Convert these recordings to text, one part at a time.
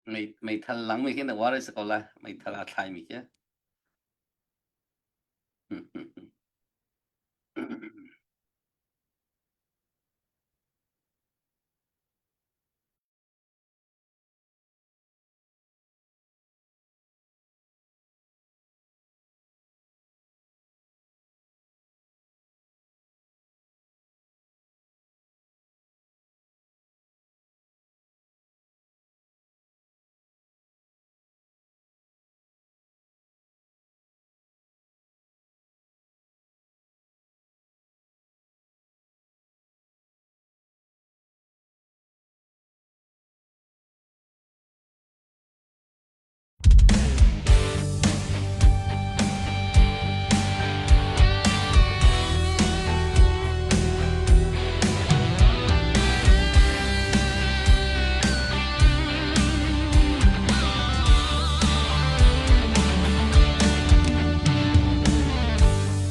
Meithal langmi khi na uar a si ko lai. Meithal aa thlaimi khi.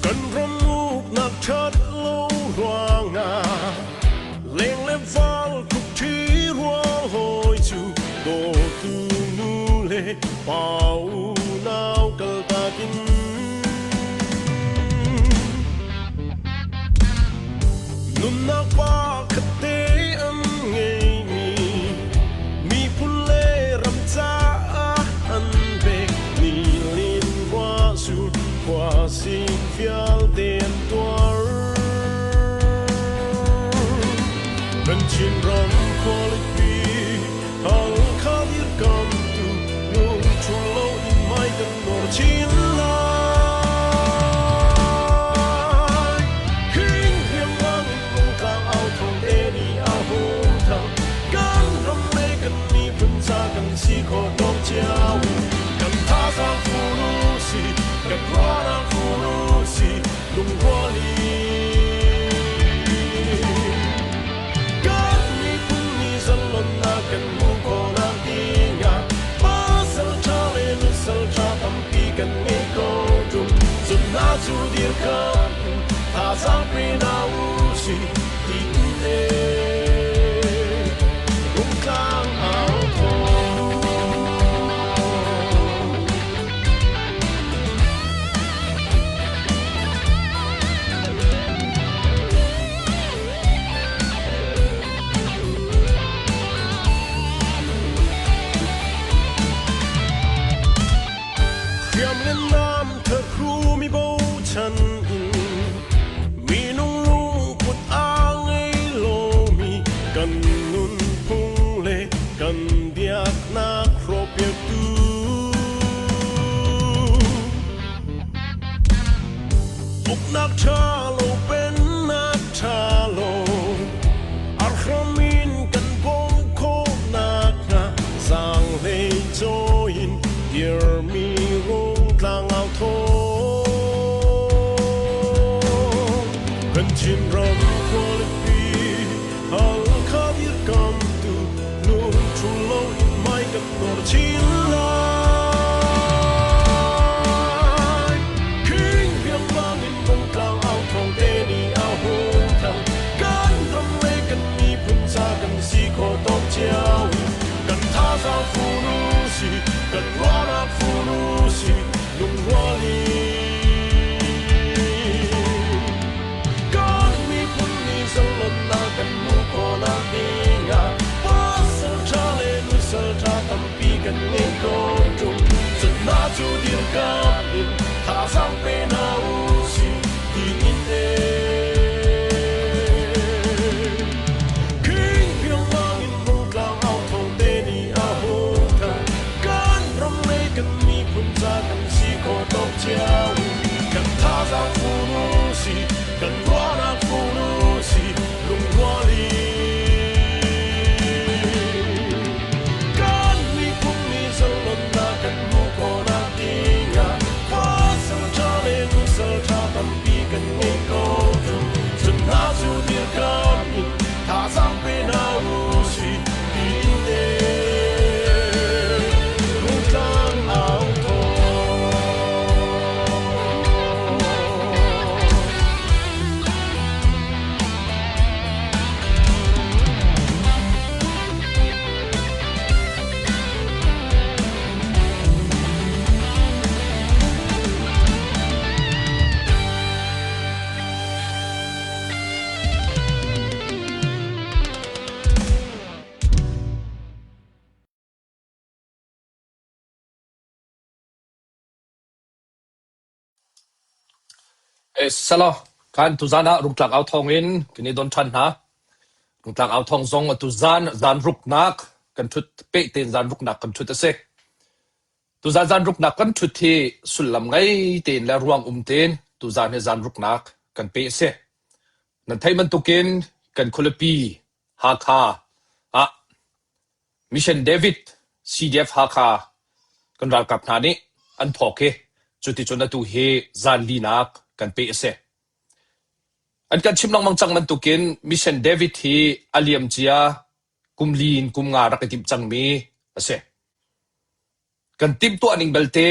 Kan ram uknak ṭhat lo ruangah leng le val khukṭhi ruang hawi cu dawtu nu le pa unau kaltak in Nunnak pakhat te an ngeimi miphun le ram caah an pek ni lin khua sur khua sing vialte an tuar. Kan Chinram khualipi Halkha dirkamtu lungṭhul loin hmai kan nawr chin lai. Hing riangmang in lungtlang au thawng te nih a hung thang. Kan ram le kan miphun ca kan si khawh tawk cio. Kan thazaang fur u si, kan ruahnak fur u si, lungrual in. Kan miphun nih zalonnak kan hmuh khawhnak dingah pasal ṭha le nusal ṭha tampi kan ngei ko ṭung. Cun hna cu dirkamh in thazaang pe hna u sih tiin Rungtlang au thawng. Hriam le nam thahru mi bochan in minung lungput a ngei lomi kan nunphung le kan biaknak hrawhpiaktu. Uknak ṭha lo pennak ṭha lo a hram in kan bawmh khawhnak hnga zaanghlei cawi in dirmi rungtlang au thawng. Kan Chinram khualipi Halkha dirkamtu lungṭhul loin hmai kan nawr chin lai. King riangmang in rungtlang au thawng te nih a hung thang. Kan ram le kan miphun ca kan si khawh tawk cio. Kan thazaang fun u si, kan ruahnak fun u si, lungrual in. Kan miphun nih zalonnak kan hmuh khawhnak dingah pasal ṭha le nusal ṭha tampi kan ngei ko ṭung. Cun hna cu dirkamh in thazaang pe hna u sih tiin King riangmang in rungtlang au thawng te nih a hung thang. Kan ram le kan miphun ca kan si khawh tawk cio. Kan thazaang fun u si, kan ruahnak fun u si, lungrual in. Kan miphun nih zalonnak kan hmuh khawhnak dingah pasal ṭha le nusal ṭha tampi kan ngei ko ṭung. Cun hna cu dirkamh in thazaang pe hna u sih tiin Rungtlang au thawng. Selaw, kan tuzaan ah Rungtlak au thawng in kan i don ṭhan hna. Rungtlak au thawng zong atu zan zan ruknak kan ṭhut peh tein zan ruknak kan ṭhut a si. Tuzaan zan ruknak kan ṭhut hi sullam ngei tein le ruang um tein tuzaan hi zan ruknak kan peh a si. Nan theih bantukin kan khualipi Hakha ah Mission David CDF Hakha kan ralkap hna nih an thawk i cuticun atu hi zan linak kan peh a si. An kan chimh lengmang cang bantukin Mission David hi a liamcia kum li in kum nga rak i timh cangmi a si. Kan timhtuah ning belte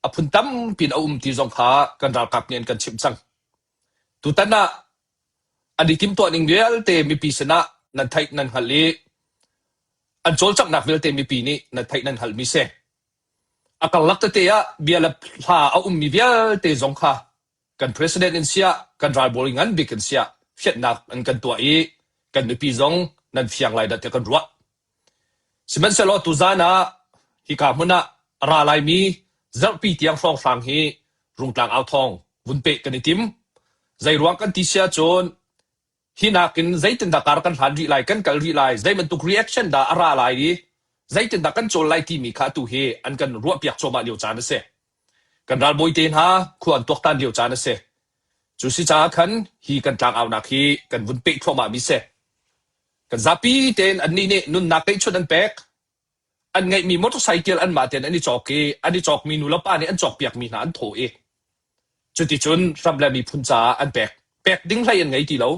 a phun tampi in a um ti zong kha kan ralkap nih an kan chimh cang. Tutan ah an i timhtuah ning vialte mipi sinah nan theih nan hngalh i an cawlcanghnak vialte mipi nih nan theih nan hngalhmi si. A karlak tete ah bia le hla a ummi vialte zong kha kan president in siah kan ralbawi ngan bik in siah fianhnak an kan tuah i kan mipi zong nan fiang lai dah tiah kan ruah. Sihmanhsehlaw tuzaan ah hika hmun ah a ra laimi zarhpi tiang hrawnghrang hi Rungtlang authawng vun peh kan i tim. Zeiruang kan ti si ahcun hi nakin zeitindah kar kan hlan rih lai, kan kal rih lai, zei bantuk reaction dah a ra lai i zeitindah kan cawl lai timi kha atu hi an kan ruahpiak cuahmah lio caan a si. Kan ralbawi te hna khua an tuaktan lio caan a si. Cu si caah khan hi kan tlangaunak hi kan vun peh thluahmahmi si. Kan zapi tein annih nih nunnak teichun an pek. An ngeihmi motorcycle anmah tein an i cawk i an i cawkmi nulepa nih an cawkpiakmi hna an thaw i cuticun ram le miphun caah an pek. Pek ding hlei an ngei ti lo.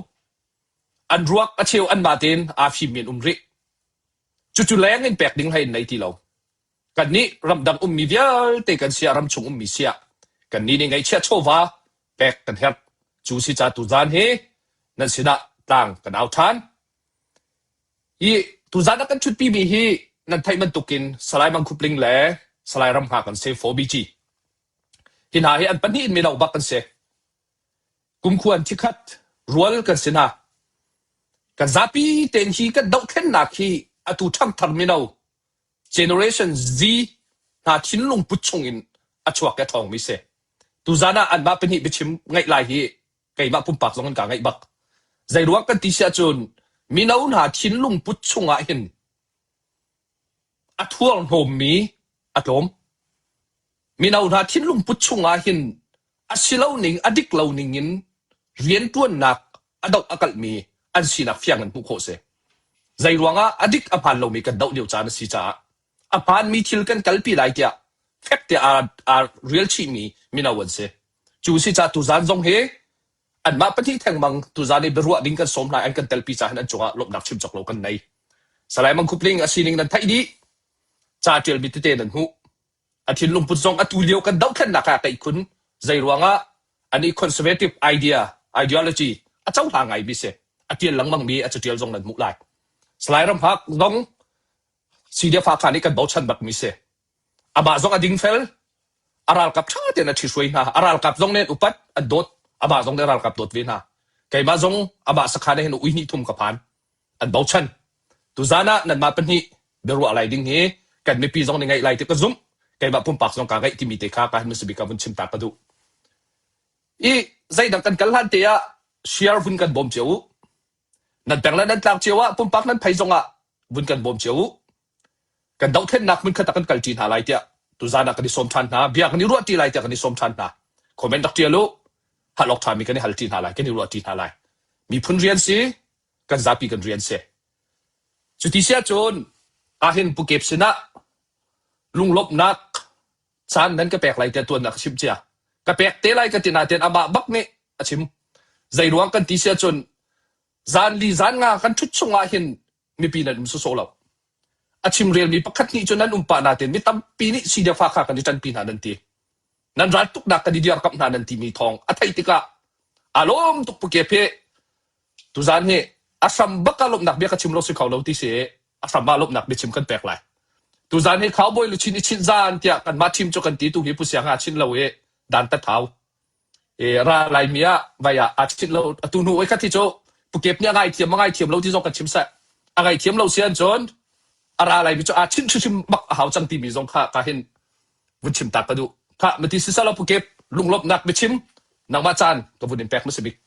An ruak a cheu anmah tein aa fimmi an um rih. Cucu leng in pek ding hlei an nei ti lo. Kannih ramdang ummi vialte kan siah ramchung ummi siah kannih nih ngaihchiah chawva pek kan herh. Cu si ca tuzaan hi nan sinah tlang kan au ṭhan. Hi tuzaan a kan ṭhutpimi hi nan theih bantukin Salai Mang Khup Ling le Salai Ram Hngak an si 4BG. Hi hna hi an pahnih in mino bak an si. Kumkhua an thikhat rual kan si hna. Kan zapi tein hi kan dohthlennak hi atu ṭhangthar mino Generation Z hna thinlung put chungin a chuak i a ṭhawngmi si. Tuzaan ah anmah pahnih biachim ngaih lai hi keimah pumpak zong in kaa ngaih bak. Zeiruang kan ti si ahcun mino hna thinlung put chungah hin a thuarhnawmmi a tlawm. Mino hna thinlung put chungah hin a si lo ning, a dik lo ning in rianṭuannak a doh a kalhmi an sinak fiang in hmuh khawh si. Zeiruangah a dik a hmaan lomi kan doh lio caan a si caah a hmaanmi thil kan kalpi lai tiah fek tiah aa, aa rial chihmi mino an si. Cu si caah tuzaan zong hi anmah pahnih thengmang tuzaan i biaruah ding kan sawm hna an kan telpi caah hin an cungah lawmhnak chim cawk lo kan nei. Salai Mang Khup Ling a sining nan theih dih. Ca ṭialmi tete nan hmuh. A thinlungput zong atu lio kan dohthlennak ah kaih khun. Zeiruangah an i conservative idea, ideology a cohlang ngaimi si. A ṭial lengmangmi a caṭial zong nan hmuh lai. Salai Ramhak zong CDF Hakha nih kan bochan bakmi si. Amah zong a dingfel, a ralkap ṭha tein a ṭhihruai hna. A ralkap zong nih an upat, an dawt. Amah zong nih a ralkap dawt ve hna. Keimah zong amah sakhan ah hin ui hnih thum ka phan. An bochan. Tuzaan ah nanmah pahnih biaruah lai ding hi kan mipi zong nih ngaih lai ti ka zumh. Keimah pumpak zong kaa ngaih timi te kha ka han hmasa bik ah vun chim ta ka duh. I zeidang kan kal hlan te ah share vun kan bawm cio u. Nan peng le nan tlang cio ah pumpak nan phei zong ah vun kan bawm cio u. Kan dohthlennak hmunkhat ah kan kalṭi hna lai tiah tuzaan ah kan i sawm ṭhan hna. Bia kan i ruahṭi lai tiah kan i sawm ṭhan hna. Comment rak ṭial u. Hal awk ṭhami kan i halṭi hna lai, kan i ruahṭi hna lai. Miphun rian si, kan zapi kan rian si. Cuti si ahcun ahhin Pu Kep sinah lunglawmhnak caan nan ka pek lai tiah tuan ah ka chimh cia. Ka pek te lai ka ti nain amah bak nih a chim. Zeiruang kan ti si ahcun zan li zan nga kan ṭhut chungah hin mipi nan um sawsawh lo. A chimrelmi pakhat nih cun nan um pah nain mi tampi nih CDF Hakha kan i ṭanpi hna nan ti. Nan raltuknak kan i dirkamh hna nan timi thawng a theih tikah aa lawm tuk Pu Kep hi tuzaan hi a hram bak ah lawmhnak bia ka chim lo si kho lo ti si a hram ah lawmhnak biachim kan pek lai. Tuzaan hi cowboy luchin i chinh zaan tiah kanmah team cu kan ti tu hi Pu Siang ah chinh lo i dan tat hau. I ra laimi ah vai ah aa chinh lo atu hnu oi khat hi cu Pu Kep nih a ngaithiam a ngaithiam lo ti zong kan chim seh. A ngaithiam lo si ahcun a ra laimi cu aa chinh hrimhrim bak a hau cang timi zong kha ka hin vun chim ta ka duh. Kha mati sisalaw Pu Kep lunglawmhnak biachim. Nangmah caan ka vun in pek hmasa bik.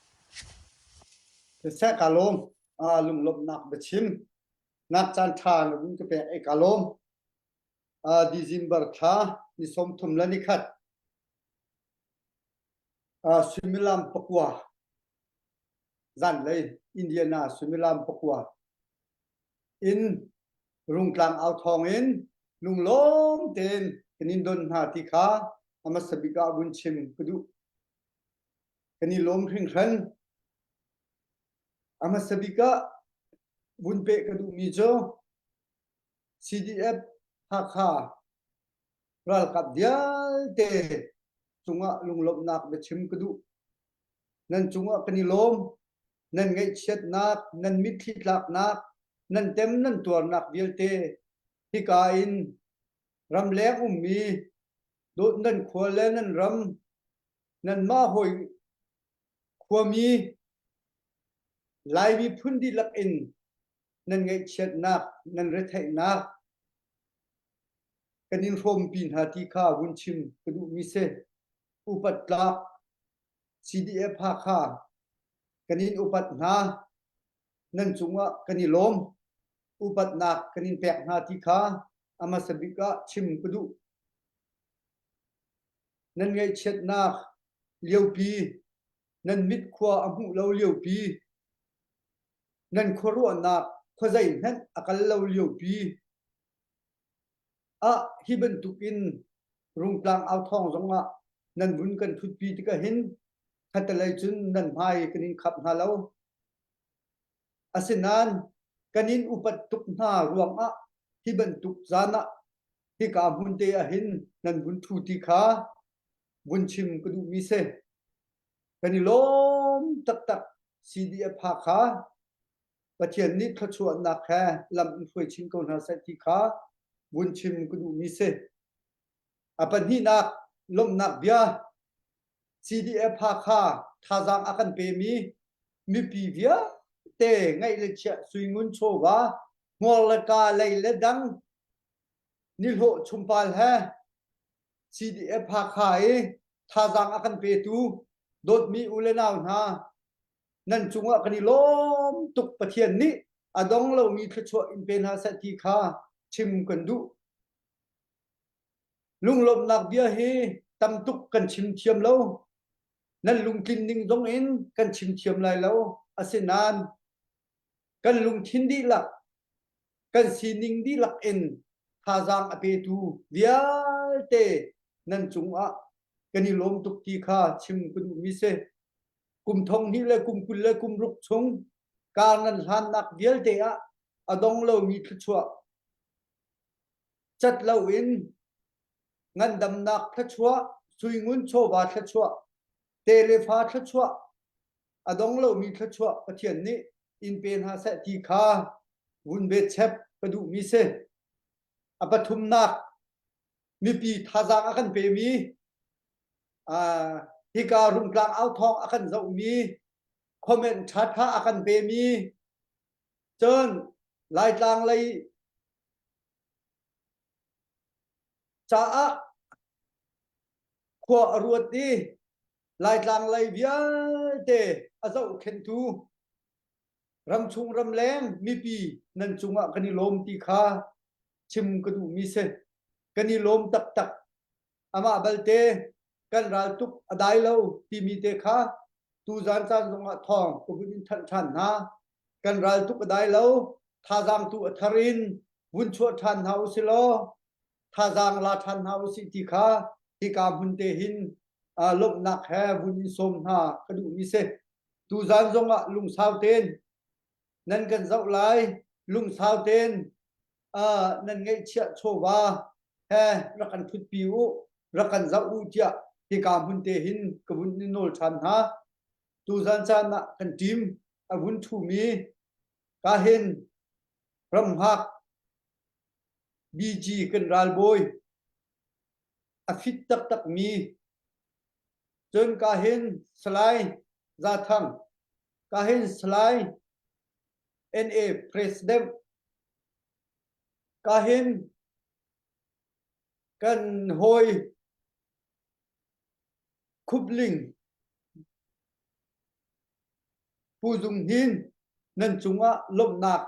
Siseh ka lawm. Lunglawmhnak biachim. Nak caan ṭha na vun ka pek i ka lawm. December thla ni 30 le ni khat. Suimilam pakua zanlei Indiana suimilam pakua in Rungtlang au thawng in lunglawm tein kan in don hna ti kha a hmasa bik ah vun chim ka duh. Kan i lawm hringhran. A hmasa bik ah vun peh ka duhmi cu CDF Hakha ralkap vialte cungah lunglawmhnak biachim ka duh. Nan cungah kan i lawm. Nan ngaihchiatnak, nan mitthli tlaknak, nan tem nan tuarnak vialte hika in ramleng ummi dawt nan khua le nan ram nanmah hawi khuami Lai miphun dihlak in nan ngaihchiatnak, nan retheihnak kan in hrawmpi hna ti kha vun chim ka duhmi si. Upat tlak CDF Hakha kan in upat hna. Nan cungah kan i lawm. Upatnak kan in pek hna ti kha a hmasa bik ah chim ka duh. Nan ngaihchiatnak liopi, nan mit khua a hmuh lo liopi, nan khuaruahnak khuazei hmanh a kal lo liopi ah hi bantukin Rungtlang au thawng zongah nan vun kan ṭhutpi tikah hin khattelei cun nan hmai kan in khap hna lo. Asinain kan in upat tuk hna ruangah hi bantuk zan ah hika hmun te ah hin nan vun ṭhu ti kha vun chim ka duhmi si. Kan i lawm taktak CDF Hakha Pathian nih thluachuahnak he lam in hruai chin ko hna seh ti kha vun chim ka duhmi si. A pahnihnak lawmhnak bia CDF Hakha thazaang a kan pemi mipi vialte ngaih le chiah suingun chawva hmuar le ka lei le dang nihlawh chumpal he CDF Hakha i thazaang a kan petu dawtmi u le nau hna nan cungah kan i lawm tuk Pathian nih a dong lomi thluachuah in pe hna seh ti kha chim kan duh. Lunglawmhnak bia hi tam tuk kan chim thiam lo. Nan lungtlin ning zong in kan chim thiam lai lo. Asinain kan lungthin dihlak, kan sining dihlak in thazaang a petu vialte nan cungah kan i lawm tuk ti kha chim ka duhmi si. Kum thong hnih le kum 20 le kum ruk chung kar nan hlannak vialte ah a dong lomi thluachuah cat loin ngandamnak thluachuah, suingun chawva thluachuah, te le fa thluachuah, a dong lomi thluachuah Pathian nih in pe hna seh ti kha vun betchep ka duhmi si. A pathumnak mipi thazaang a kan pemi hika rungtlang au thawng a kan zohmi comment ṭhaṭha a kan pemi cun Laitlang lei caah khua a ruat i Laitlang lei vialte a zohkhenhtu ramchung ramleng mipi nan cungah kan i lawm ti kha chim ka duhmi si. Kan i lawm taktak. Amah balte kan raltuk a dai lo timi te kha tuzan caan zongah thawng ka vun in thanh ṭhan hna. Kan raltuk a dai lo, thazaang tu a thar in vun chuah ṭhan hna usih law thazaang la ṭhan hna usih ti kha hika hmun te hin lawmhnak he vun in sawm hna ka duhmi si. Tuzan zongah lungsau tein nan kan zoh lai, lungsau tein nan ngeihchiah chawva he rak kan ṭhutpi u, rak kan zoh u tiah hika hmun te hin ka vun in nawl ṭhan hna. Tuzan caan ah kan team a vun ṭhumi ka hin ramhngak BG kan ralbawi a fit taktakmi cun ka hin Salai Zathang ka hin Salai NA President ka hin kan hawi Khupling. Pu Zung Hnin nan cungah lawmhnak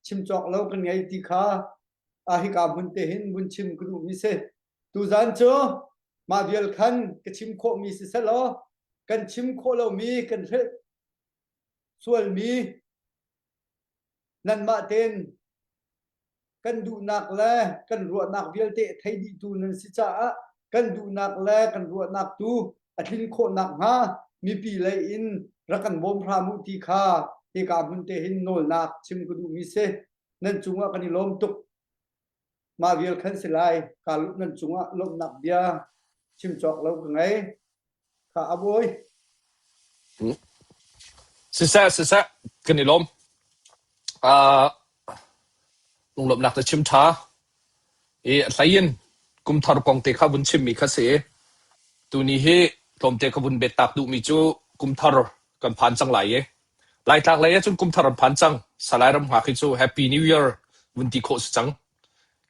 chim cawk lo kan ngei ti kha a hika hmun te hin vun chim ka duhmi si. Tuzan cu mah vial khan ka chim khawhmi si selaw kan chim khawh lomi kan hrelh sualmi nanmah tein kan duhnak le kan ruahnak vialte thei dihtu nan si caah kan duhnak le kan ruahnak tu a tlin khawh nakhnga mipi lei in rak kan bawm hram u ti kha hika hmun te hin nawlnak chim ka duhmi si. Nan cungah kan i lawm tuk. Mah vial khan si lai. Ka nan cungah lawmhnak bia chim cawk lo ka ngei. Kha a bawi. Siseh, siseh, kan i lawm. Uh, lunglawmhnak na chim ṭha. I a hlei in kumthar kong te kha vun chimmi kha si. Tuni hi tlawmte ka vun bet tak duhmi cu kumthar kan phan cang lai i Laitlak lei ahcun kumthar an phan cang. Salai ram hngak hi cu Happy New Year vun ti khawh si cang.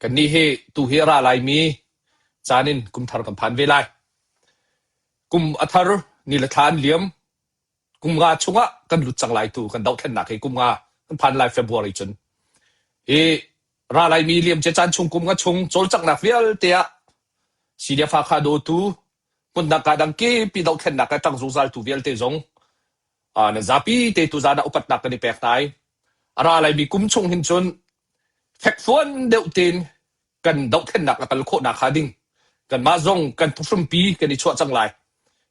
Kannih hi tu hi a ra laimi caan in kumthar kan phan ve lai. Kum a thar, ni le thla an liam. Kum nga chungah kan lut cang lai tu kan dohthlennak hi kum nga kan phan lai February cun. Hi ra laimi liamcia caan chung kum nga chung cawlcanghnak vialte ah CDF Hakha dawtu hmunnak kaa dang kipi dohthlennak ah ṭang zungzaltu vialte zong nan zapi te tuzaan ah upatnak kan i pek hna i a ra laimi kum chung hin cun fekfuan deuh tein kan dohthlennak a kal khawh nakhnga ding kanmah zong kan phuhrumpi kan i chuah cang lai.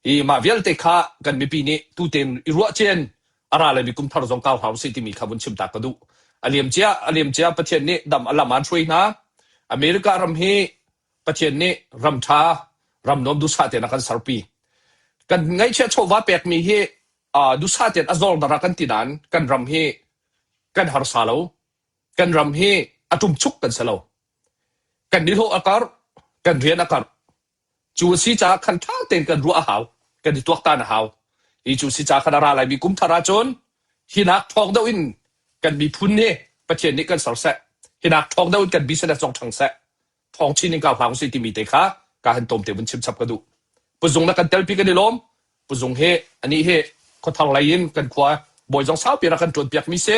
Hi mah vialte kha kan mipi nih tutein i ruahcian a ra laimi kum thar zong kau hna usih timi kha vun chim ta ka duh. A liamcia a liamcia Pathian nih dam a lam aan hruai hna. America ram hi Pathian nih ram ṭha, ram nuam duhsah tein a kan serpi. Kan ngaihchiah chawva pekmi hi uh, duhsah tein a zawr dara kan ti nain kan ram hi kan harsa lo. Kan ram hi a ṭumchuk kan si lo. Kan nihlawh a karh, kan rian a karh. Cu a si caah khan ṭha tein kan ruah a hau, kan i tuaktan a hau. Hi cu si caah khan a ra laimi kum thar ahcun hinak ṭhawng deuh in kan miphun nih Pathian nih kan ser seh. Hinak ṭhawng deuh in kan business zong ṭhang seh. Thawng chin in kau hlah usih timi te kha ka han tlawmte vun chim chap ka duh. Puzung na kan telpi kan i lawm. Puzung hi anih hi khuathar lei in kan khua bawi zong saupi rak kan ṭuan piakmi si.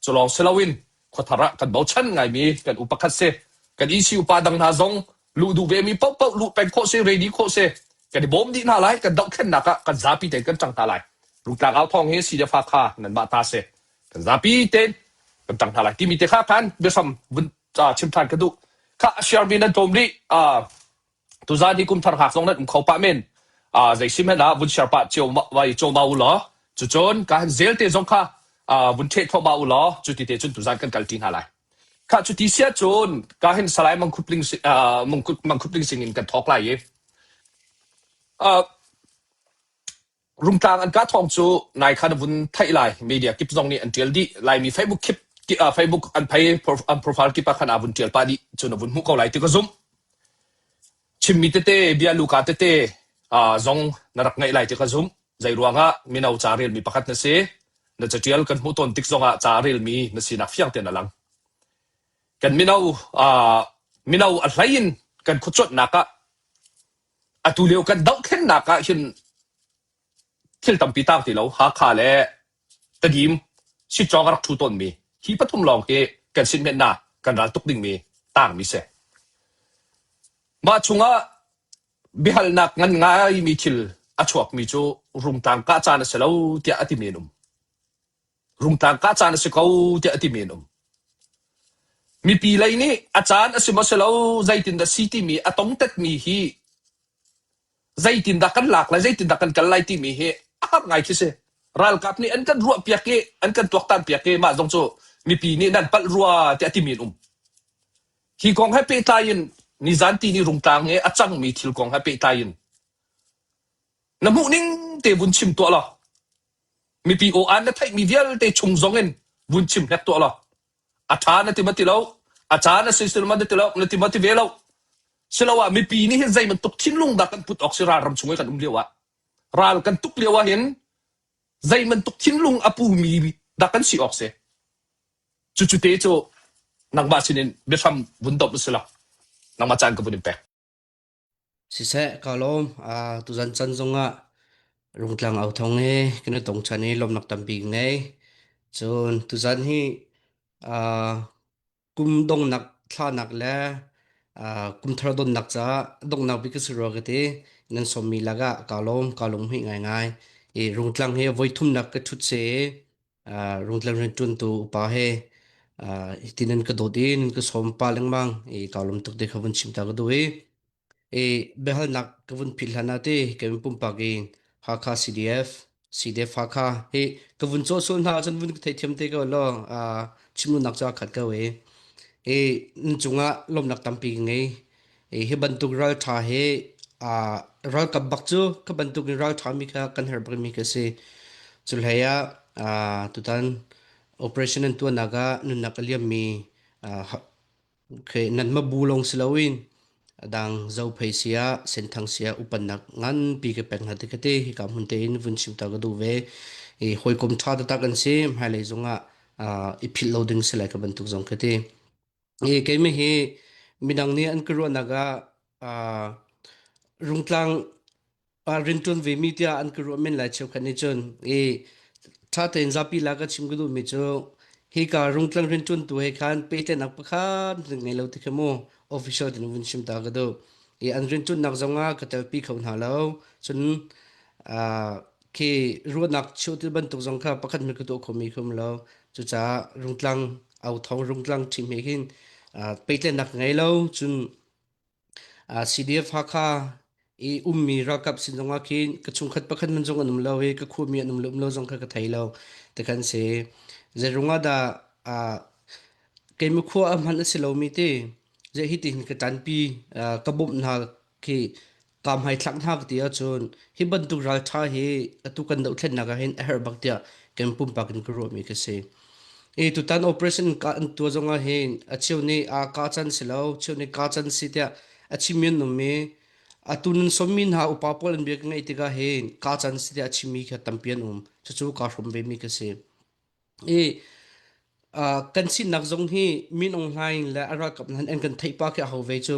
Cu lawng si loin khuathar ah kan bochan ngaimi kan u pakhat si. Kan EC upa dang hna zong luh duh vemi paohpaoh luh peng khawh si, ready khawh si. Kan i bawm dih hna lai, kan dohthlennak ah kan zapi tein kan ṭang hna lai. Rungtlang au thawng hi CDF Hakha nanmah ta si. Kan zapi tein kan ṭang hna lai timi te kha khan biahram vun chim ṭhan ka duh. Kha a share mi nan tlawm rih. Tuzan hi kum thar hngak zong nan um kho pah men. Zei sim hen ah vun share pah cio vai cio ma u law. Cucun ka han zel te zong kha vun ṭheh thluahmah u law cuti te cun tuzan kan kal ṭi hna lai. Kha cuti sia cun ka hin Salai Mangkhupling Mangkhupling sing in kan thawk lai i Rungtlang an kah thawng cu nai khan a vun theih lai. Media kip zong nih an ṭial dih. Laimi Facebook kip Facebook an phei an profile kip ah khan aa vun ṭial pah dih. Cun a vun hmuh ko lai ti ka zumh. Chimmi tete, bia luka tete zong na rak ngaih lai ti ka zumh. Zei ruangah mino ca relmi pakhat na si. Na caṭial kan hmuh tawn tik zongah ca relmi na sinak fiang tein a lang. Kan mino mino a hlei in kan khuacuanhnak ah Atu lio kan dohthlennak ah hin thil tampi taang ti lo. Hakha le Tedim sitcawng a rak ṭhu tawnmi hi pathum lawng hi kan sinhmenh na kan ral tuk dingmi taangmi si. Mah chungah biahalnak ngan ngaimi thil a chuakmi cu Rungtlang kah caan a si lo tiah a timi an um. Rungtlang kah caan a si ko tiah a timi an um. Mipi lei nih a caan a si maw si lo zeitindah si timi a tongtetmi hi zeitindah kan lak lai zeitindah kan kal lai timi hi a har ngai khi si. Ralkap nih an kan ruahpiak i an kan tuaktanpiak i mah zong cu mipi nih nan palh rua tiah a timi an um. Hi kong he pehtlai in nizan tihni Rungtlang i a cangmi thil kong he pehtlai in na hmuhning te vun chim tuah law Mipi aw-aan na theihmi vialte chung zong in vun chim hnek tuah law a ṭha na ti ma ti lo, a caan a si si ma na ti lo, na ti ma ti ve lo. Siloah mipi nih hin zei bantuk thinlung dah kan put awk si ralram chung i kan um lio ah. Ral kan tuk lio ah hin zei bantuk thinlung a pumi dah kan si awk si. Cucu te cu nangmah sinin biahram vun domh si lo. Nangmah caan ka vun in pek. Siseh, kaa lawm. Tuzan chan zongah. Rungtlang au thawng he kan i tong ṭhan i lawmhnak tampi ka ngei. Cun tuzan hi uh, kum donghnak thlanak le uh, kum thar donnak caah donghnak bik ka si rua ka ti. Nan sawmmi lakah kaa lawm, kaa lunghmuih ngaingai. I Rungtlang hi voi thumnak ka ṭhut si i uh, Rungtlang rianṭuantu upa he uh, hitin nan ka dawt i nan ka sawm pa lengmang i kaa lawm tuk ti kha vun chim ta ka duh i I biahalnak ka vun phit hlan ah ti kei pumpak in Hakha CDF, CDF Hakha hi ka vun cawh sual hna ahcun vun ka theithiam te ko law uh, chimrunak cu aa khat ko i i nan cungah lawmhnak tampi ka ngei. I hi bantuk ralṭha hi uh, ralkap bak cu ka bantuk in ralṭha mi kha kan herh bak mi ka si. Cu hlei ah uh, tutan operation an tuahnak ah nunnak a liammi uh, Nanmah bu lawng si loin a dang Zophei siah Senthang siah upannak nganpi ka pek hna ti ka ti. Hika hmun tein vun chim ta ka duh ve. I hawikom ṭha taktak an si. Hmailei zongah uh, i philh lo ding si lai ka bantuk zong ka ti. I keimah hi midang nih an ka ruahnak ah uh, rungtlang rianṭuan vemi tiah an ka ruah men lai cheukhat nih cun i ṭha tein zapi lak ka chim ka duhmi cu hika rungtlang rianṭuantu he khan pehtlaihnak pakhat hmanh ngei lo ti khi mu official tin vun chim ta ka duh i an rianṭuannak zongah ka telpi kho hna lo cun khi ruahnak cheuh ti bantuk zong kha pakhat hmanh ka tuah khomi khi um lo cucaah rungtlang au thawng rungtlang ṭhim he khin pehtlaihnak ngei lo cun CDF Hakha i ummi ralkap sin zongah khin ka chungkhat pakhat man zong an um lo i ka khuami an um le um lo zong kha ka thei lo ti khan si. Zeirung ah dah keimah khua a hman a si lomi ti zei hi tihin ka ṭanpi ka bawmh hna khi kaa hmaithlak hna ka ti ahcun hi bantuk ralṭha hi atu kan dohthlennak ah hin a herh bak tiah kan pumpak in ka ruahmi ka si. I tutan operation ka an tuah zongah hin a cheu nih a ka can si lo, cheu nih ka can si tiah a chimmi an um i atu nan sawmmi hna upa pawl an bia ka ngaih tikah hin ka can si tiah a chimmi kha tampi an um. Cucu kaa hrawm vemi ka si. I uh, kan sinak zong hi Min Aung Hlaing le a ralkap hna an kan theih pa khi a ho ve cu.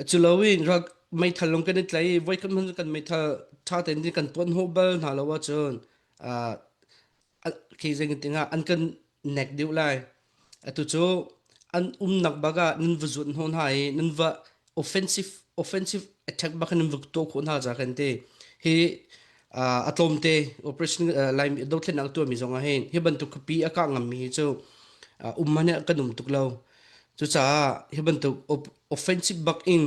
Cu loin ral meithal lung kan i tlai i voikhat hmanh kan meithal ṭha tein kan tuan hnawh bal hna lo ahcun uh, khi zeitinah an kan nek deuh lai. Atu cu an umnak bak ah nan va zuat hnawh hna i nan va offensive offensive attack bak in nan va tuah khawh hna ca kan ti. Hi a tlawmte operation Laimi dothlennak tuahmi zong ah hin hi bantuk khuapi a kah ngammi hi cu um man kan um tuk lo. Cucaah hi bantuk offensive bak in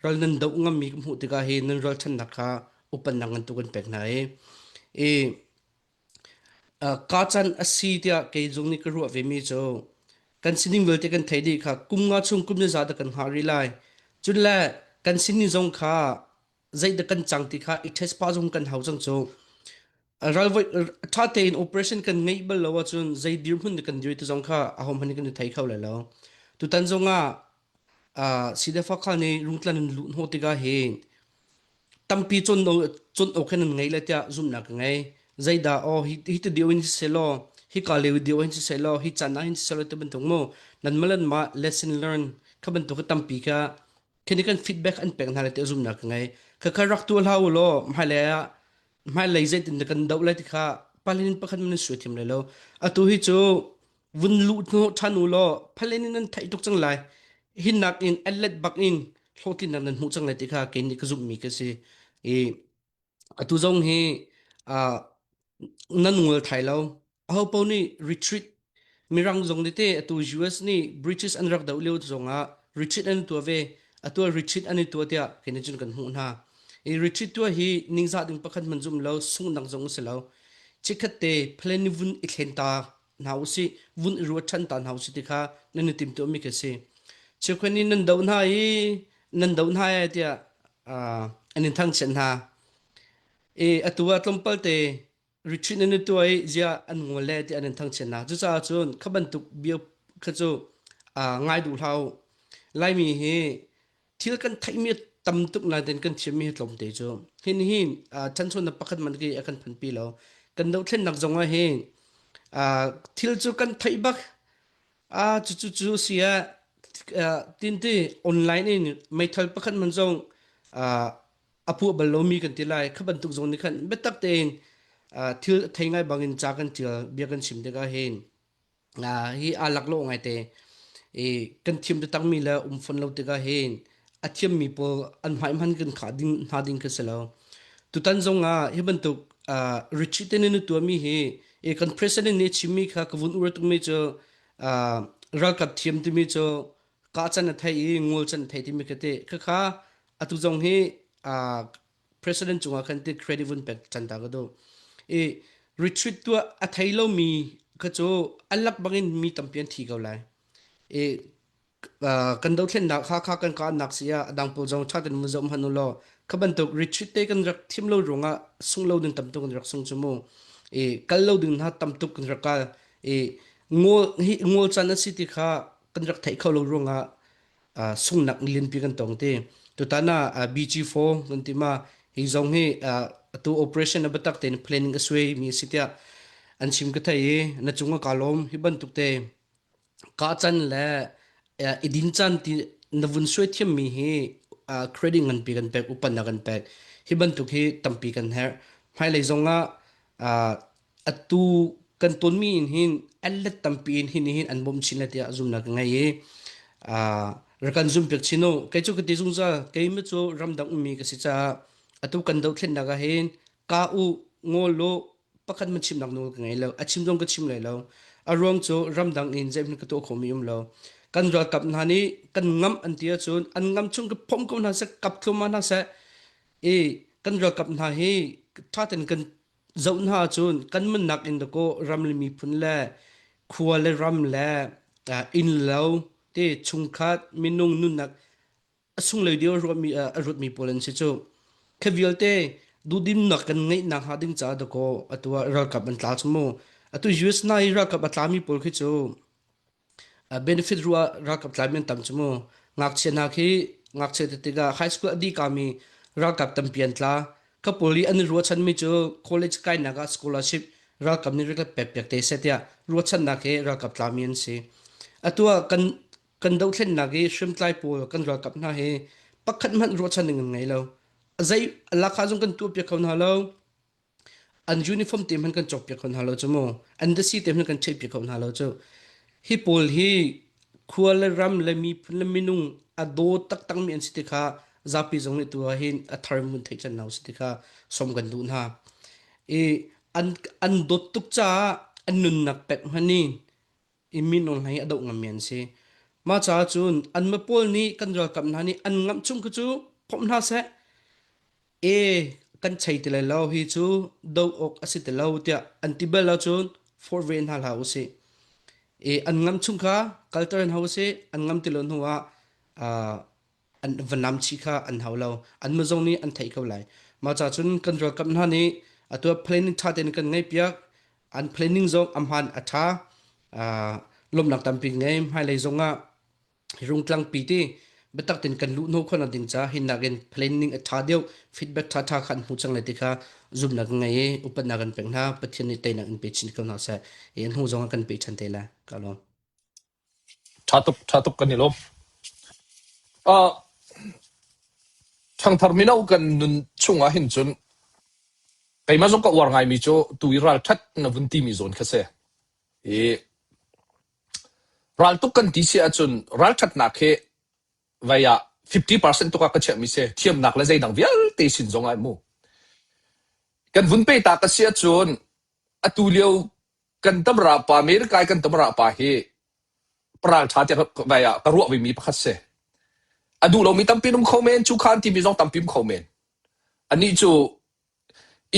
ral nan doh ngammi ka hmuh tikah hi nan ralchannak kha upannak ngan tu kan pek hna i i Kaa can a si tiah kei zong nih ka ruah vemi cu kan sining vialte kan theih dih kha kum nga chung kum ni za dah kan hngah rih lai. Cun le kan sining zong kha zeidah kan cang ti kha i test pah zong kan hau cang cu. Ral voi ṭha tein operation kan ngeih bal lo ahcun zei dirhmun dah kan dir ti zong kha ahohmanh nih kan i thei kho lai lo. Tutan zong ah Sidefa nih rungtlan in luh hnawh tikah hin Tampi cawn awk hin an ngei lai tiah zumhnak ka ngei. Zeidah aw hi hi ti deuh in siseh law, hika lio deuh hin siseh law, hi caan ah hin siseh law ti bantuk mu nanmah le nanmah lesson learn kha bantuk hi tampi kha khi kan feedback an pek hna lai tiah zumhnak ka ngei. Khakha rak tuah hlah u law hmailei ah hmailei zeitin dah kan doh lai ti kha palin pakhat man suai thiam lai lo. Atu hi cu vun luh hnawh ṭhan u law phalen in nan theih tuk cang lai. Hinnak in an let bak in hlawhtlinnak nan hmuh cang lai ti kha kei nih ka zumhmi ka si. I atu zong hi uh, nan ngol thai lo. Aho paoh nih retreat Mirang zong nih te atu US nih British an rak doh lio zongah retreat an tuah ve. Atu retreat an i tuah tiah kei nih cun kan hmuh hna. I retreat tuah hi ningzah ding pakhat hmanh zum lo, sunghnak zong a si lo. Chikkhat te plan ni vun i thlen ta hna usih vun i ruat ṭhan ta hna usih ti kha nan i timhtuahmi khi a si. Cheukhat nih nan doh hna i nan doh hna e tiah an in thangchiat hna. I atu ah tlawmpal te retreat nan i tuah i ziah an ngol le tiah an in thangchiat hna. Cucaah cun kha bantuk bia kha cu ngai duh hlah u. Laimi hi thil kan theihmi tam tuk nain kan thiammi hi tlawmte cu hin hin ṭhanchonak pakhat man khi a kan phanpi lo kan dohthlennak zong ah hin thil cu kan theih bak a cu cu cu si ah tinti online in meithal pakhat man zong. a puah bal lomi kan ti lai kha bantuk zong nih khan biatak tein thil thei ngai bangin ca kan tial bia kan chim tikah hin hi aa laklawh ngaite i kan thiam taktakmi le um fawn lo tikah hin a thiammi pawl an hmai hman kan khah ding hna ding khi si lo. Tutan zong ah hi bantuk uh, retreat in na tuahmi hi i kan president nih chimmi kha ka vun ur tukmi cu uh, ralkap thiam timi cu kah can a thei i ngol can a thei timi kha te khakha atu zong hi uh, president cungah khan ti credit vun pek chan ta ka duh i retreat tuah a thei lomi kha cu an lak bangin mi tampi an thi ko lai i kan dothlennak kha kha kan kanak si ah adang pawl zong tha ten mu zom han law kha bantuk retreat te kan rak thim lo ruangah sung lo ding tam tuk kan rak sung chu mu i kal lo ding hna tam tuk kan rak kal i ngol hi ngol chan a si ti kha kan rak theih kho lo ruangah sunghnak lianpi kan tong ti. Tutan ah BG4 kan ti ma hi zong hi atu operation a biatak tein planning a suai mi si tiah an chim ka thei i na cung ah ka lawm hi bantuk te ka chan le idin chan ti na vun suai thiam mi hi credit nganpi kan pek upan na kan pek hi bantuk hi tampi kan herh hmailei zong ah atu kan tonmi in hin an let tampi in hin hin an bawmh chin lai tiah zumnak ka ngei i rak kan zum piak chin u kei cu ka ti zungzal keimah cu ramdang ummi ka si caah atu kan dothlennak ah hin ka u ngol u pakhat man chimnak nawl ka ngei lo a chim zong ka chim lai lo a ruang cu ramdang in zeihmanh ka tuah khomi um lo kan ralkap hna nih kan ngamh an ti ahcun an ngam chung ka phomh ko hna seh kap thluahmah hna seh i kan ralkap hna hi ṭha tein kan zoh hna ahcun kan nunnak in dakaw ram le miphun le khua le ram le innlo te chungkhat minung nunnak a sunglawi deuh a ruahmi a ruatmi pawl an si cu. Khi vialte duhdimnak kan ngeihnak hnga ding caah dakaw atu ah ralkap an tla cu mu. Atu US na i ralkap a tlami pawl khi cu Benefit ruah ralkap tlaimi an tam cu mu. Ngakchia hna khi ngakchia tikah high school a dih kami ralkap tampi an tla. Ka pawl i an i ruahchanmi cu college kainak ah scholarship ralkap nih rak pek piak te seh tiah ruahchannak he ralkap tlami an si. Atu ah kan kan dothlennak i hriamtlai pawl kan ralkap hna hi pakhat hmanh ruahchan ding an ngei lo. Zei lakah zong kan tuah piak kho hna lo. An uniform te hmanh kan cawkpiak kho hna lo cu mu. An dasi te hmanh kan cheihpiak kho hna lo cu. Hi pawl hi khua le ram le miphun le minung a daw taktakmi an si ti kha zapi zong nih tu ah hin a thar mun theih can hna si ti kha som kan duh hna. I an an dawt tuk caah an nunnak pek hmanh in i minung hna hi a doh ngammi an si. Mah caah cun anmah pawl nih kan ralkap hna nih an ngamh chung khi cu phomh hna seh. E kan chei ti lai lo hi cu do awk a si ti lo tiah an ti bal ahcun forh ve hna hlah usih. E an ngam chung kha kalter in hau usih. An ngam ti lo hnu ah uh, an va nam chih kha an hau lo. Anmah zong nih an theih ko lai. Mah caah cun kan ralkap hna nih atu ah planning ṭha tein kan ngeihpiak. An planning zong a hmaan a ṭha. Uh, lawmhnak tampi ngei. Hmailei zong ah rungtlang pi ti biatak tein kan luh hnawh khawhnak ding ca hi nakin planning a ṭha deuh feedback ṭha ṭha kha an hmu cang lai ti kha zumhnak kan ngei i upatnak kan pek hna Pathian nih teinak in pe chin ko hna seh i an hnu zong ah kan pe ṭhan te lai ka lawm Ṭha tuk, ṭha tuk kan i lawm. Uh, ṭhangthar mino kan nun chungah hin cun keimah zong ka uar ngaimi cu tu i ralṭhat na vun timi zawn kha si. I Raltuk kan ti si ahcun ralṭhatnak hi vei ah 50% tuk ah ka chiahmi si. Thiamnak le zeidang vialte sin zong ah mu. Kan vun pe ta ka si ahcun atu lio kan tamra pa America i kan tamra pa hi ralṭha tiah vai ah ka ruah vimi pakhat si. A duh lomi tampi um kho men, cu kha an timi zong tampi um kho men. Anih cu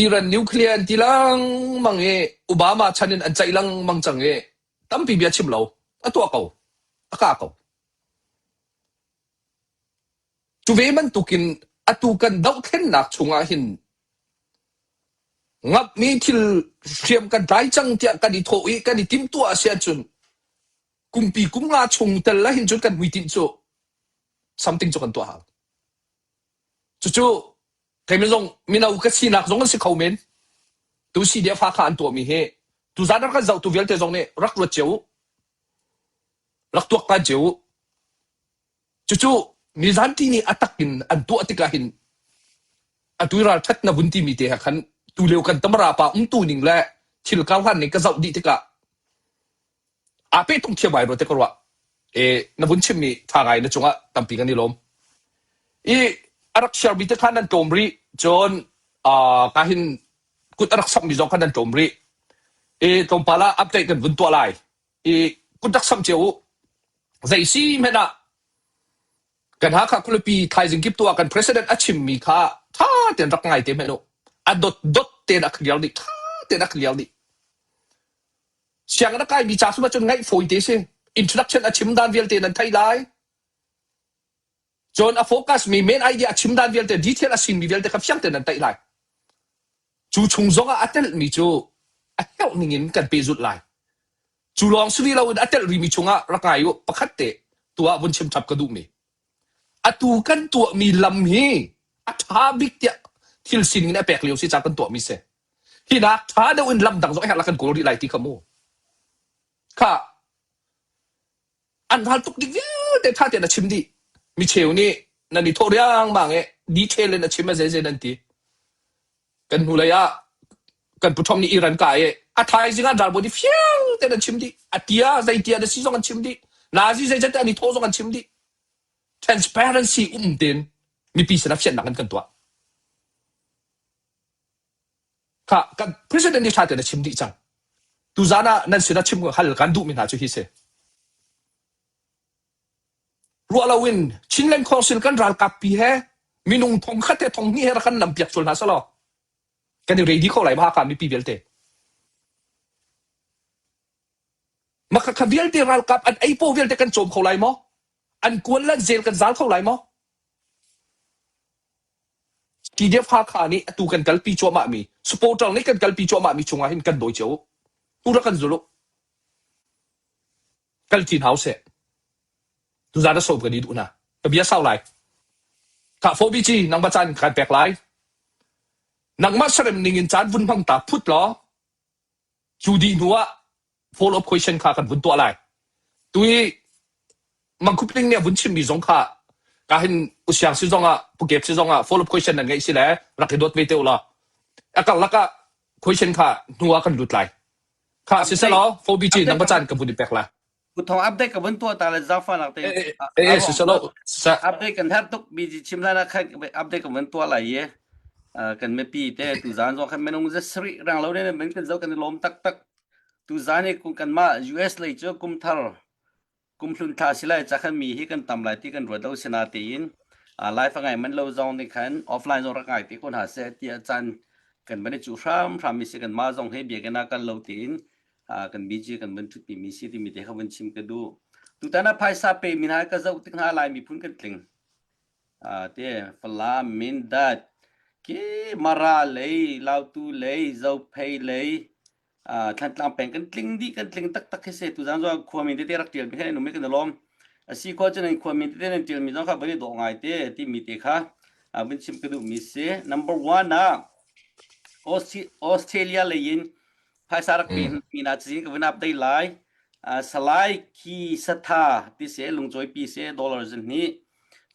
Iran nuclear an ti lengmang i Obama chan in an ceih lengmang cang i tampi bia chim lo a tuah ko a kah ko cu ve bantukin atu kan dohthlennak chungah hin ngamhmi thil hriam kan tlai cang tiah kan i thawh i kan i timhtuah a si ahcun kumpi kum nga chung tel ah hin cun kan hmuitinh cu something cu kan tuah hau cucu Keimah zong mino ka sinak zong an si kho men. Tu CDF Hakha an tuahmi hi tuzaan rak kan zohtu vialte zong nih rak ruat cio u. Rak tuaktan cio u. Cucu nizan ti nih a tak in an tuah tikah hin. Atu i ralṭhat na vun timi te he khan tulio kan tamara pa umtu ning le thil karhlan ning ka zoh dih tikah aa pehtung thiam ai rua te ka ruah. E, na vun chimmi ṭha ngai na cungah tampi kan i lawm. I a rak share mi te kha nan tlawm rih. Cun uh, ka hin kut a rak samhmi zong kha nan tlawm rih. I tlawmpal ah update kan vun tuah lai. I kut rak samh cio u. Zei si hmanh ah kan Hakha khualipi thaizing kip tu ah kan president a chimmi kha ṭha tein rak ngai te hmanh u. A dot dot tein a clear dih. Ṭha tein a clear dih. Sianginn a kaimi ca sum ahcun ngaih fawi te si. Introduction a chim dan vialte nan theih lai. Cun a focus mi main idea a chim dan vialte detail a sinmi vialte kha fiang tein nan theih lai. Cu chung zong ah a telhmi cu a herh ning in kan pehzulh lai. Cu lawng si rih loin a telh rihmi chungah rak ngai u pakhat te tu ah vun chim chap ka duhmi. Atu kan tuahmi lam hi a ṭha bik tiah thil sining in a pek lio si ca kan tuahmi si. Hi nak ṭha deuh in lam dang zong a herh la kan kawl rih lai ti kha mu. Kha an ral tuk ding vialte ṭha tein a chim dih. Micheu nih nan i thawh riangmang i detail in a chim a zeizei nan ti. Kan hnulei ah kan pu Trump nih Iran ka i a thaizing ah ralbawi nih fiang tein an chim dih. A tia zeitia na si zong an chim dih. Nazi zeizat an i thawh zong an chim dih. Transparency um tein mipi sinah fiannak an kan tuah. Kha kan president nih ṭha tein a chim dih cang. Tuzaan ah nan sinah chim hal kan duhmi hna cu hi si. Ruah loin Chinland Council kan ralkap pi he minung thong khat he thong hnih he rak kan lam piak sual hna selaw kan i ready kho lai ma Hakha mipi vialte. Maka kha vialte ralkap an ei paw vialte kan cawm kho lai maw? An kual le zel kan zal kho lai maw? TDF Hakha nih atu kan kalpi cuahmahmi supporter nih kan kalpi cuahmahmi chungah hin kan dawi cio u. Tu rak kan zul u. Kal ṭi hna usih. Tuzaan a sawm kan i duh hna. Ka bia sau lai. Khah 4BG nangmah caan kan pek lai. Nangmah sarem ning in caan vun hmang ta phut law cu dih hnu ah follow up question kha kan vun tuah lai. Tui Mangkhup Ling nih a vun chimmi zong kha ka hin usiang si zong ah pukep si zong ah follow up question nan ngeih si le rak i dawt ve te u law a karlak ah question kha hnu ah kan lut lai. Kha siselaw 4BG nang caan ka vun i pek la. Kuthong update ka vun tuah ta le zafa nak te. Eh eh siselaw sa update kan har tuk BG chim hlan ah khan update ka vun tuah lai ye. Kan mipi te tu zan zong khan minung za sri rang lo ne men kan zo kan lom tak tak. Tu zan hi kan ma US lei cu kum thar Kumhlun thla si lai ca khan mi hi kan tam lai ti kan ruat lo sinatein live a ngai man lo zong nih khan offline zong rak ngai te ko hna seh tiah caan kan van i cuh hramhram mi si kan mah zong he biakinn ah kal lo tiin kan BG kan van ṭhutpi mi si timi te kha van chim ka duh. Tutan ah phaisa pe mi hna ka zoh tik hna Lai miphun kan tling. Te Falam, Mindat, ki Mara lei, Lautu lei, Zophei lei, Thlantlang peng kan tling dih kan tling taktak khi si tuzaan zong khuami tete rak ṭial mi kha nan um i kan i lawm a si khawh cun nan khuami tete nan ṭial mi zong kha van i dawh ngai te timi te kha vun chim ka duh mi si number one ah Australia lei in phaisa rak pe mi na cazin ka vun update lai Salai Khi Satha ti si lungcawi pi si dollar zin hnih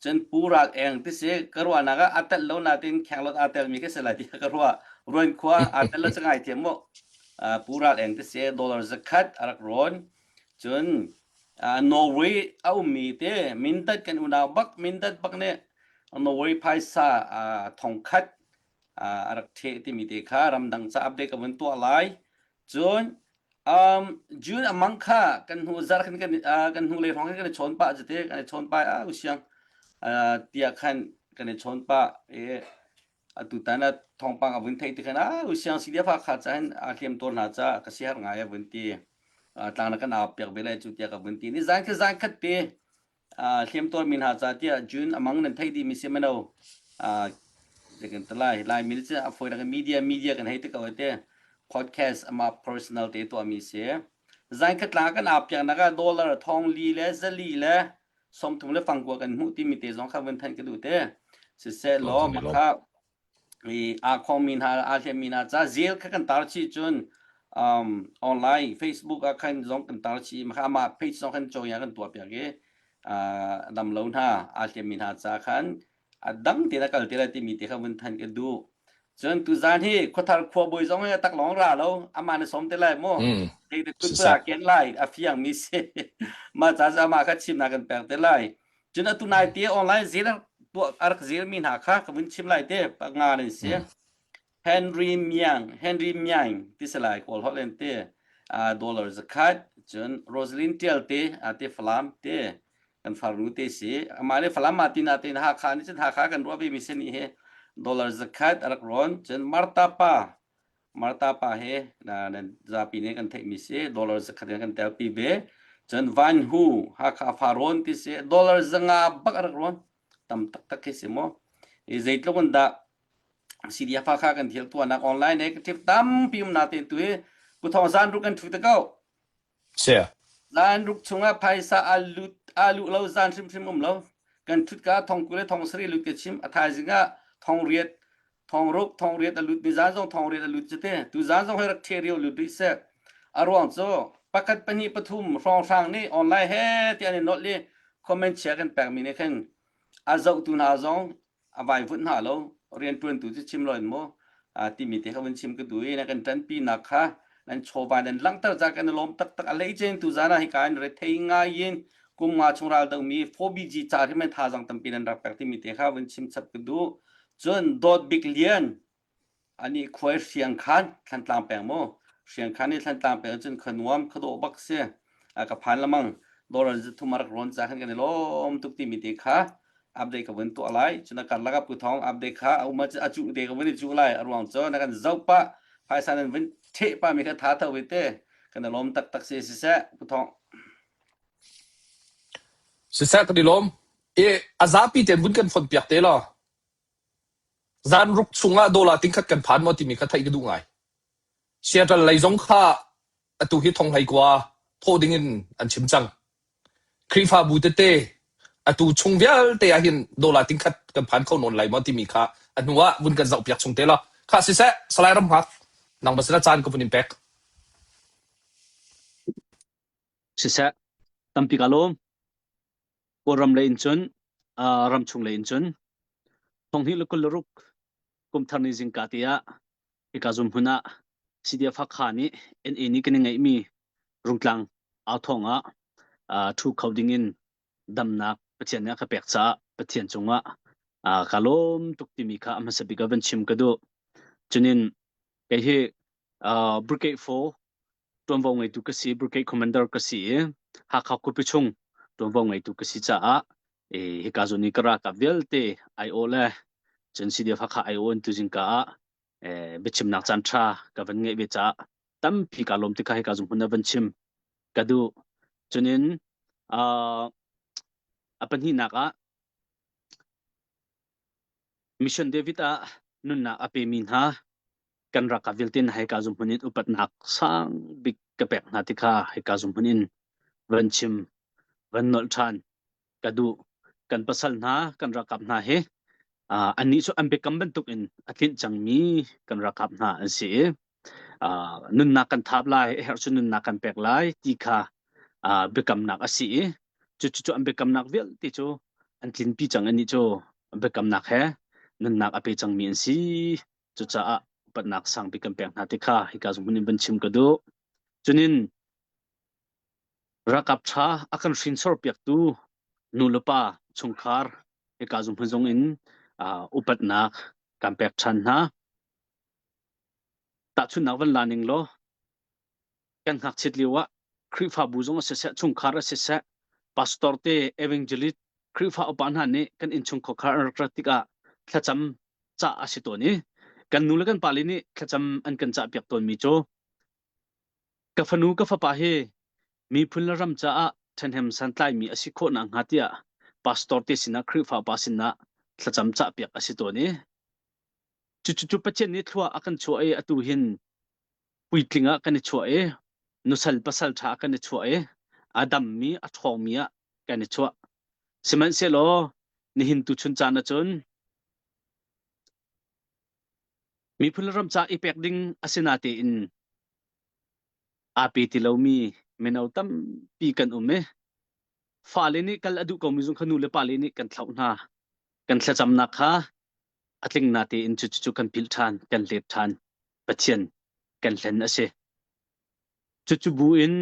Cun Pu Ral Eng ti si ka ruahnak ah aa telh lo nain khenglawt aa telmi ka si lai tiah ka ruah. Ruan khua aa tel lo cu ngai thiam mu. Pu Ral Eng ti si dollar zakhat a rak rawn. Cun Norway a ummi te Mindat kan unau bak Mindat bak nih Norway phaisa thongkhat a rak ṭheh timi te kha ramdang ca update ka vun tuah lai. Cun Um, June a mang kha kan hnu zar khan kan uh, kan hnu lei hrawng khan kan i chawn pah jate kan i chawn pah a usiang uh, tiah khan kan i chawn pah e atu tan a thawngpang a vun theih ti khan a usiang si dia fa kha cha hin a hliam tawn hna cha ka si har ngai a vun ti tlang na kan au piak ve lai cu tiah ka vun ti ni zan kha zan khat te hliamtuar mi hna ca tiah June amang nan theih dih mi si mano kan lai lai mi cu a foi nak media media kan hei te ko te podcast ama personal te to mi si zan khat la kan ap piak nak dollar thong li le zali le 30 le fangkua kan hmuh ti mi te zong kha vun than ka du te siseh law makha i aa khongmi hna aa hliammi hna ca zel kha kan tar chih cun um, online Facebook ah khan zong kan tar chih mah amah page zong khan coya kan tuah piak i uh, dam lo hna aa hliammi hna ca khan A dang tein a kal te lai timi te kha vun than ka duh. Cun tuzan hi khuathar khuabawi zong hi a tak lawng ra lo ama na som te lai mu. Mm. Hei te kut Siseh. ken lai a fiang mi si. Ma ca cu amah kha chimnak kan pek te lai. Cun atu nai te online zil tuah a rak zil mi hna kha ka vun chim lai te panga nan si. Mm. Henry Miang, Henry Miang ti si lai Kawl holh in ti dollar zakhat cun Rosalind Tial te a te Falam te kan farnu te si amah le Falam ma tina te Hakha nih cun Hakha kan ruah ve mi si ni hi dollar zakhat a rak rawn cun Martha pa Martha pa he na nan zapi nih kan theih mi si dollar zakhat in kan telpi ve cun Van Hu Hakha Farawn ti si dollar zanga bak a rak rawn tam taktak khi si mu i zeitluk in dah CDF kha kan thil tuahnak online he trip tampi um na te tu hi kuthong zan ruk kan thu te ko Sia. zan ruk chungah phaisa a lut a luh lo zan hrimhrim um lo kan thut ka thong kule thong sari lut ke chim a thaizing ah thong riat thong ruk thong riat a lut ni zan zong thong riat a lut chite tu zan zong he rak the rio lut rih se a ruang cu pakhat pahnih pathum hrawng hrang nih online he ti an i nolh i comment chia kan pek mi nih khin a zohtu hna zong a vaivunh hna lo rianṭuantu cu chim loin maw timi te kha vun chim ka duh i na kan ṭanpi nak kha nan chawva nan langhter ca kan i lawm taktak a lei cen tu zan ah hika in rethei ngai in kum nga chung ral domi 4BG ca hrim in thazang tampi nan rak pek timi te kha vun chim chap ka duh cun dawt bik lian Anih khuai Hriangkhan Thlantlang peng maw? Hriangkhan i Thlantlang peng cun khuanuam khuadawh bak si. A ka phan lamang dolar zathum a rak rawn ca khan kan i lawm tuk timi te kha update ka vun tuah lai. Cun a karlak ah Pu Thawng update kha a um ah a cuh te ka vun i cuh lai. A ruang cu na kan zoh pah phaisa nan vun ṭheh pah mi kha tha tho ve te. Kan i lawm taktak si siseh Pu Thawng. Siseh kan i lawm. I a zapi tein vun kan fonh piak te law. Zanruk chungah dollar tingkhat kan phan maw timi kha theih ka duh ngai. Seattle lei zong kha atu hi thong hlei kua thawh ding in an chim cang. Khrihfabu tete atu chung vialte ah hin dollar tingkhat kan phan kho nawn lai maw timi kha a hnu ah vun kan zohpiak chung te law. Kha siseh, Salai Ramhngak, nangmah sinah caan ka vun in pek. Siseh, tampi ka lawm. Kawlram lei in cun uh, ramchung lei in cun thonghnih le 26 kumthar ni zingka te ah hika zum hmun ah CDF Hakha nih NA nih kan i ngeihmi Rungtlang authawng ah uh, thu kho ding in damnak Pathian nih a ka pek caah Pathian cungah uh, ka lawm tuk timi kha a hmasa bik ah van chim ka duh. Cunin kei hi uh, Brigade 4 ṭuanvo ngeitu ka si, brigade commander ka si i Hakha khuapi chung ṭuanvo ngeitu ka si caah e, hika zawn i ka ralkap vialte aiawh le cun CDF Hakha aiawh in tuzingka ah e, biachimnak caan ṭha ka van ngeih ve caah tampi kaa lawm ti kha hika zung hmun ah van chim ka duh. Cunin uh, a pahnihnak ah Mission David ah nunnak a pemi hna kan ralkap vialte hna hika zumhmun in upatnak sang bik ka pek hna ti kha hika zumhmun in van chim van nolh ṭhan ka duh. Kan pasal hna kan ralkap hna hi uh, annih cu an biakam bantuk in a tlinh cangmi kan ralkap hna an si i uh, nunnak kan thap lai, a herh cu nunnak kan pek lai ti kha uh, biakamnak a si i cucu an biakamnak vialte cu an tlinpi cang annih cu biakamnak he nunnak a pe cangmi an si. Cucaah upatnak sangpi kan pek hna ti kha hika zung in van chim ka duh. Cunin ralkap ṭha a kan hrinsor piaktu nu le pa chungkhar hika zung hmun zong in uh, upatnak kan pek ṭhan hna. Tahchunhnak van la ning law kan ngakchiat lio ah Khrihfabu zong a siseh, chungkhar a siseh, pastor te, evangelist, Khrihfa upa hna nih kan innchungkhar kha an rak rat tikah thlacam cah a si tawn i kan nu le kan pale nih thlacam an kan cahpiak tawnmi cu ka fanu ka fapa hi miphun le ram caah ṭhahnem santlaimi a si khawh nakhnga tiah pastor te sinah Khrihfa upa sinah thlacam cahpiak a si tawn i cucu Pathian nih thlua a kan chuah i atu hin puitling ah kan i chuah i nusal pasal ṭha ah kan i chuah i a dammi a ṭhawngmi ah kan i chuah. Sihmanhsehlaw nihin tuchun caan ahcun miphun le ram ca i pek ding a si natein aa pe ti lomi mino tampi kan um i fale nih kal a duh komi zong kha nu le pale nih kan thlauh hna. Kan thlacamnak kha a tling na tein cucu kan philh ṭhan, kan let ṭhan. Pathian kan hlen a si. Cucu bu in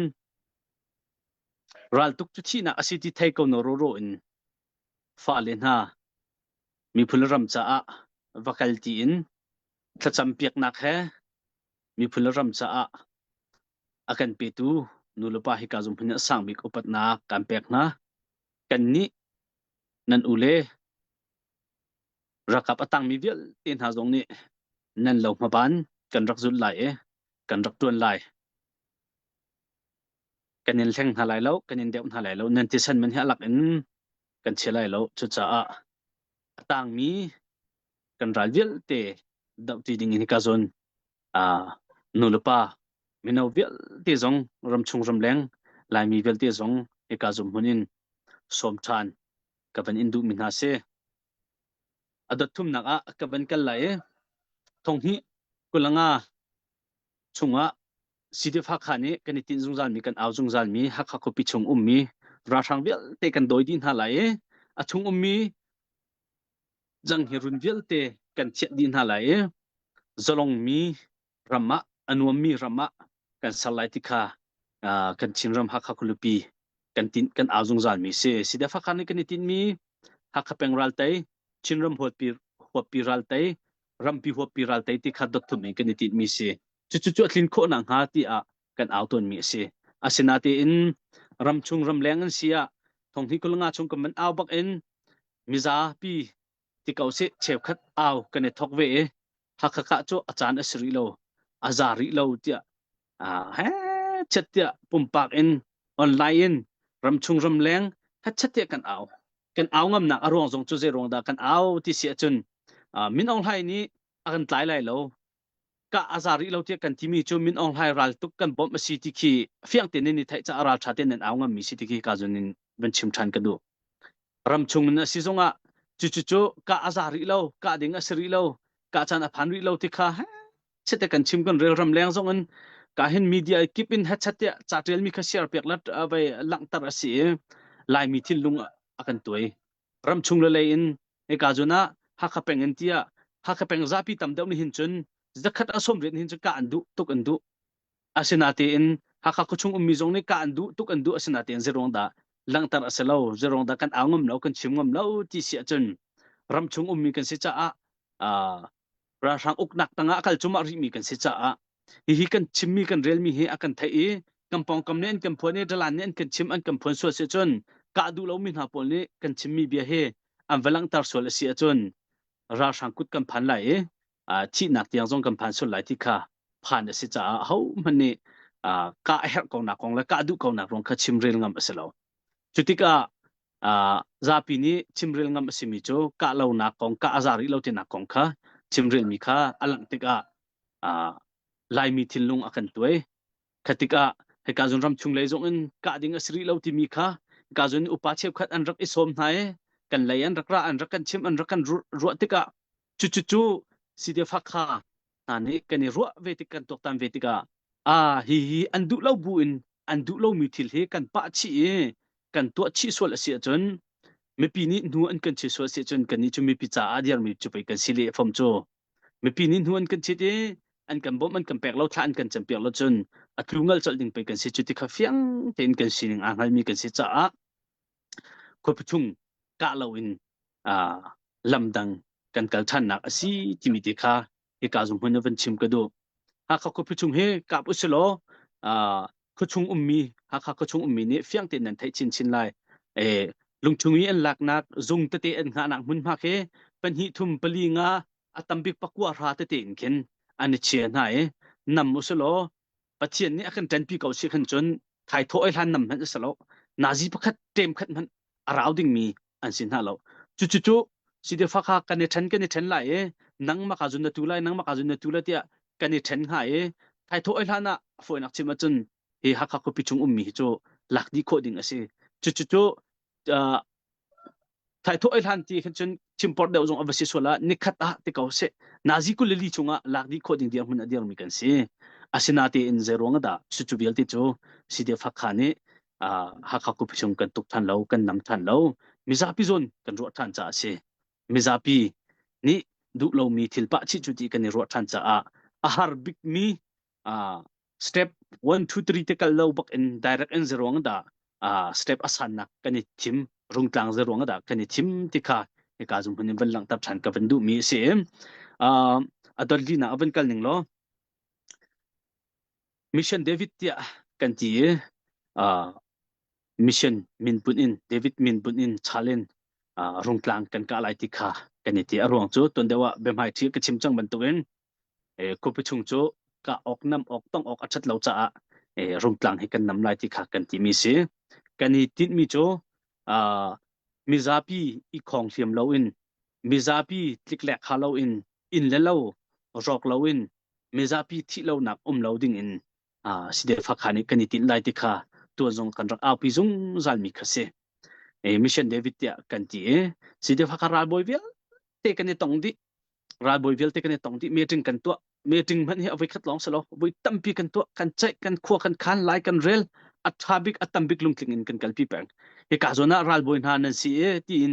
raltuk cu thihnak a si ti thei ko no roro in fale hna miphun ram caah va kal ti in thlacam piaknak he miphun ram caah a kan petu nu le pa hika zung hmun a sang bik upatnak kan pek hna. Kannih nan u le ralkap a tangmi vialte hna zong nih nan lo hmaban kan rak zulh lai i kan rak ṭuan lai. Kan in hleng hna lai lo, kan in deuh hna lai lo, nan thisen man hi a lak in kan chia lai lo. Cucaah a tangmi kan ral vialte dohṭi ding in hika zawn uh, nu le pa mino vialte zong ramchung ramleng Laimi vialte zong hika zum hmun in sawm ṭhan ka van in duhmi hna si. A dot thumnak ah ka van kal lai i thonghnih kulanga chungah CDF Hakha nih kan i tinh zungzalmi kan au zungzalmi Hakha khuapi chung ummi ralhrang vialte kan dawi dih hna lai i a chung ummi jang hi run vialte kan thiah dih hna lai i zalongmi ram ah a nuammi ram ah kan ser lai ti kha kan Chinram Hakha khualipi kan tin kan au zungzalmi si. CDF Hakha nih kan i tinhmi Hakha peng raltei, Chinram huatpi huappi raltei, rampi huappi raltei ti kha dot thum in kan i tinhmi si. Cucu cu a tlin khawh nakhnga tiah kan au tawnmi a si. Asinain ramchung ramleng an si ah thonghnih kulanga chung kan van au bak in mizapi ti ko sih cheukhat au kan i thok ve i Hakha kah cu a caan a si rih lo a za rih lo tiah he chet tiah pumpak in online in ramchung ramleng chet tiah kan au kan au ngamnak a ruang zong cu zei ruang dah kan au ti si ahcun Min Aung Hlaing nih a kan tlai lai lo kah a za rih lo tiah kan timi cu Min Aung Hlaing ral tuk kan bawmh a si ti khi fiang tein nan i theih caah ral ṭha tein nan au ngammi si ti khi ka zun in van chim ṭhan ka duh. Ramchung in a si zongah cucu kah a za rih lo, kah ding a si rih lo, kah caan a phan rih lo ti kha chete kan chim kan rel ram leng zong in ka hin media kip in hechat tiah ca ṭialmi kha share piak la vai langhter a si i Laimi thinlung a kan tuai. Ramchung le lei in hika zun ah Hakha peng in tiah Hakha peng zapi tam deuh nih hin cun zakhat a sawm riat hin cun kah an duh tuk an duh. Asinatein Hakha khuachung ummi zong nih kah an duh tuk an duh asinatein zeiruang dah langhter a si lo zeiruang dah kan au ngam lo kan chim ngam lo ti si ahcun ramchung ummi kan si caah uh, ralhrang uknak tangah a kal cumah rihmi kan si caah hihi kan chimmi kan relmi hi a kan theih i kan pawngkam nih an kan phuan i dalan nih an kan chim an kan phuan sual si ahcun kah duh lomi hna pawl nih kan chimmi bia hi an va langhter sual a si ahcun ralhrang kut kan phan lai i thihnak tiang zong kan phan sual lai ti kha phan a si caah hohmanh nih kah a herh ko nak kong le kah duh ko nak ruang kha chimrel ngam a si lo. Cu tikah zapi nih chimrel ngam a simi cu kah lonak kong, kah a za rih lo tinak kong kha chimrelmi kha a langh tikah Laimi thinlung a kan tuai. Kha tikah hika zun ram chung lei zong in kah ding a si rih lo timi kha hika zun upa cheukhat an rak i sawm hna i kan lei an rak ra an rak kan chim an rak kan ruah tikah cucu cu CDF Hakha hna nih kan i ruah ve tik kan tuaktan ve tikah a hi hi an duh lo bu in an duh lomi thil hi kan pah chih i kan tuah chih sual a si ahcun mipi nih hnu an kan chih sual a si ahcun kannih cu mipi caah dirmi cu pei kan si leh fom cu mipi nih hnu an kan chit i an kan bawmh an kan pek lo thla an kan cam piak lo cun a tlu ngal colh ding pei kan si cu ti kha fiang tein kan sining aa hngalmi kan si caah khuapi chung kah lo in lamdang kan kal ṭhannak a si timi te kha hika zung hmun van chim ka duh. Hakha khuapi chung hi kap usilaw khuachung ummi Hakha khuachung ummi nih fiang tein nan theih chinchin lai. E, lungchung i an laknak zung tete an hngahnak hmunhma khi pahnih thum pali nga a tambik pakua hra tete in khin an i chia hna i nam usilaw Pathian nih a kan ṭanpi ko si khan cun thaithawh ai hlan nam hmanh a si lo. Nazi pakhat ṭem khat hmanh a rau dingmi an si hna lo. Cucu cu Sidefa kha kan i ṭhen kan i ṭhen lai i nangmah ka zun na tu lai nangmah ka zun na tu lai tiah kan i ṭhen hnga i thaithawh ai hlan ah a fawinak chim ahcun hi Hakha khuapi chung ummi hi cu lak dih khawh ding a si. Cucu cu thaithawh ai hlan ti khan cun chimport deuh zong a va si sual ah nikhat ah ti ko seh nazi kulili chungah lak dih khawh ding dirhmun a dirmi kan si asinatein zeiruang dah cucu vialte cu CDF Hakha nih Hakha khuapi chung kan tuk than lo kan nam than lo mizapi zawn kan ruah than caah a si. Mizapi nih duh lomi thil pah chih cu ti kan i ruah ṭhan caah a har bikmi uh, step 1 2 3 te kal lo bak in direct in zeruang dah uh, step a sannak kan i thim rungtlang zeruang dah kan i thim ti kha hika zum hun in van langhter ṭhan ka van duhmi a si. Uh, a dot li na a van kal ning law Mission David tiah kan ti i uh, mission min bunh in David min bunh in chal in uh, rungtlang kan kah lai ti kha kan i ti a ruang cu tuan deuh ah biahmai ṭhi ka chim cang bantukin eh, khuapi chung cu kah awk nam awk tong awk a ṭhat lo caah eh, rungtlang hi kan nam lai ti kha kan timi si kan i tinhmi cu uh, mizapi i khong hliam loin mizapi tliklek kha loin inn le lo rawk loin mizapi thih lonak um lo ding in uh, Sidefakha nih kan i tinh lai ti kha tuan zong kan rak aupi zungzal mi kha si. E, Mission David tiah kan ti i Sidefakha ralbawi vialte kan i tong dih. Ralbawi vialte kan i tong dih. Meeting kan tuah. Meeting hmanh hi a voi khat lawng si lo. Voi tampi kan tuah. Kan ceih, kan khua, kan khan, lai kan rel. A ṭha bik, a tam bik lungtling in kan kalpi peng. Hika zawn ah ralbawi hna nan si i tiin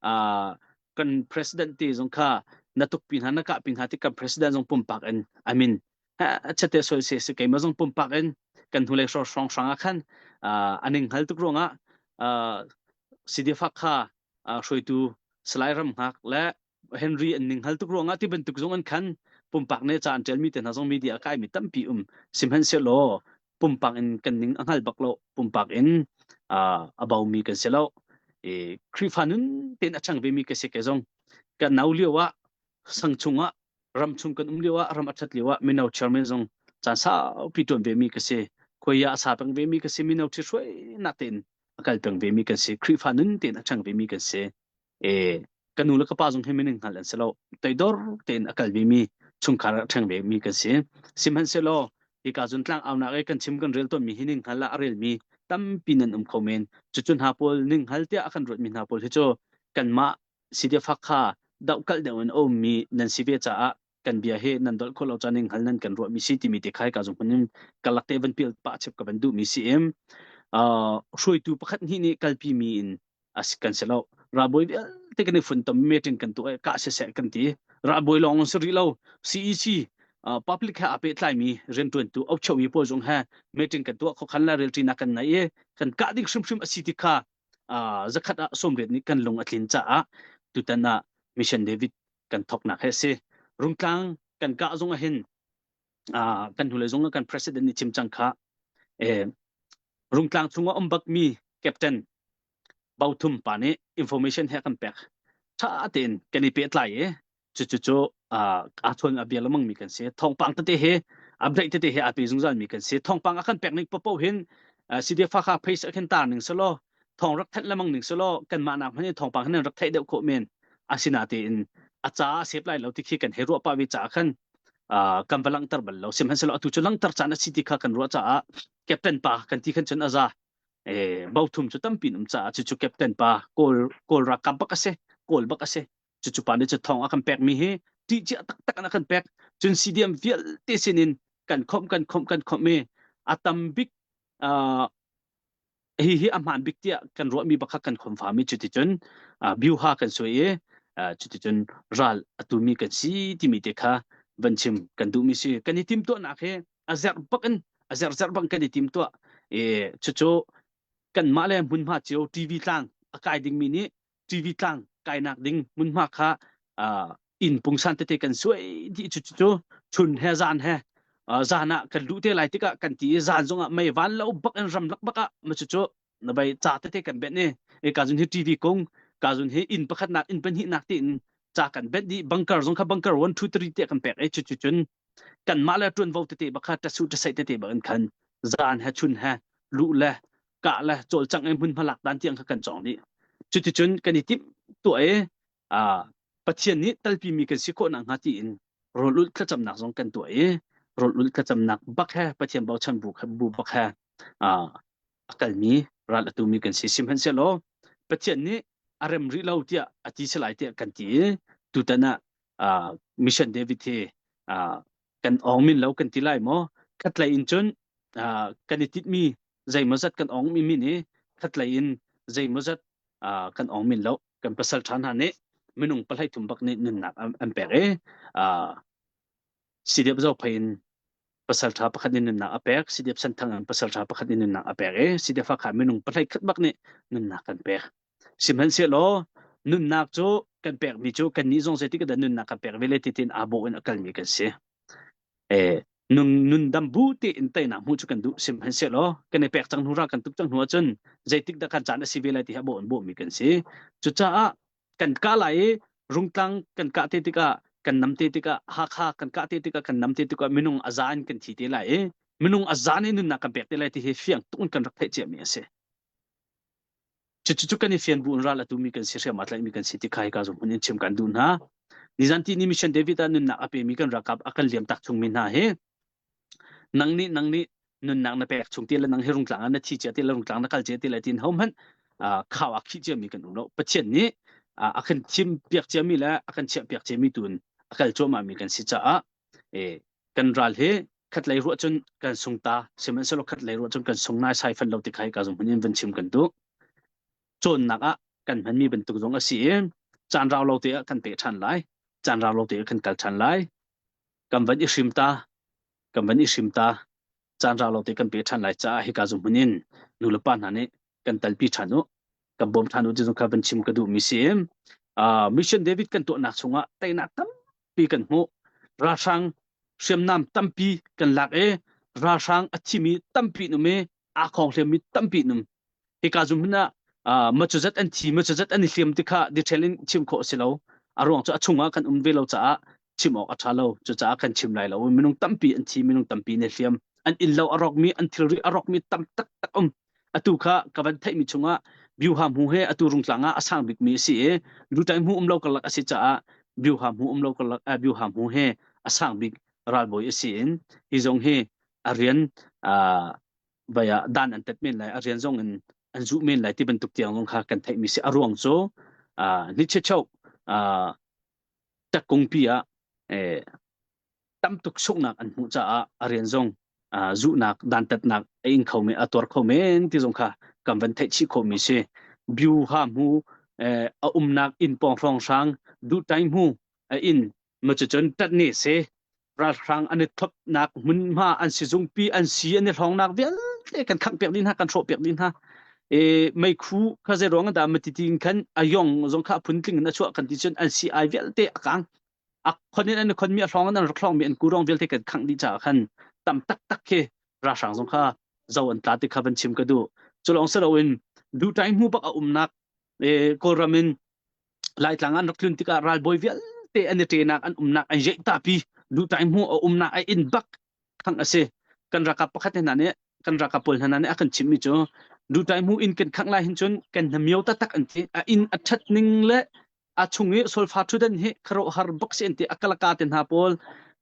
uh, kan president te zong kha na tukpi hna na kahpi hna ti kan president zong pumpak in I mean chate soi se se keimah zong pumpak in kan hnulei hrawng hrawng hrang ah khan an ing hngal tuk ruangah CDF kha hruaitu Salai Ram Hngak le Henry an ning hngal tuk ruangah ti bantuk zong an khan pumpak ne ca an ṭialmi te hna zong media a kaimi tampi um sihmanhsehlaw pumpak in kan ning a hngal bak lo pumpak in a baumi kan si lo e Khrihfa nun tein a ṭhang vemi ka si ke zong kan nau lio ah sang chungah ram chung kan um lio ah ram a ṭhat lio ah mino chairman zong caan saupi ṭuan vemi ka si khuai ah a sa peng vemi ka si mino ṭhithruainak tein a kal peng vemi kan si Khrihfa nun tein a ṭhang vemi kan si e ka nu le ka pa zong hi mining hngal an si lo toidor tein a kal vemi chungkhar a ṭhang vemi kan si sihmanhsehlaw hika zun tlang aunak i kan chim kan rel tawnmi hi ning hngal ah a relmi tampi nan um kho men cucu hna pawl ning hngal tiah a kan ruatmi hna pawl hi cu kanmah Sidefak kha dohkalh deuh in a ummi nan si ve caah kan bia hi nan dolh khawh lo caan in hngal nan kan ruahmi si timi te khai ka zung hmun in kalak te van pial pah chep ka van duhmi si im uh, hruaitu pakhat hnih nih kalpi mi in as kan si lo ralbawi vialte kan i funtom meeting kan tuah ka se se kan ti ralbawi lawng si rih lo CEC uh, public he a pehtlai mi riantuantu okchomi pawl zong he meeting kan tuah khokhan la relṭinak kan nei i kan kah ding hrimhrim a si ti kha zakhat ah 80 nih kan lung a tlin caah tutan ah Mission David kan thoknak he si. Rungtlang kan kah zong ah hin kan hnulei zong ah kan president nih chim cang kha eh, Rungtlang chungah um bakmi captain Bauthum pa nih information he kan pek. Tha tein kan i pehtlai i cucu cu aa chawn a bia lengmang mi kan si thawngpang tete he update tete he aa pe zungzal mi kan si thawngpang a kan pek ning popo hin CDF kha face a khin tar ning selaw thawng rak thanh lengmang ning selaw kanmah nak hmanh in thawngpang hin rak theih deuh khawh men asina tein a ca a sep lai lo ti khi kan he ruah pah ve caah khan kan va langhter bal lo sihmanhsehlaw atu cu langhter caan a si ti kha kan ruah caah captain pa kan ti khan cun a za eh bothum cu tampi um caah cucu captain pa kawl kawl ralkap bak a si kawl bak a si cucu pa nih cu thawng a kan pekmi hi ṭih cia taktak in a kan pek cun CDM vialte sinin kan khomh kan khomh kan khomh i a tam bik uh, hi hi a hmaan bik tiah kan ruahmi bakha kan khom fami cuticun uh, biuha kan suai i uh, cuticun ral a tumi kan si timi te kha van chim kan duhmi si kan i timtuahnak hi a zerh bak in a zerh zerh bang kan i timtuah e cucu kanmah le hmunhma cio TV tlang a kai dingmi nih TV tlang kainak ding hmunhma kha inn pungsan tete kan suai dih cu cu chun he zan he zan ah kan luh te lai tikah kan ti i zan zongah mei van lo bak in ramlak bak ah ma cu cu na bai ca tete kan benh i e ka zun hi TV kung ka zun hi inn pakhat nak inn pahnih nak tiin ca kan benh dih bunker zong kha bunker 1 2 3 te kan pek e cu cu cun kanmah le ṭuanvo tete bak kha ṭasu ṭasaih tete bak in khan zan he chun he luh le kah le cawlcangh i hmunhma lak dan tiang kha kan cawng dih. Cuticun kan i timh tuah i Pathian nih talpimi kan si khawh nakhnga tiin rawl ulh thlacamnak zong kan tuah i rawl ulh thlacamnak bak he Pathian bochan bu bu bak he a kalmi ral a tumi kan si. Sihmanhsehlaw Pathian nih a rem rih lo tiah a ti si lai tiah kan ti i tutan ah Mission David hi kan awng min lo kan ti lai maw khatlei in cun kan i titmi zeimawzat kan awng mi min i khatlei in zeimawzat kan awng min lo kan pasal ṭha hna nih. minung pahlei thum bak nih nunnak an pek i CDF Zophei in pasalṭha pakhat nih nunnak a pek, CDF Senthang in pasalṭha pakhat nih nunnak a pek i CDF Hakha minung pahlei khat bak nih nunnak kan pek. Sihmanhsehlaw nunnak cu kan pekmi cu kannih zong zeitik dah nunnak kan pek ve le ti tiin aa bawh in a kalmi kan si. Eh, nun nundam bu tein teinak hmuh cu kan duh sihmanhsehlaw kan i pek cang hnu ra kan tuk cang hnu ahcun zeitik dah kan caan a si ve lai ti hi a bawh in bawhmi kan si. Cucaah kan kah lai i Rungtlang kan kah te tikah kan nam te tikah Hakha kan kah te tikah kan nam te tikah minung a za in kan thi te lai i minung a za nih nunnak kan pek te lai ti hi fiang tuk in kan rak theih ciami a si. Cucu kan i fian bu in ral a tumi kan si hriam aa tlaihmi kan si ti kha hika zong hmun in chim kan duh hna. Nizan ti ni Mission David ah nunnak a pemi kan ralkap a kan liam tak chungmi hna hi nang nih nang nih nunnak na pek chung ti le nang hi rungtlang ah na thi cia ti le rungtlang na kal cia ti le tin ho hmanh khau ah khih ciami kan um lo. Pathian nih a kan thim piak ciami le a kan chiah piak ciami tun a kal cuahmah mi kan si caah kan ral hi khatlei ruah cun kan sung ta sihmanhsehlaw khatlei ruah cun kan sung nai sai fan lo ti kha ka zong hmun in van chim kan duh cawnnak ah kan hmanmi bantuk zong a si i caan rau lo te ah kan pe ṭhan lai caan rau lo te ah kan kal ṭhan lai kan van i hrim ta kan van i hrim ta caan rau lo te kan pe ṭhan lai caah hika zong hmun in nu le pa hna nih kan talpi ṭhan u kan bawm ṭhan u ti zong kha van chim ka duhmi si uh, mission David kan tuahnak chungah teinak tampi kan hmuh ralhrang hriamnam tampi kan lak i ralhrang a thimi tampi num i aa khong hliammi tampi num hika zum hmun ah macuzat an thi macuzat an i hliam ti kha detail in chim khawh a si lo a ruang cu a chungah kan um ve lo caah chim awk a ṭha lo cucaah kan chim lai lo minung tampi an thi minung tampi ne hliam an inn lo a rawkmi an thilri a rawkmi tam taktak um atu kha ka van theihmi chungah Byuha hmu he atu rungtlang ah a sang bikmi a si i lutai hmu um lo karlak a si caah Byuha hmu um lo karlak uh, Byuha hmu he a sang bik ralbawi a si in hi zong hi a rian uh, vai ah dan an tet men lai a rian zong in an zuh men lai ti bantuk tiang zong kha kan theihmi si a ruang cu uh, ni cheu uh, takungpi ah eh, tam tuk sunghnak an hmuh caah a rian zong zuhnak dantatnak a ing kho men a tuar kho men ti zong kha kan van theih chih khawhmi si byu ha mu a umnak inn pawng hrawng hrang duh tai mu a inn ma cu cun tat ne se ralhrang an i thlopnak hmunhma an sizungpi an si an i hlawngnak vialte kan khangh piak dih hna kan hrawh piak dih hna e meikhu kha zei ruang dah matiti in khan a yong zong kha phun tling in a chuah kan ti cun an si ai vialte a kang a khon in an khon mi a hlawng in an rak hlawng mi an kurong vialte kan khangh dih caah khan tam taktak khi ralhrang zong kha zo an tla ti kha van chim ka duh culong si loin dutai hmu bak a umnak e kawlram in laitlang an rak tlun tikah ralbawi vialte an i ṭenak an umnak an jeih tapi dutai hmu a umnak a inn bak khangh a si kan ralkap pakhat hna nih kan ralkap pawl hna nih a kan chimhmi cu dutai hmu inn kan khangh lai hin cun kan hnamio taktak an ti a inn a ṭhat ning le a chung i solfa ṭhudan hi khuaruahhar bak si an ti a kalaka te hna pawl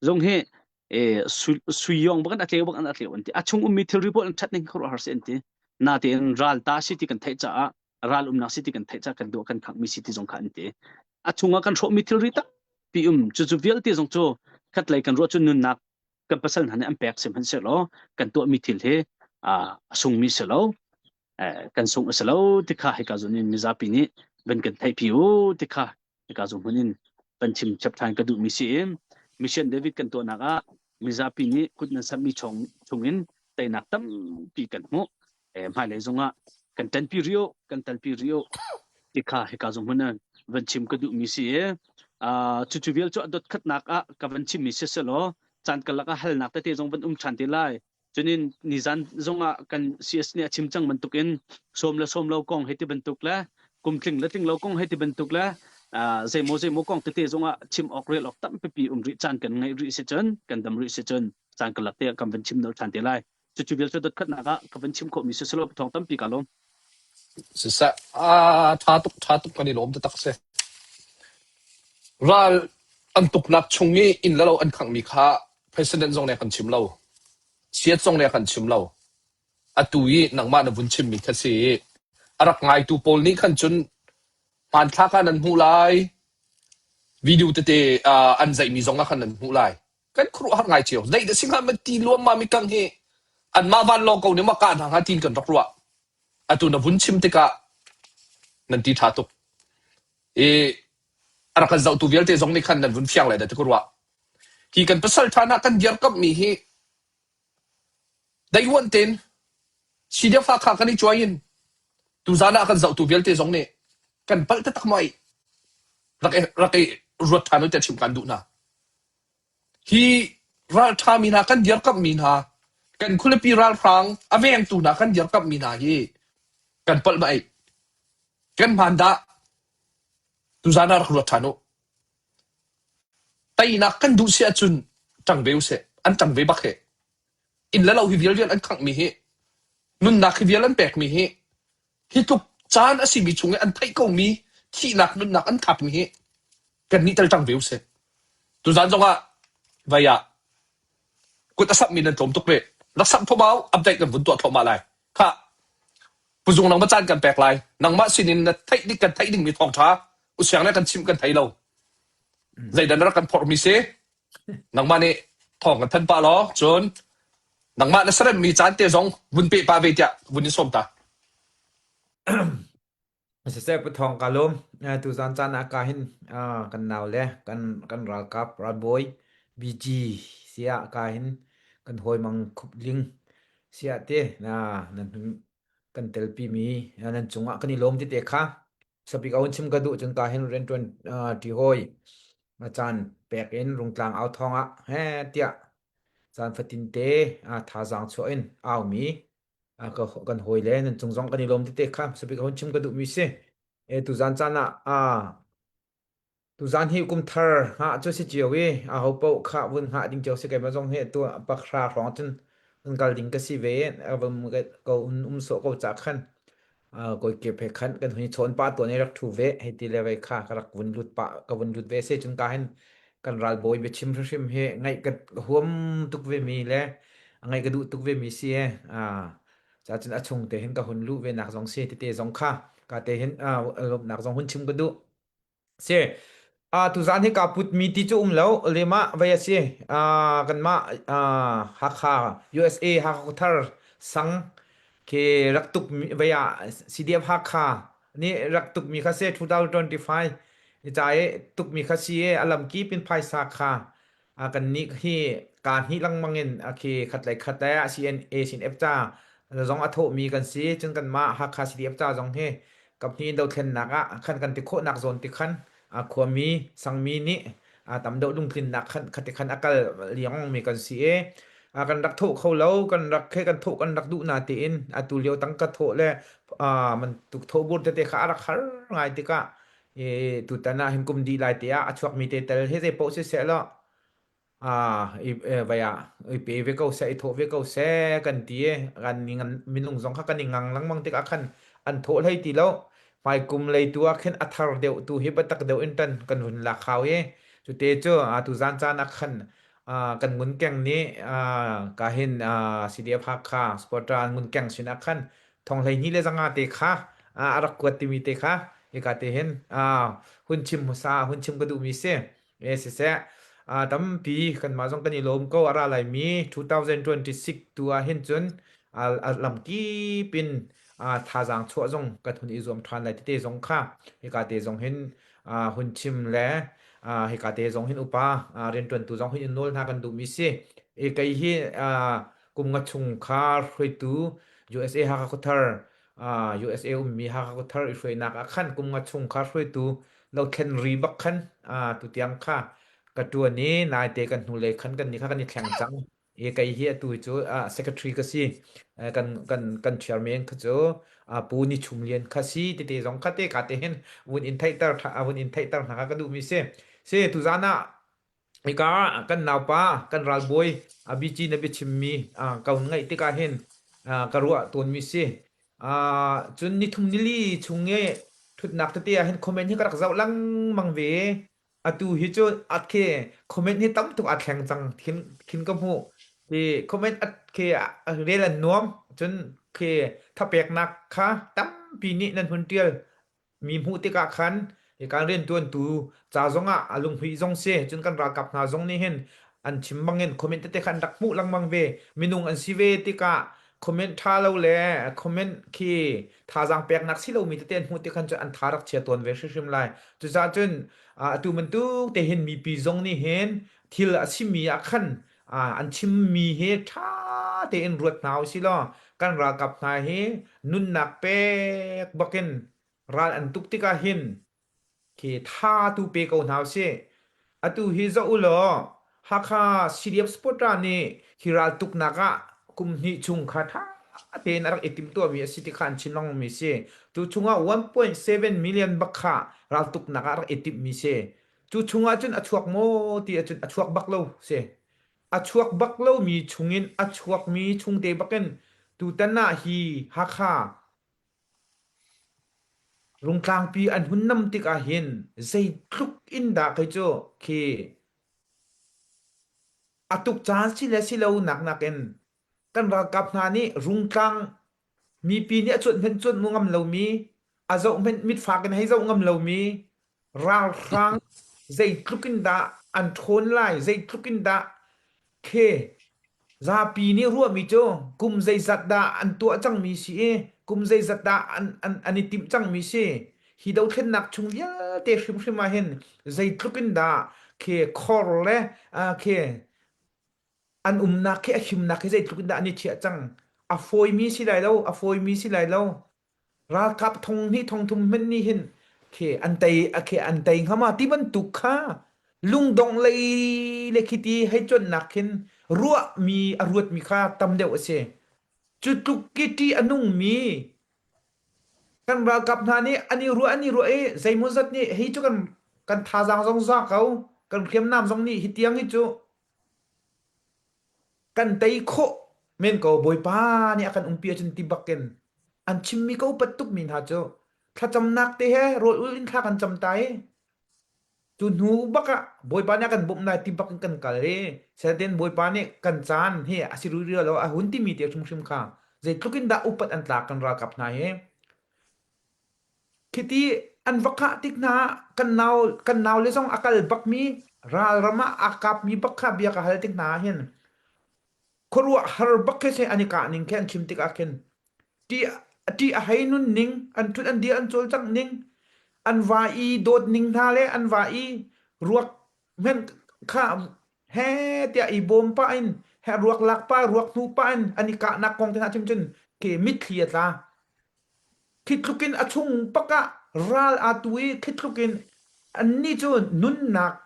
zong hi e sui yong bak an a tleu bak an a tleu an ti a chung ummi thilri pawl an ṭhat ning khuaruahhar si an ti natein ral ta si ti kan theih caah ral umnak si ti kan theih caah kan duh kan khangh mi si ti zong kha an ti a chungah kan hrawhmi thilri tampi um cucu vialte zong cu khatlei kan ruah cu nunnak kan pasal hna nih an pek sihmanhsehlaw kan tuahmi thil hi a sungmi si lo kan sung a si lo ti kha hika zun in mizapi nih van kan theihpi u ti kha hika zung hmun in van chim chap ṭhan ka duhmi si i mission David kan tuahnak ah mizapi nih kut nan sammi chung chungin teinak tampi kan hmuh hmailei zongah kan ṭanpi rio kan talpi rio ti kha hika zung hmun in van chim ka duhmi si i cucu vial cu a dot khatnak ah ka van chimmi si selaw caan karlak ah halnak tete zong van um ṭhan te lai Cunin nizan zongah kan CS nih a chim cang bantukin sawm le sawm lo kong hei ti bantuk le kum tling le tling lo kong hei ti bantuk le zeimaw zeimaw kong tete zongah chim awk rel awk tampipi um rih caan kan ngeih rih si cun kan dam rih si cun caan karlak te ah kan van chim nolh ṭhan te lai. Cucu vial cu dotkhatnak ah ka van chim khawhmi si selaw thawng tampi ka lawm. Siseh, aa ṭha tuk ṭha tuk kan i lawm taktak si. Ral an tuknak chung i inn le lo an khanghmi kha President zong nih a kan chim lo. Chiat zong nih a kan chim lo. Atu i nangmah na vun chimmi kha si i a rak ngaitu pawl nih khan cun hmanthlak ah nan hmuh lai, video tete uh, an zaihmi zong ah khan nan hmuh lai. Kan khuaruahhar ngai cio. Zei dah si hnga ma ti luammam i kang hi anmah vanlawng ko nih ma kah hna hnga tiin kan rak ruah. Atu na vun chim tikah nan ti ṭha tuk. I. A rak kan zohtu vialte zong nih khan nan vun fiang lai dah ti ka ruah. Hi kan pasal ṭha hna kan dirkamhmi hi daihuan tein CDF Hakha kan i cuai in tuzaan ah kan zohtu vialte zong nih kan palh taktak maw rak i, rak i ruat ṭhan u tiah chimh kan duh hna. Hi ralṭhami hna kan dirkamhmi hna, kan khualipi ralhrang a vengtu hna kan dirkamhmi hna hi kan palh ma ei? Kan hmaan dah? Tuzaan ah rak ruat ṭhan u. Teinak kan duh si ahcun ṭang ve usih. An ṭang ve bak hih. Inn le lo hi vialvial an khanghmi hi, nunnak hi vial an pekmi hi, hi tluk caan a simi chung i an theih komi thihnak nunnak an thapmi hi kannih tal ṭang ve usih. Tuzaan zongah vai ah kut a samhmi nan tlawm tuk rih. Rak samh thawmau update kan vun tuah thluahmah lai. Khah, Puzung nangmah caan kan pek lai. Nangmah sinin na theih ding kan theih dingmi thawngṭha usiang le kan chimh kan thei lo. Zeidah na rak kan phorhmi si? Nangmah nih thawng kan thanh pah law cun nangmah na saremmi caan te zong vun peh pah ve tiah vun in sawm ta. Siseh Pu Thawng ka lawm. Tuzaan caan ah ka hin kan nau le kan kan ralkap ralbawi BG siah ka hin kan hawi Mang Khup Ling siah te na nan kan telpi mi nan cungah kan i lawm tete kha sabik a hun chim ka duh cun ka hin rianṭuan ṭi hawi caan pek in Rungtlang au thawng ah he tiah caan fatin te thazaang chuah in au mi kan hawi le nan cung zong kan i lawm tete kha sabik a hun chim ka duh mi si. E tuzaan caan ah Tuzaan hi kum thar hngah cu si cio i aho paoh kha vun hngah ding cio si keimah zong hi atu pakhra hrawng cun vun kal ding ka si ve i vun ko um sawh ko cah khan kawi kip he khan kan hun i chawn pah tuan i rak ṭhu ve hei ti le vei kha ka rak vun lut pah ka vun lut ve se cun ka hin kan ralbawi biachim hrimhrim hi ngaih ka huam tuk ve mi le ngaih ka duh tuk ve mi si e ca cun a chung te hin ka hun luh ve nak zong si tete zong kha ka te hin lawmhnak zong hun chim ka duh. Si. Ah tuzaan hi kaa putmi ti cu um lo. Lema vei a si. Ah kanmah ah Hakha USA Hakha Khuathar sang khi rak tuk mi vei ah CDF Hakha nih rak tuk mi kha si 2025 ni ca i tuk mi kha si i a lamkip in phaisa kha A kannih hi kaa hnih lengmang in a khi khat le khat le CNA CNF ca zong a thawhmi kan si. Cun kanmah Hakha CDF ca zong hi kaphnih dothlennak ah khan kan ti khawhnak zawn ti khan khuami sangmi nih tam deuh lungtlinnak khan khati khan a kal liangmi kan si i kan rak thawh kho lo kan rak he kan thawh kan rak duh na tiin atu lio tangka thawh le man tuk thawh bur tete kha a rak har ngai tikah I tutan ah hin kum dih lai te ah a chuakmi te tel hi zei paoh siseh law i vai ah i pe ve ko seh i thawh ve ko seh kan ti i kan minung zong kha kan i ngang lengmang tikah khan an thawh hlei ti lo. Hmaikum lei tu ah khin a thar deuh tu hi biatak deuh in tan kan hun lak hau i cute cu tuzaan caan ah khan kan ngunkeng nih ka hin CDF Hakha supporter an ngunkeng sin ah khan thong 12 le 500 te kha a rak kuat timi te kha hika te hin hun chim hmasa hun chim ka duhmi si e siseh tampi kanmah zong kan i lawm ko a ra laimi 2026 tu ah hin cun lamkip in thazaang chuah zong kan hun i zuam ṭhan lai tete zong kha hika te zong hin hun chim le hika te zong hin upa rianṭuantu zong hin in nawl hna kan duhmi si e kei hi kum nga chung kha hruaitu USA Hakha Khuathar USA ummi Hakha Khuathar i hruainak ah khan kum nga chung kha hruaitu lothlen ri bak khan tutiang kha ka ṭuan i naite kan hnulei khan kan nih kha kan i thleng cang. I kei hi atu cu secretary ka si. Kan kan kan chairman kha cu Pu Ni Chum Lian kha si tete zong kha te ka te hin vun in theihter vun in theihter hna kha ka duhmi si. Si tuzaan ah Hika ah kan naupa, kan ralbawi Abici na biachimmi ka hun ngaih tikah hin ka ruah tawnmi si. Cun nithum nili chung i ṭhutnak tete ah hin comment hi ka rak zoh lengmang ve. Atu hi cu at khi comment hi tam tuk aa thleng cang khin, khin ka hmuh. Hi comment at khi rel an nuam. Cun khi thapeknak kha tampi nih nan hun ṭial. Mi hmuh tikah khan hika riantuantu ca zongah a lunghmuih zong si cun kan ralkap hna zong nih hin an chim bangin comment tete kha an rak hmuh lengmang ve minung an si ve tikah. Comment ṭha lo le comment khi thazaang peknak si lomi tete an hmuh tik khan cun an tha rak chia tawn ve hrimhrim lai. Cucaah cun atu bantuk te hin mipi zong nih hin thil a simi ah khan an chimmi hi ṭha tein ruat hna usih law kan ralkap hna hi nunnak pek bakin ral an tuk tikah hin khi tha tu pe ko hna usih. Atu hi zoh u law Hakha CDF Supporter nih hi raltuknak ah kum hnih chung kha ṭha tein a rak i timhtuahmi a si ti kha an chim lengmangmi a si. Cu chungah 1.7 million bak kha raltuknak ah a rak i timhmi si. Cu chungah cun a chuak maw ti ahcun a chuak bak lo si. A chuak bak lomi chungin a chuakmi chungte bakin tutan ah hi Hakha Rungtlangpi an hun nam tikah hin zeitluk in dah kei cu khi a tuk caan si le si lo nak nakin kan ralkap hna nih rungtlang mipi nih a cuanh hmanh cuanh ngam lomi a zoh hmanh mitfak in hei zoh ngam lomi ralhrang zeitluk in dah an ṭhawn lai zeitluk in dah khi zapi nih ruahmi cu kum zeizat dah an tuah cangmi si i kum zeizat dah an, an, an i timh cangmi si hi dothlennak chung vialte hrimhrim ah hin zeitluk in dah khi khor le uh, khi an umnak khi a himnak khi zeitluk in dah an i chiah cang a fawimi si lai lo a fawimi si lai lo Ralkap thong hnih thong thum hmanh nih hin khi an tei khi an tei hnga ma ti bantuk kha lungdongh lei le khi ti hei cuanhnak khin ruahmi a ruatmi kha tam deuh a si. Cu tluk ki ṭih a nungmi kan ralkap hna nih an i ruah an i ruah i zeimawzat nih hi cu kan kan thazaang zong za ko kan hriamnam zong nih hi tiang hi cu Kan tei khawh men ko Bawipa nih a kan umpi ahcun ti bakin an chimmi ka upat tukmi hna cu thlacamnak te he rawl ul in thla kan cam ta i cu hnu bak ah Bawipa nih a kan bawmh lai ti bak in kan kal i selaten Bawipa nih kan caan hi a si rih lo a hun timi te hrimhrim kha zeitluk in dah upat an tlak kan ralkap hna hi Khiti an va kah tik hna ah kan nau kan naule zong a kal bakmi ralram ah aa kapmi bak kha bia ka hal tik hna ah hin khuaruahhar bak khi si an i kah ning khi an chim tikah khin ṭih ṭih a hei nun ning an ṭhut an dir an cawlcangh ning an va i dawt ning hna le an va i ruak hmenh kha he tiah i bawm pah in he ruak lak pah ruak hnu pah in an i kahnak kong te hna chim cun khi mitthli a tla Khi tluk in a chung pak ah ral aa tu i khi tluk in annih cu nunnak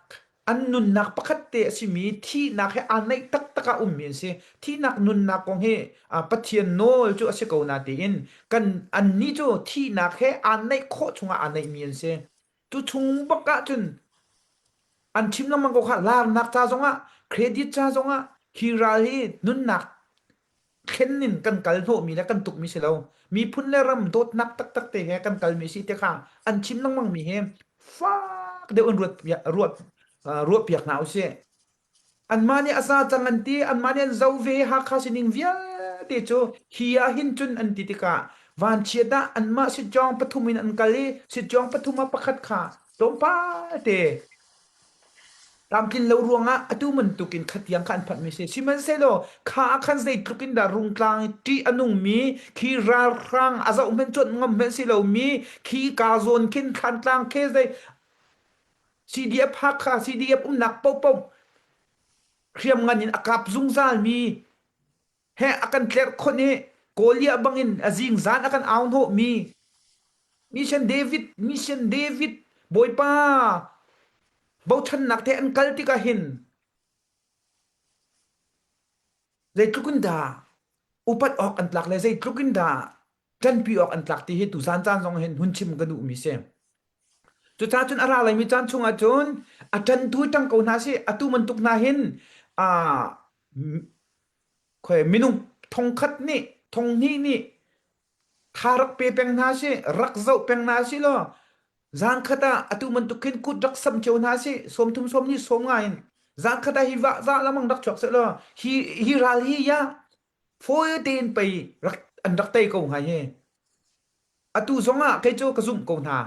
an nunnak pakhat te a simi thihnak he aa naih taktak ah ummi an si. Thihnak nunnak kong hi Pathian nawl cu a si ko na tiin kan annih cu thihnak he aa naih khawh chungah aa naihmi an si. Cu chung bak ah cun an chim lengmang ko kha larnak ca zongah credit ca zongah hi ral hi nunnak thlen in kan kal hnawhmi le kan tukmi si lo miphun le ram dawtnak taktak te he kan kalmi si te kha an chim lengmang mi hi fak deuh in ruat ruat ruah piak hna usih anmah nih a za cang an ti anmah nih an zo ve Hakha sining vialte cu hi ah hin cun an ti tikah vanchiat ah anmah sitcawng pathum in an kal i sitcawng pathum ah pakhat kha tlawmpal te Tlamtlin lo ruangah atu bantukin khatiang kha an phanhmi a si. Sihmanhsehlaw kha ah khan zeitluk in dah rungtlang i ṭih a nungmi khi ralhrang a zoh hmanh cuanh ngam hmanh si lomi khi ka zawn khin thlantlang khi zei CDF Hakha CDF umnak paohpaoh hriamngan in a kap zungzalmi he a kan tlerhkhonh i Kawliah bangin a zingzan a kan au hnawhmi Mission David Mission David Bawipa bochannak te an kal tikah hin zeitluk in dah upat awk an tlak le zeitluk in dah ṭanpi awk an tlak ti hi tuzan caan zong hin hun chim ka duhmi si. Cucaah cun a ra laimi caan chungah cun a ṭantu ṭang ko hna sih atu bantuk hna hin aa Khoi minung thongkhat nih thonghnih nih tha rak pe peng hna sih rak zoh peng hna sih law zan khat ah atu bantuk khin kut rak sam cio hna sih sawmthum sawmni sawm nga in zan khat ah hi va za lamang rak chuak seh law hi hi ral hi ya fawi tein pei rak an rak tei ko hnga hi Atu zongah kei cu ka zumh ko hna.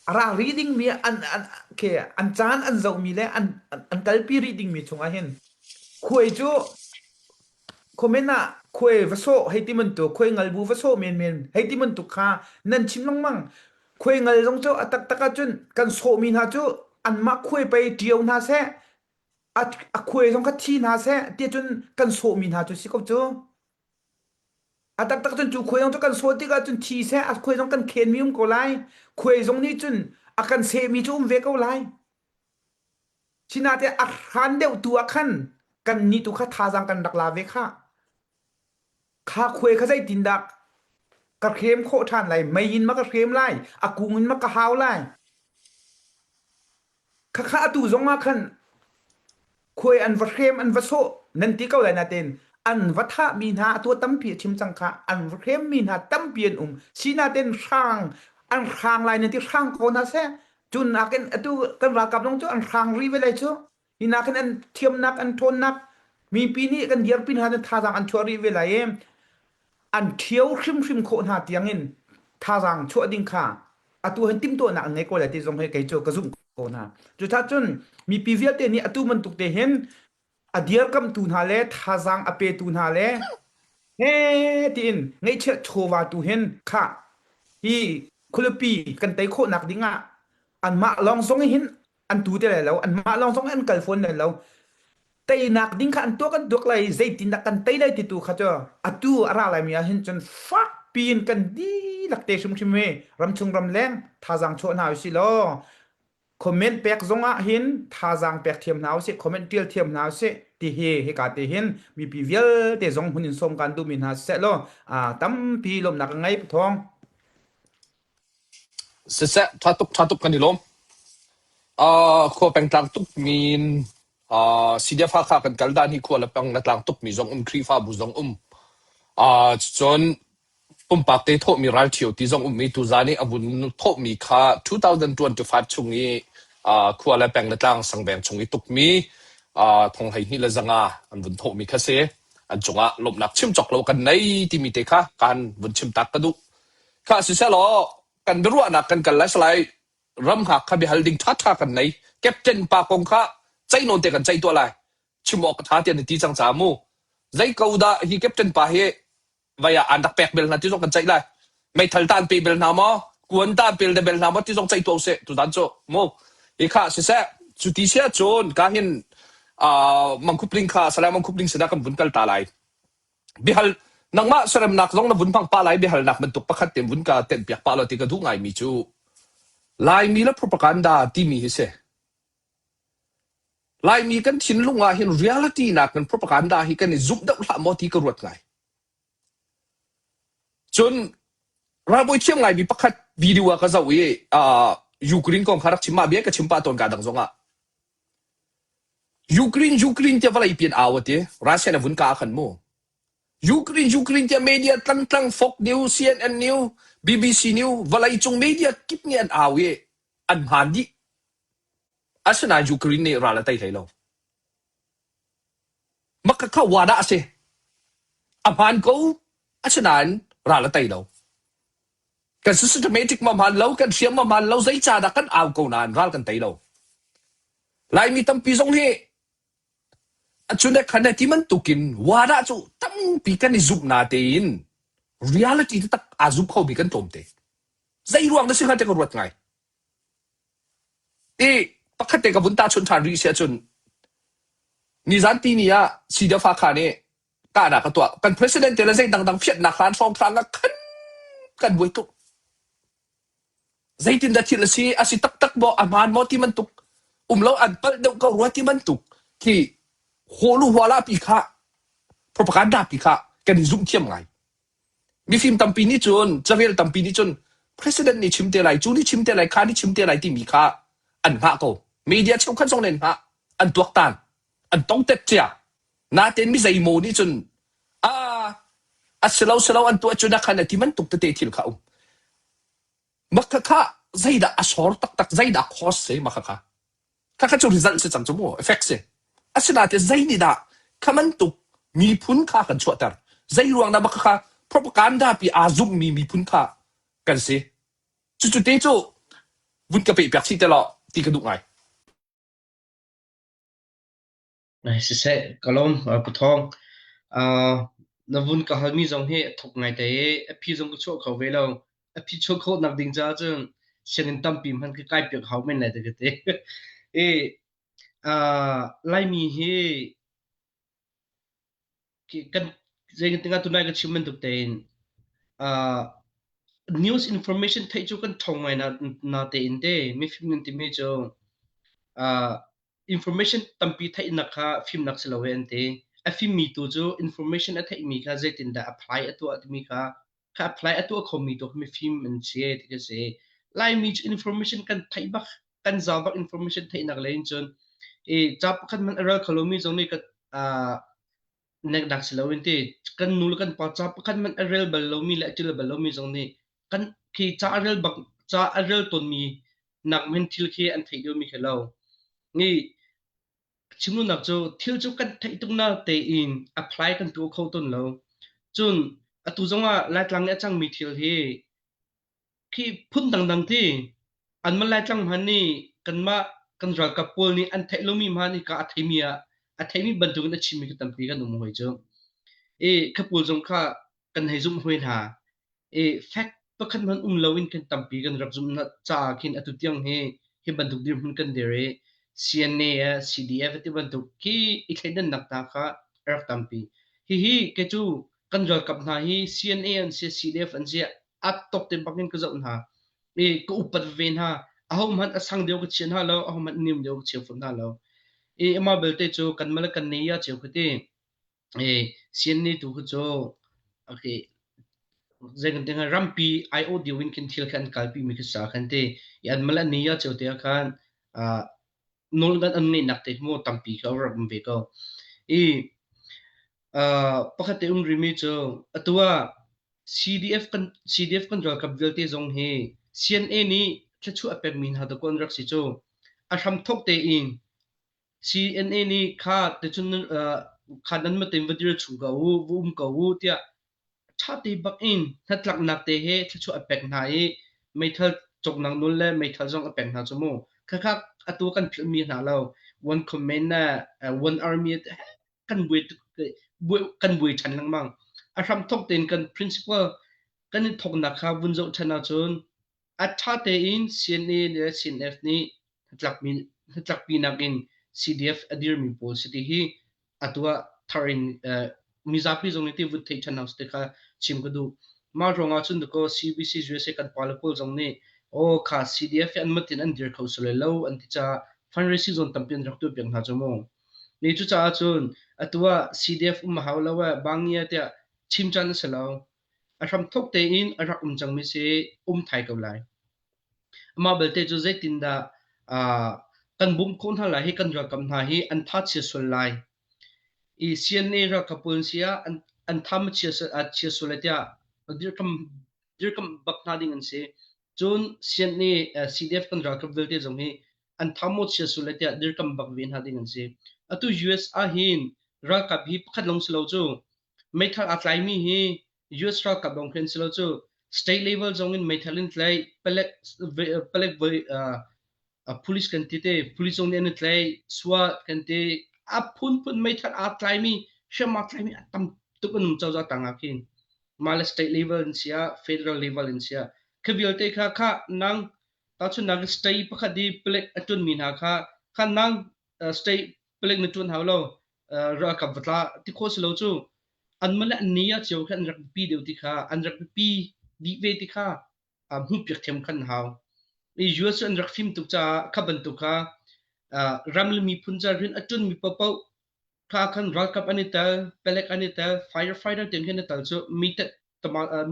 A ra rih dingmi an, an, ke, an caan an zohmi le an, an, an kalpi rih dingmi chungah hin khuai cu Comment ah khuai va sawh hei ti bantuk khuai ngal bu va sawh menmen hei ti bantuk kha nan chim lengmang. Khuai ngal zong cu a taktak ahcun kan sawhmi hna cu anmah khuai pei ṭio hna seh a, a khuai zong kha thi hna seh ti cun kan sawhmi hna cu si ko cu. A taktak cun cu khuai zong cu kan sawh tikah cun thi seh a khuai zong kan khenmi um ko lai. Khuai zong nih cun a kan sehmi cu um ve ko lai. Sinain a hran deuh tu ah khan kannih tu kha thazaang kan rak la ve khah. Kha khuai kha zeitindah ka hrem khawh ṭhan lai? Mei in ma ka hrem lai? A kung in ma ka hau lai? Khakha atu zong ah khan khuai an va hrem an va sawh nan ti ko lai nain an va thahmi hna atu tampi a chim cang kha an va hremmi hna tampi an um. Sinain hrang an hrang lai nan ti hrang ko hna seh. Cu nakin atu kan ralkap zong cu an hrang rih ve lai cu. Hi nakin an thiamnak an ṭhawnnak mipi nih kan dirpi hna cu thazaang an chuah rih ve lai i an ṭhio hrimhrim khawh hna tiangin thazaang chuah ding kha atu hin timhtuahnak an ngei ko lai ti zong hi kei cu ka zumh ko hna. Cucaah cun mipi vialte nih atu bantuk te hin a dirkamtu hna le thazaang a petu hna le he tiin ngeihchiah chawva tu hin khah hi khualipi kan tei khawhnak ding ah anmah lawng zong hin an tu te lai lo anmah lawng zong an kal fawn lai lo teinak ding kha an tuak an tuak lai zeitindah kan tei lai ti tu kha cu atu a ra lai mi ah hin cun fak piin kan dihlak te hrimhrim hi ramchung ramleng thazaang chuah hna usih law comment pek zong ah hin thazaang pek thiam hna usih comment tial thiam hna usih ti hi hika te hin mipi vialte zong hun in sawm kan duhmi hna seh law tampi lawmnak ka ngei pathawng Siseh, ṭha tuk, ṭha tuk kan i lawm. Uh, khua pengtlang tuk min uh, CDF Hakha kan kal dan hi khua le peng le tlang tuk mi zong um, Khrihfabu zong um. Uh, cun pumpak te thawhmi ralṭhio ti zong um i tuzan i a vun thawhmi kha 2025 chung i uh, khua le peng le tlang sangveng chung i tukmi uh, thong 12 le zanga an vun thawhmi kha si. An cungah lawmhnak chim cawk lo kan nei timi te kha kan vun chim tak ka duh. Kha sisehlaw kan biaruahnak kan kal lai salai ram hngak kha biahal ding ṭhaṭha kan nei. Captain pa kong kha ceih nawn te kan ceih tuah lai. Chim awk a ṭha tiah na ti cang caah mu. Zei ko dah hi captain pa hi vai ah an rak pek bel hna ti zong kan ceih lai. Meithal ta an pe bel hna maw? Kuan ta an pel de bel hna maw ti zong ceih tuah usih tuzan cu mu. Hi kha siseh cu ti sia cun ka hin uh, mangkhupling kha salai mangkhupling sinah kan vun kal ta lai. Biahal nangmah seremnak zong na vun hmang pah lai biahalnak bantuk pakhat te vun ka tenh piak pah lo ti ka duh ngaimi cu Laimi le propaganda timi hi si. Laimi kan thinlung ah hin reality nak kan propaganda hi kan i zumh deuh hlah maw ti ka ruat ngai. Cun ralbawi thiam ngaimi pakhat video ah ka zoh i uh, Ukraine kong kha rak chim mah bia ka chim pah tawn ka dang zong ah Ukraine Ukraine tiah vawlei pian au a ti. Russia na vun ka khan mu. Ukraine Ukraine tiah media tlangtlang Fox News, CNN News, BBC News vawlei cung media kip nih an au i an hmaan dih. Asinain Ukraine nih ral a tei hlei lo. Maka kha wada a si. A hmaan ko. Asinain ral a tei lo. Kan systematic ma hmaan lo, kan hriam ma hmaan lo, zeicahdah kan au ko nain ral kan tei lo. Laimi tampi zong hi a cun khan ti bantukin wada cu tampi kan i zumh na tein reality taktak aa zum khomi kan tlawmte. Zei ruang na si hnga ti ka ruat ngai. I pakhat te ka vun tahchunh ṭhan rih si ahcun nizan tini ah CDF Hakha nih kahnak a tuah. Kan president te le zei dangdang phiatnak hlan hrawnghrang ah khan kan buai tuk. Zeitindah thil a si, a si taktak maw, a hmaan maw ti bantuk um lo an palh deuh ko rua ti bantuk khi hawlu huala pi kha propaganda pi kha kan i zumh thiam ngai. Mifim tampi nih cun carel tampi nih cun president nih chim te lai, cu nih chim te lai, kha nih chim te lai timi kha an hngah ko. Media cheukhat zong nih an hngah, an tuaktan, an tongtet cia. Natein mi zeimaw nih cun a a si lo si lo an tuah cu na khan a ti bantuk tete thil kha um. Maka kha zeidah a sor taktak, zeidah cause si maka kha. Khakha cu result si cang cu mu, effect si. Asinain zei nih dah kha bantuk miphun kha kan chuahter? Zei ruang dah maka kha propaganda pi aa zumhmi miphun kha kan si? Cucu te cu vun ka peh piak chih te law ti ka duh ngai. Siseh, ka lawm, Pu Thawng. Uh, Na vun ka halmi zong hi a thuk ngaite i a phi zong ka chuah kho ve lo. A phi chuah khawhnak ding caah cun sianginn tampi hmanh ka kai piak hau men lai ti ka ti. I uh, Laimi hi kan zeitin ah tunai ka chim bantuk tein uh, news information theih cu kan ṭhawng ngai na, na tein te mifim nan timi cu uh, information tampi theihnak kha fimnak si lo e an ti. A fimmi tu cu information a theihmi kha zeitindah apply a tuah timi kha kha apply a tuah khomi tu kha mifim an si ti ka si. Laimi cu information kan theih bak kan zau bak information theihnak lei in cun i ca pakhat hmanh a rel kho lomi zong nih ka uh, nekdak si loin ti kan nu le kan pa ca pakhat hmanh a rel bal lomi le a ṭil bal lomi zong nih kan khi ca a rel bak ca a rel tawnmi nak men thil khi an theih deuhmi khi lo. Ni chimnunak cu thil cu kan theih tuk na tein apply kan tuah kho tawn lo. Cun atu zongah Laitlang i a cangmi thil hi Khi phun dangdang ti anmah Laitlang hmanh nih kanmah kan ralkap pawl nih an theih lomi hmanh hika a theimi ah a theimi bantukin a chimmi khi tampi kan um hoi cu. I kha pawl zong kha kan hei zumh hoi hna. I fact pakhat hmanh um loin kan tampi kan rak zumh caah khin atu tiang hi hi bantuk dirhmun kan dir i CNA ah CDF ti bantuk khi i thleidannak hna kha a rak tampi. Hihi kei cu kan ralkap hna hi CNA an si CDF an si a tok te bak in ka zoh hna i ka upat ve hna aho hmanh a sang deuh ka chia hna lo aho hmanh niam deuh ka chia fawn hna lo i amah belte cu kan mal kan nei ya cheu khati i CNA tu khu cu okay zei kan tinga rampi IO deu in khin thil khan kalpi mi khi sa khan ti i an mal an nei ya cheu te khan nawl kan an ngeihnak te mu tampi ka rak um ve ko i pakhat te um rimi cu atu ah CDF kan CDF kan ralkap vialte zong hi CNA nih thluachuah a pekmi hna dakaw an rak si cu. A hramthawk tein CNA nih kha ticun kha nan matin va dir chung ko u, va um ko u tiah ṭha te bak in hnatlaknak te he thluachuah a pek hna i meithal cawknak nawl le meithal zong a pek hna cu mu. Khakha atu kan philhmi hna lo. One command one army kan buai kan buai ṭhan lengmang. A hramthawk tein kan principle kan i thawknak kha vun zoh ṭhan ahcun a ṭha tein CNA le CNF nih hnatlakmi hnatlakpinak in CDF a dirmi pawl si ti hi atu ah thar in mizapi zong nih ti vun theih ṭhan hau si ti kha chim ka duh. Mah ruangah cun dakaw CBC USA kan pale pawl zong nih aw kha CDF hi an matin an dir kho sule lo an ti caah fundraising zon tampi an rak tuah piak hna cu mu. Ni cucaah cun atu ah CDF um a hau lo eh bangia tiah chim caan a si lo. A hramthawk tein a rak um cangmi si um thai ko lai. Amah belte cu zeitindah uh, kan bawmh khawh hna lai hi kan ralkap hna hi an tha chia sual lai. I CNA ralkap pawl si ah an, an tha ma chia, chia sual lai tiah dirkam dirkam bak hna ding an si. Cun CNA CDF kan ralkap vialte zong hi an tha maw chia sul lai tiah dirkam bak ve hna ding an si. Atu US ah hin ralkap hi pakhat lawng si lo cu meithal aa tlaimi hi US ralkap lawng khi an si lo cu state level zong in meithal in tlaih palek palek voi uh, police kan ti te police zong nih an i tlaih SWAT kan ti a phunphun meithal aa tlaimi hriam aa tlaimi a tam tuk an um cozah tang ah khin mah le state level in sia federal level in sia kha vialte kha kha nang Tahchunhnak in state pakhat i palek a ṭuanmi hna kha kha nang state palek na ṭuan hau lo ralkap va tla ti khawh si lo cu anmah le an ni ah cio kha an rak biapi deuh ti kha an rak biapi dih ve ti kha hmuhpiak thiam khan hau. I US cu an rak fim tuk caah kha bantuk kha ram le miphun ca rian a ṭuanmi paohpaoh kha khan ralkap an i tel, palek an i tel, firefighter tiang khi an i tel cu meted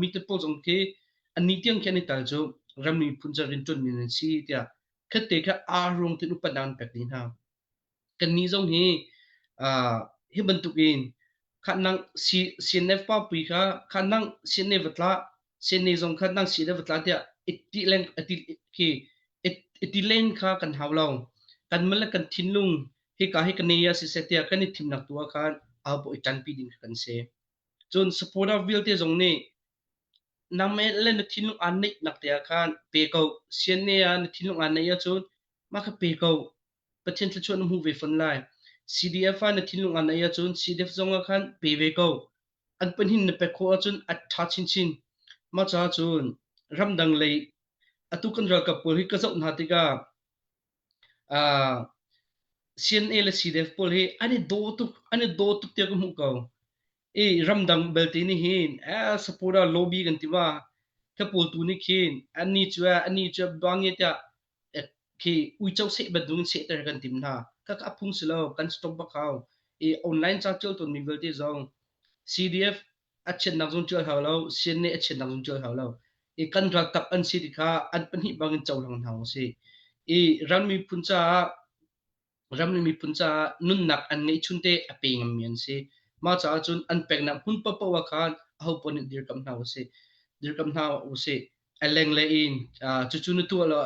meted pawl zong khi annih tiang khi an i tel cu ram miphun ca rianṭuanmi nan si tiah khatte kha aa ruang tein upatnak an pek dih hna. Kannih zong hi hi bantuk in kha nang CNF pa pui kha kha nang CNA va tla CNA zong kha nang CNF va tla tiah iti leng ati khi iti leng kha kan hau lo. Kan mal le kan thinlung hika hi ka nei ah siseh tiah kan i thimnak tu ah khan aho i ṭanpi ding kha kan si. Cun supporter vialte zong nih nangmah le na thinlung aa neihnak te ah khan pe ko. CNA ah na thinlung aa neih ahcun mah kha pe ko. Pathian thluachuah na hmu ve fawn lai. CDF ah na thinlung aa neih ahcun CDF zong ah khan pe ve ko. An pahnih na pek khawh ahcun a ṭha chinchin. Mah caah cun ramdang lei atu kan ralkap pawl hi ka zoh hna tikah uh, CNA le CDF pawl hi an i daw tuk an i daw tuk tiah ka hmuh ko. I ramdang belte nih hin eh supporter lobby kan ti ma ka pawl tu nih khin ani cu ani cu bangi tiah khi uico seh bantuk in sehter kan tim hna. Ka ka phung si lo kan stop bak hau. I online ca tial tawn mi vialte zong CDF a chiatnak zong tial hau lo, CNA a chiatnak zong tial hau lo. I kan ralkap an si ti kha an pahnih bangin cohlang hna usih. I ram miphun caah ram le miphun caah nunnak an ngeihchun te a pe ngammi an si. Mah caah cun an peknak hmun paohpaoh ah khan ahopaoh nih dirkamh hna usih. Dirkamh hna usih. A lenglei in cucu na tuah lo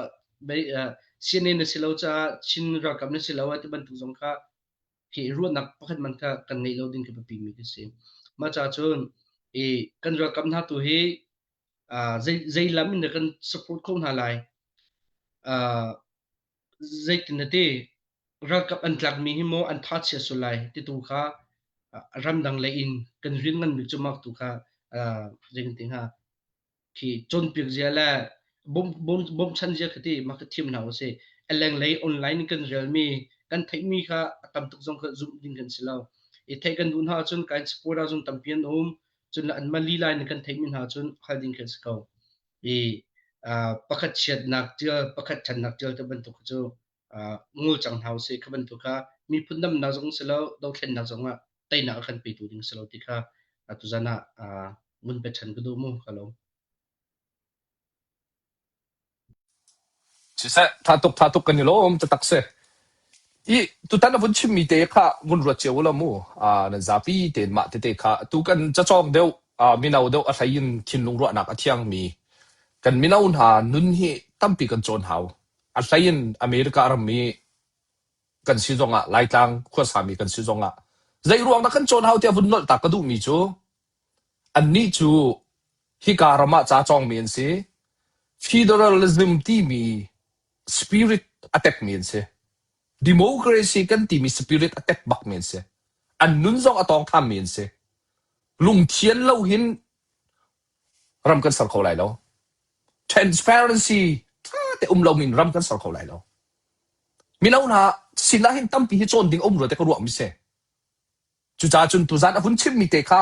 CNA na si lo caah Chin ralkap na si lo ti bantuk zong kha hi ruahnak pakhat man kha kan ngeih lo ding khi biapi mi khi si. Mah caah cun i kan ralkap hna tu hi zei zei lam in dah kan support kho hna lai? Zeitin na ti? Ralkap an tlakmi hi maw an thachia sual lai ti tu kha ramdang lei in kan rian nganmi cu mak tu kha zei kan ti hnga khi cawnpiak zia le bawmchan zia kha ti mah kha thiam hna usih. A lenglei online in kan relmi kan theihmi kha a tam tuk zong kha zumh ding kan si lo. I theih kan duh hna ahcun kain support ah zong tampi an um. Cun anmah lila in kan theihmi hna cun hal ding khi a si ko. I pakhat chiatnak ṭial, pakhat ṭhatnak ṭial te bantuk cu ngul cang hna usih. Kha bantuk kha miphun damnak zong si lo, dothlennak zong ah teinak a kan petu ding si lo ti kha tuzan ah ngun pechan ka duh mu ka lo. Siseh, tha tuk tha tuk kan i lawm taktak si. I tutan a vun chimmi te kha vun ruat cio ulaw mu. Ah, nan zapi tein mah tete kha tu kan cacawng deuh ah mino deuh a hlei in thinlung ruahnak a thiangmi kan mino hna nun hi tampi kan cawn hau. A hlei in America ram i kan si zongah Laitlang khuasami kan si zongah zei ruang dah kan cawn hau tiah vun nolh ta ka duhmi cu annih cu hika ram ah ca cawngmi an si. Federalism timi spirit a tekmi an si. Democracy kan timi spirit a tek bakmi an si. An nun zong a tawng thammi an si. Lungthian lo hin ram kan ser kho lai lo. Transparency ṭha te um lomi in ram kan ser kho lai lo. Mino hna sinah hin tampi hi cawn ding a um rua te ka ruahmi si. Cucaah cun tuzan a hun chimmi te kha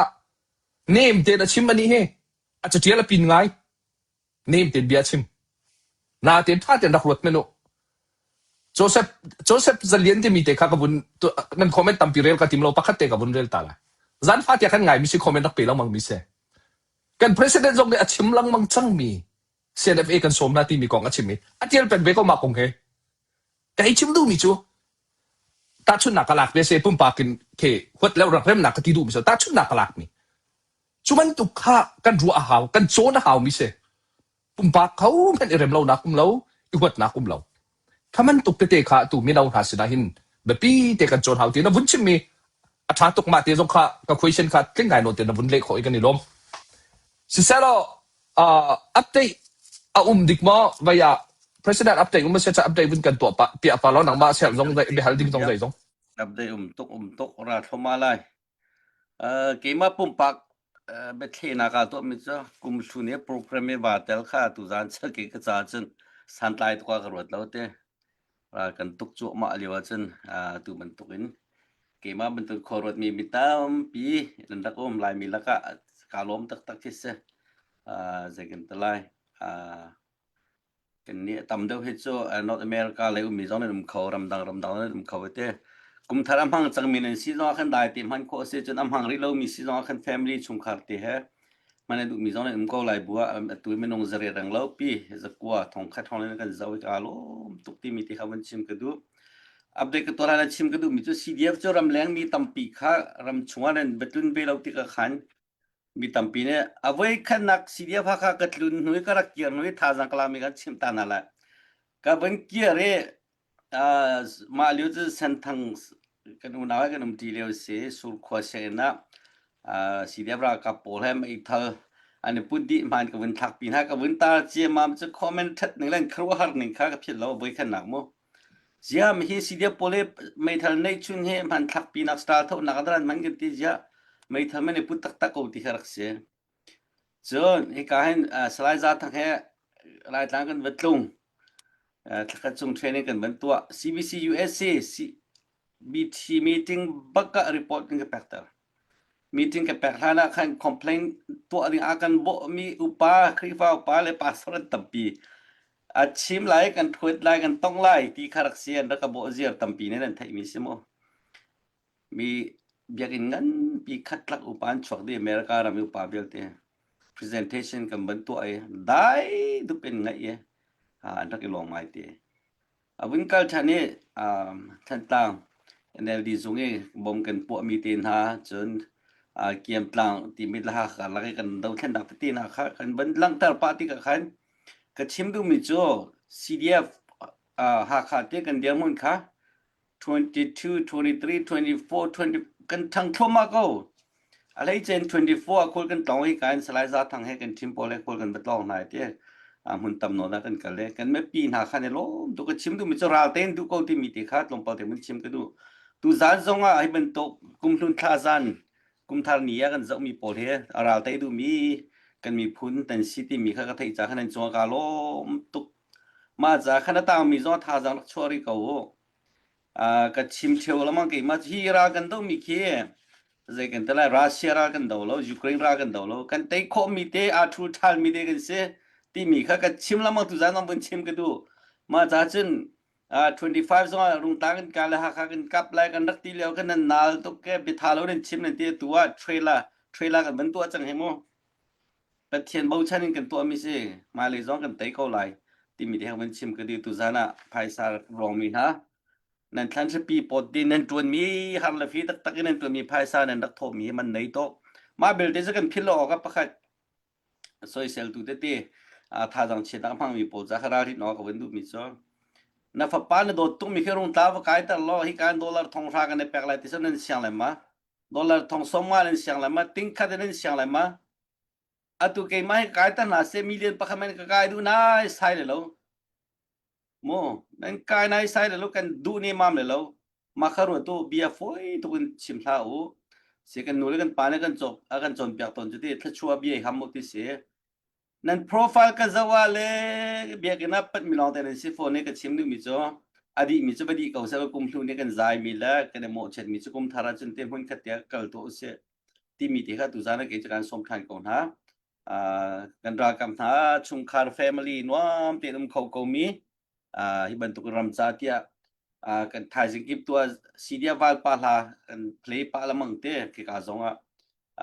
nem tein a chim anih hi a catial a pin ngai. Nem tein bia a chim. Natein ṭha tein rak ruat men u. Joseph Joseph Zalian timi te kha ka vun nan comment tampi rel ka tim lo pakhat te ka vun rel ta lai. Zan fa tia khan ngai mi si comment rak pe lengmang mi si. Kan president zong nih a chim lengmang cangmi CNFA kan sawm hna timi kong a chim i a tial peng ve ko mah kong he. Ka hei chim duhmi cu tahchunhnak ka lak ve se pumpak in the huat le rak remnak ka ti duhmi si tahchunhnak ka lak mi cu bantuk kha kan ruah a hau kan cawn a hau mi si pumpak kho hmanh i rem lonak um lo i huatnak um lo kha bantuk tete kha tu mino hna sinah hin biapi te kan cawn hau ti na vun chimmi a ṭha tuk mah te zong kha ka question kha tling ngai nawn te na vun leh khawh i kan i lawm siselaw uh, update a um dik maw vai ah president update um se update vun kan tuah pa piah pa lo nangmah sel zong dai behal ding zong dai zong update um tuk um tuk ra thloma lai uh, keimah pumpak uh, biathlehnak ah tuahmi cu kum hlun i program i va tel kha tu zan chake ka ca cun santlai tuk ah ka ruat lo te ral kan tuk cuahmah lio ahcun tu bantukin keimah bantuk khuaruatmi mi tampi nan rak um Laimi lakah kaa lawm taktak khi si. Zei kan ti lai. Kan nih tam deuh hi cu North America lei ummi zong nan um kho, ramdang ramdang nan um kho te. Kum thar a hmang cangmi nan si zong ah khan dai te hman khawh a si cun a hmang rih lomi si zong ah khan family chungkhar te he hman a duhmi zong nan um ko lai bu ah atu minung zariat reng lo pi zakua thongkhat hrawng in kan zoh i kaa lawm tuk timi ti kha van chim ka duh. Update ka tuah lai chim ka duhmi cu CDF cu ramleng mi tampi kha ram chungah nan va tlun ve lo tikah khan mi tampi nih a voi khatnak CDF Hakha ka tlun hnu i ka rak kir hnu i thazaang ka lakmi kan chimh ta hna lai. Ka van kir i Uh, mah lio cu Senthang kan unau he kan umṭi lio si Surkhua sianginn ah uh, CDF ralkap pawl he meithal an i put dih hmaan ka vun thlak pi hna ka vun tar ciammam cu comment ṭhat ning le khuaruahhar ning kha ka philh lo voi khannak mu zia mi hi CDF pawl hi meithal neih chun hi hman thlak pi nak style thonak adran man kan ti zia. Meithal man i put taktak ko ti kha rak si. Cun hika hin uh, Salai Za Thang he Laitlang kan va tlung. Uh, thlakhat chung training kan van tuah. CBC USC CBT meeting bak ah report kan ka pekter. Meeting ka pek hlan ah khan complaint tuah ding ah kan bawhmi upa, Khrihfa upa le pastor an tampi. A chim lai, kan thuat lai, kan tong lai ti kha rak si an rak ka bawh ziar tampi ne nan theihmi si mu. Mi biakinn nganpi khatlak upa an chuak dih America ram i upa vialte presentation kan van tuah i dai dup in ngaih i an rak i lawm ngai te. A vun kal ṭhan i um, Thantlang NLD zung i bom kan puahmi te hna cun uh, Kiamtlang timi le Hakha lak i kan dothlennak tete hna kha kan van langhter pah tikah khan ka chim duhmi cu CDF uh, Hakha te kan dirhmun kha 22, 23, 24, 20 kan ṭhang thluahmah ko. A hleicen 24 ah khual kan tlawng hi ka in Salai Za Thang he kan ṭhim pawl he khual kan va tlawng hna ti a hmun tam nawn ah kan kal le kan mipi hna khan i lawm tuk ka chim duhmi cu ral tein duh ko timi ti kha tlawmpal te mun chim ka duh. Tu zan zong ah hi bantuk kumhlun thla zan kumthar ni ah kan zohmi pawl hi a ral te duhmi kan miphun tan si timi kha ka theih ca khan an cungah ka lawm tuk. Mah ca khan a tangmi zong thazaang rak chuah rih ko u. Uh, ka chim theo lamang keimah hi ral kan domi khi zei kan te lai Russia ral kan do lo Ukraine ral kan do lo kan tei khawh mi te aa thu ṭhal mi te kan si timi kha ka chim lamang tu zan bun chim ka duh mah ca cun uh, 25 zong ah rungtang kan ka le Hakha kan kap lai kan rak ti lio kan nan nal tuk ke biatha lo nan chim nan ti tu ah trailer trailer kan van tuah cang he mu Pathian bochan in kan tuahmi si hmailei zong kan tei ko lai timi te van chim ka duh tu zan ah phaisa rawngmi hna nan thlan hripi pawt din nan ṭuanmi har le fi taktak in nan ṭuanmi phaisa nan rak thawhmi man nei to mah belte cu kan philh lo awk ah pakhat soiseltu tete thazaang chiatnak hmangmi pawl ca kha ralrin awk ka van duhmi cu na fapa na dawt tukmi khi rung tla va kai ter law hi kan dollar thong hra kan i pek lai ti so nan siang le ma dollar thong som nga nan siang le ma ting khat nan siang le ma Atu keimah hi kai ta hna seh million pakhat man ka kai duh nai sai le lo. Mu nan kai nai sai le lo kan duh ne mam le lo. Ma kha ruat tu bia foi tuk in chim hlah u. Si kan nu le kan pa le kan cawk a kan cawnpiak tawn cu ti thluachuah bia i ham u ti si. Nan profile ka zoh ah le biakinn ah pat mi lawng te nan si phone ka chim duhmi cu a dih mi cu va dih ko seh kum hlu nih kan zai mi le kan i mawhchiat mi cu kum thar ah cun te hmun khat tiah kal tuah usih. timi te kha tuzan ah kei cu kan sawm ṭhan ko hna. Uh, kan ralkap hna chungkhar family nuam tein um kho ko mi uh, hi bantuk ram ca tiah uh, kan thaizing kip tua CDF valpa hla kan play pa lamang te ke ka zong ah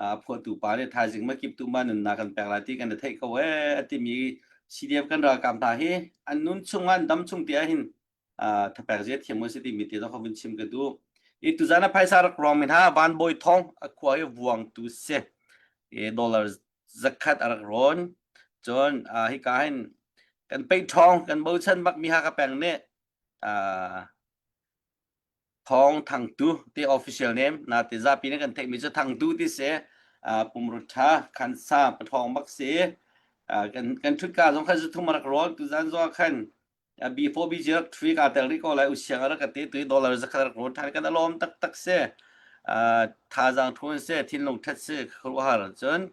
uh, phuahtu pa le thaizing ma kip tu ma nunnak kan pek lai ti kan theih ko e timi CDF kan ralkap hna hi an nun chung an dam chung ti ah hin thapek zia thiam si timi te zong kha vun chim ka duh. I tuzan a phaisa rak rong min ha van bawi thong a khua i vuang tu si. E dollar zakhat a rak rawn. Cun hika hin kan peih ṭhawng kan bochan bak mi ha ka peng nih Thawng Thangtu ti official name na ti zapi nih kan theihmi cu Thangtu ti si pumrut ṭha khansa pathawng bak si kan kan ṭhutka zong khan zuthum rak rawl tuzan zong khan B4 BG rak ṭhui ka tel rih ko lai usiang rak ka ti tu dollar zakhat rak rawl ṭhan kan alawm taktak si thazaang ṭhun si thinlung ṭhat si khuaruahhar cun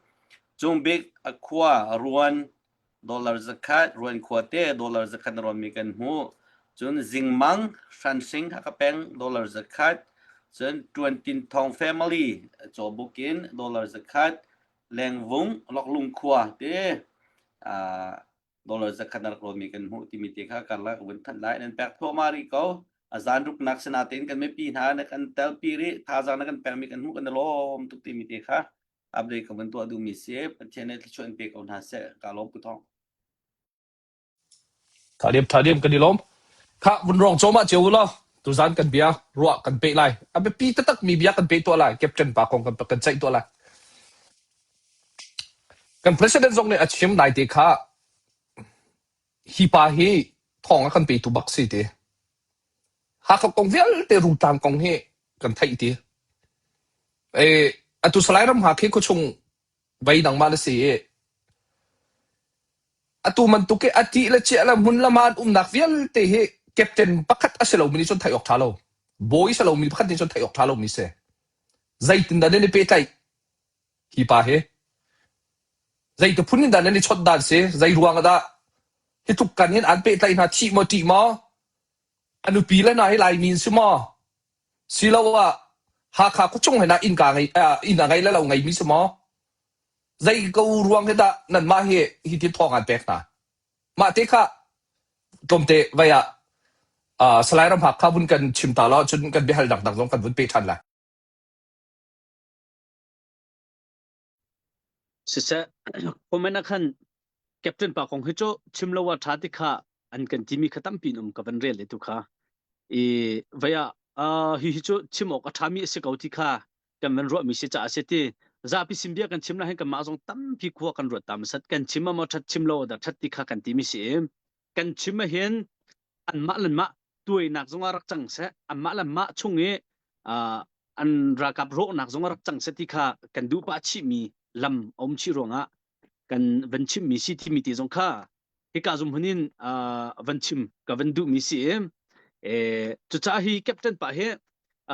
Cung bik a khua ruan dollar zakhat ruan khua te dollar zakhat na rawnmi kan hmuh cun zingmang hranhring haka peng dollar zakhat cun tuantin thong family cawbuk in dollar zakhat lengvung loklung khua te dollar zakhat na rak rawnmi kan hmuh timi te kha karlak vun thanh lai nan pek thluahmah rih ko a zan ruknak sinatein kan mipi hna na kan telpi rih thazaang na kan pekmi kan hmuh kan i lawm tuk timi te kha update ka van tuah duhmi si Pathian nih thluachuah in pe ko hna seh ka lawm pu thong Tha diam tha diam kan i lawm. Kha vun rong cawm ah cio u law tuzan kan bia ruah kan peh lai. A biapi taktak mi bia kan peh tuah lai. Captain pa kong kan kan ceih tuah lai. Kan president zong nih a chim nai te kha hi pa hi thawng a kan petu bak si ti. Hakha kong vialte Rungtlang kong hi kan theih ti. E, atu Salai ram ha khi khuachung vei nangmah na si i atu bantuk i a ṭih le chiah le hmun le hma an umnak vialte hi captain pakhat a si lomi nih cun theih awk ṭha lo. Bawi si lomi pakhat nih cun theih awk ṭha lomi si. Zeitindah nan i pehtlaih? Hi pa hi zei phun in dah nan i chawnh dan si? Zei ruang ah dah hi tluk kan in an pehtlaih hna thih maw ṭih maw? A nupi le hna hi Laimi an si maw? Siloah Hakha khuachung he nah innka ngei inn a ngei le lo ngeimi si maw? Zei ko ruang hi dah nanmah hi hi ti thawng an pek hna? Mah te kha tlawmte vai ah Salai Ramhak kha vun kan chim ta law cun kan biahal dangdang zong kan vun pe ṭhan lai. Siseh, comment ah khan Captain pa kong hi cu chim lo ah ṭha ti kha an kan timi kha tampi in um ka van rel le tu kha. I vei ah uh, hi hi cu chim awk a ṭhami a si ko ti kha kan van ruahmi si caah a si ti. Zapi sin bia kan chim la hin kanmah zong tampi khua kan ruat ta masat kan chim ah maw ṭhat chim lo dah ṭhat ti kha kan timi si i kan chim ah hin anmah le mah tuainak zong ah rak cang seh anmah le mah chung i uh, an ralkap rawhnak zong ah rak cang seh ti kha kan duh pah chihmi lam a um chih ruangah kan van chimmi si timi ti zong kha hika zum hun in uh, van chim ka van duhmi si i eh cucaah hi captain pa hi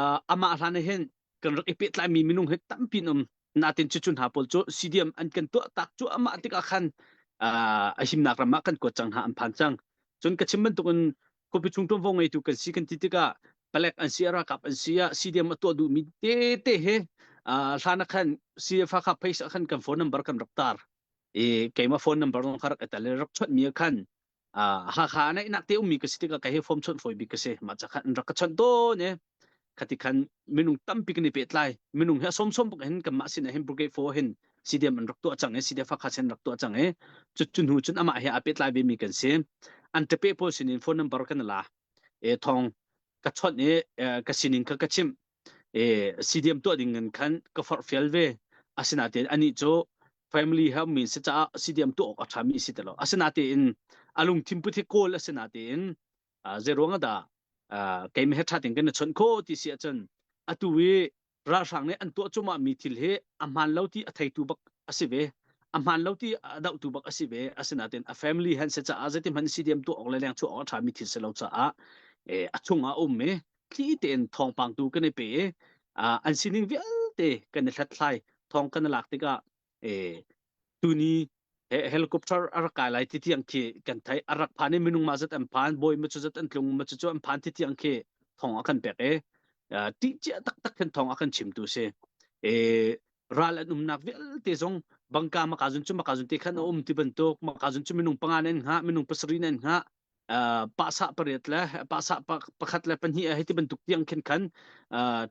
uh, amah hlan hin kan rak i pehtlaimi minung hi tampi um natin cucu hna pawl cu CDM an kan tuah tak cu amah tikah khan a himnak ram ah kan kuat cang hna an phan cang cun ka chim bantukin khuapi chung ṭuanvo ngeitu kan si kan ti tikah palek an si ralkap an si ah CDM a tuah duhmi te te he hlan ah khan CF kha page ah khan kan phone number kan rak tar i keimah phone number zong kha rak i tel i rak chawnh mi ah khan Hakha naihnak te ummi ka si tikah ka he form chawnh fawi bik ka si mah ca khan an rak ka chawnh tawn i khati khan minung tampi kan i pehtlai minung hi a sawmsawm bak hin kanmah sin ah hin brigade 4 hin CDM an rak tuah cang i CDF Hakha sin rak tuah cang i cu cu hnu cun amah he aa pehtlai ve mi kan si an ṭape pawl sin in phone number kan la e thong ka chawnh i ka sining kha ka chimh e CDM tuah ding in khan ka forhfial ve asinain anih cu family he mi si caah CDM tuah awk a ṭhami si ti lo asinain a lungthin put hi kawl asinain zeiruang ah dah keimah he ṭha tein kan i chawnh khawh ti si ahcun atu i ralhrang nih an tuah cuahmah mi thil hi a hmaan lo ti a theitu bak a si ve a hmaan lo ti a dohtu bak a si ve asinain a family han si caah zeitin hmanh CDM tuah awk le leng chuah awk a ṭhami thil si lo caah a chungah a um i thli tein thawngpang tu kan i pe i an sining vialte kan i hlathlai thawng kan i lak tikah tuni helicopter a rak kai lai ti tiang khi kan theih a rak phan i minung mah zat an phan bawi ma cu zat an tlung ma cu cu an phan ti tiang khi thawng a kan pek i ṭih cia taktak khin thawng a kan chimtu si ral an umnak vialte zong bangka maka zun cu maka zun te khan a um ti bantuk maka zun cu minung panga nan hngah minung pasarih nan hngah pahsah pariat le pahsah pakhat le pahnih hei ti bantuk tiang khin khan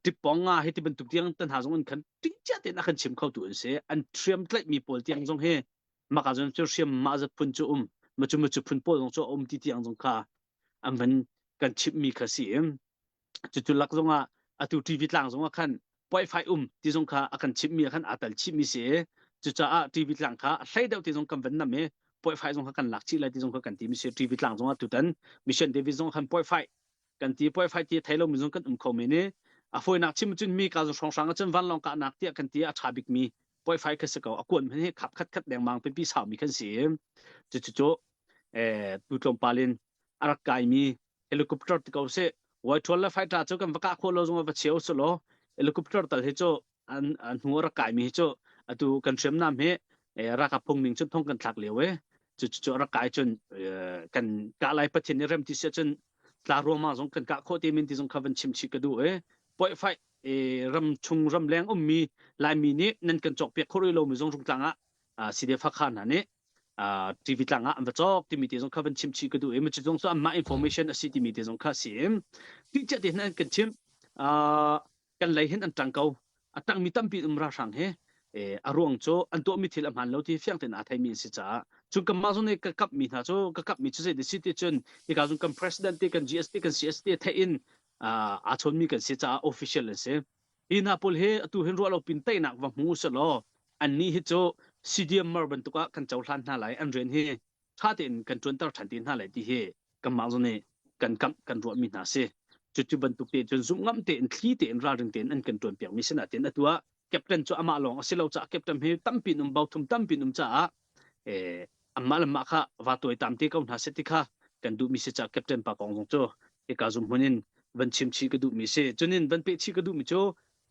tippong nga hei ti bantuk tiang tan ha zong in khan tingcia tein a kan chim kho tu an si an hriam tlaih mi pawl tiang zong hi maka zong cu hriam mah zat phun cu um macu macu phun pawl zong cu um ti tiang zong kha an van kan chimh mi kha si cucu lak zongah atu TV tlang zongah khan puaifai um ti zong kha a kan chimhmi ah khan aa tel chihmi si i cucaah TV tlang kha hlei deuh ti zong kan van nam i puaifai zong kha kan lak chih lai ti zong kha kan ti mi si TV tlang zongah tutan Mission David zong khan puaifai kan ti puaifai ti thei lomi zong kan um kho men i a fawinak chim cun mi ka zong hrawnghrang ah cun vanlawng kahnak tiah kan ti a ṭha bikmi puaifai kha si ko a kuan hmanh hi khap khat khat dengmang pipi saumi kan si i cucu cu tu tlawmpal in a rak kaimi helicopter ti ko seh Whitehall le fighter cu kan va kah khawh lo zong va cheu su law helicopter tal hi cu an an hnu rak kai mi hi cu atu kan hriamnam hi ralkap phung ning cun thong kan thlak lio e cu cu rak kai cun kan kah lai pathian nih rem ti sia cun tla ruangmang zong kan kah khawh te min ti zong kha van chim chih ka duh e poi fai ram chung ram leng ummi laimi nih nan kan cawk piak khawh rih lo mi zong rungtlang ah CDF Hakha hna nih TV tlang ah an va cawk timi te zong kha van chim chih ka duh i macu zong cu anmah information a si timi te zong kha a si ti cia te hin kan chim kan lei hin an ṭang ko a ṭangmi tampi um ralhrang he a ruang cu an tuahmi thil a hmaan lo ti fiang tein aa theimi an si caah cun kanmah zong nih ka kapmi hna cu ka kapmi cu zei si ti cun hika zong kan president te kan GS te kan CS te theih in aa chawnmi kan si caah official an si Hi hna pawl hi atu hin ruah lo pin teinak va hmu selaw annih hi cu CDM mar bantuk ah kan cohlan hna lai an rian hi ṭha tein kan ṭuanter ṭhan te hna lai ti hi kanmah zong nih kan kamh kan ruahmi hna si. Cucu bantuk te cun zumh ngam tein thli tein ralring tein an kan ṭuanpiakmi si nain atu ah captain cu amah lawng a si lo caah captain hi tampi in um bothum tampi in um caah eh, anmah le mah kha va tuaitam te ko hna seh ti kha kan duhmi si caah captain pa kong zong cu hika zum hmun in van chim chih ka duhmi si. Cunin van peh chih ka duhmi cu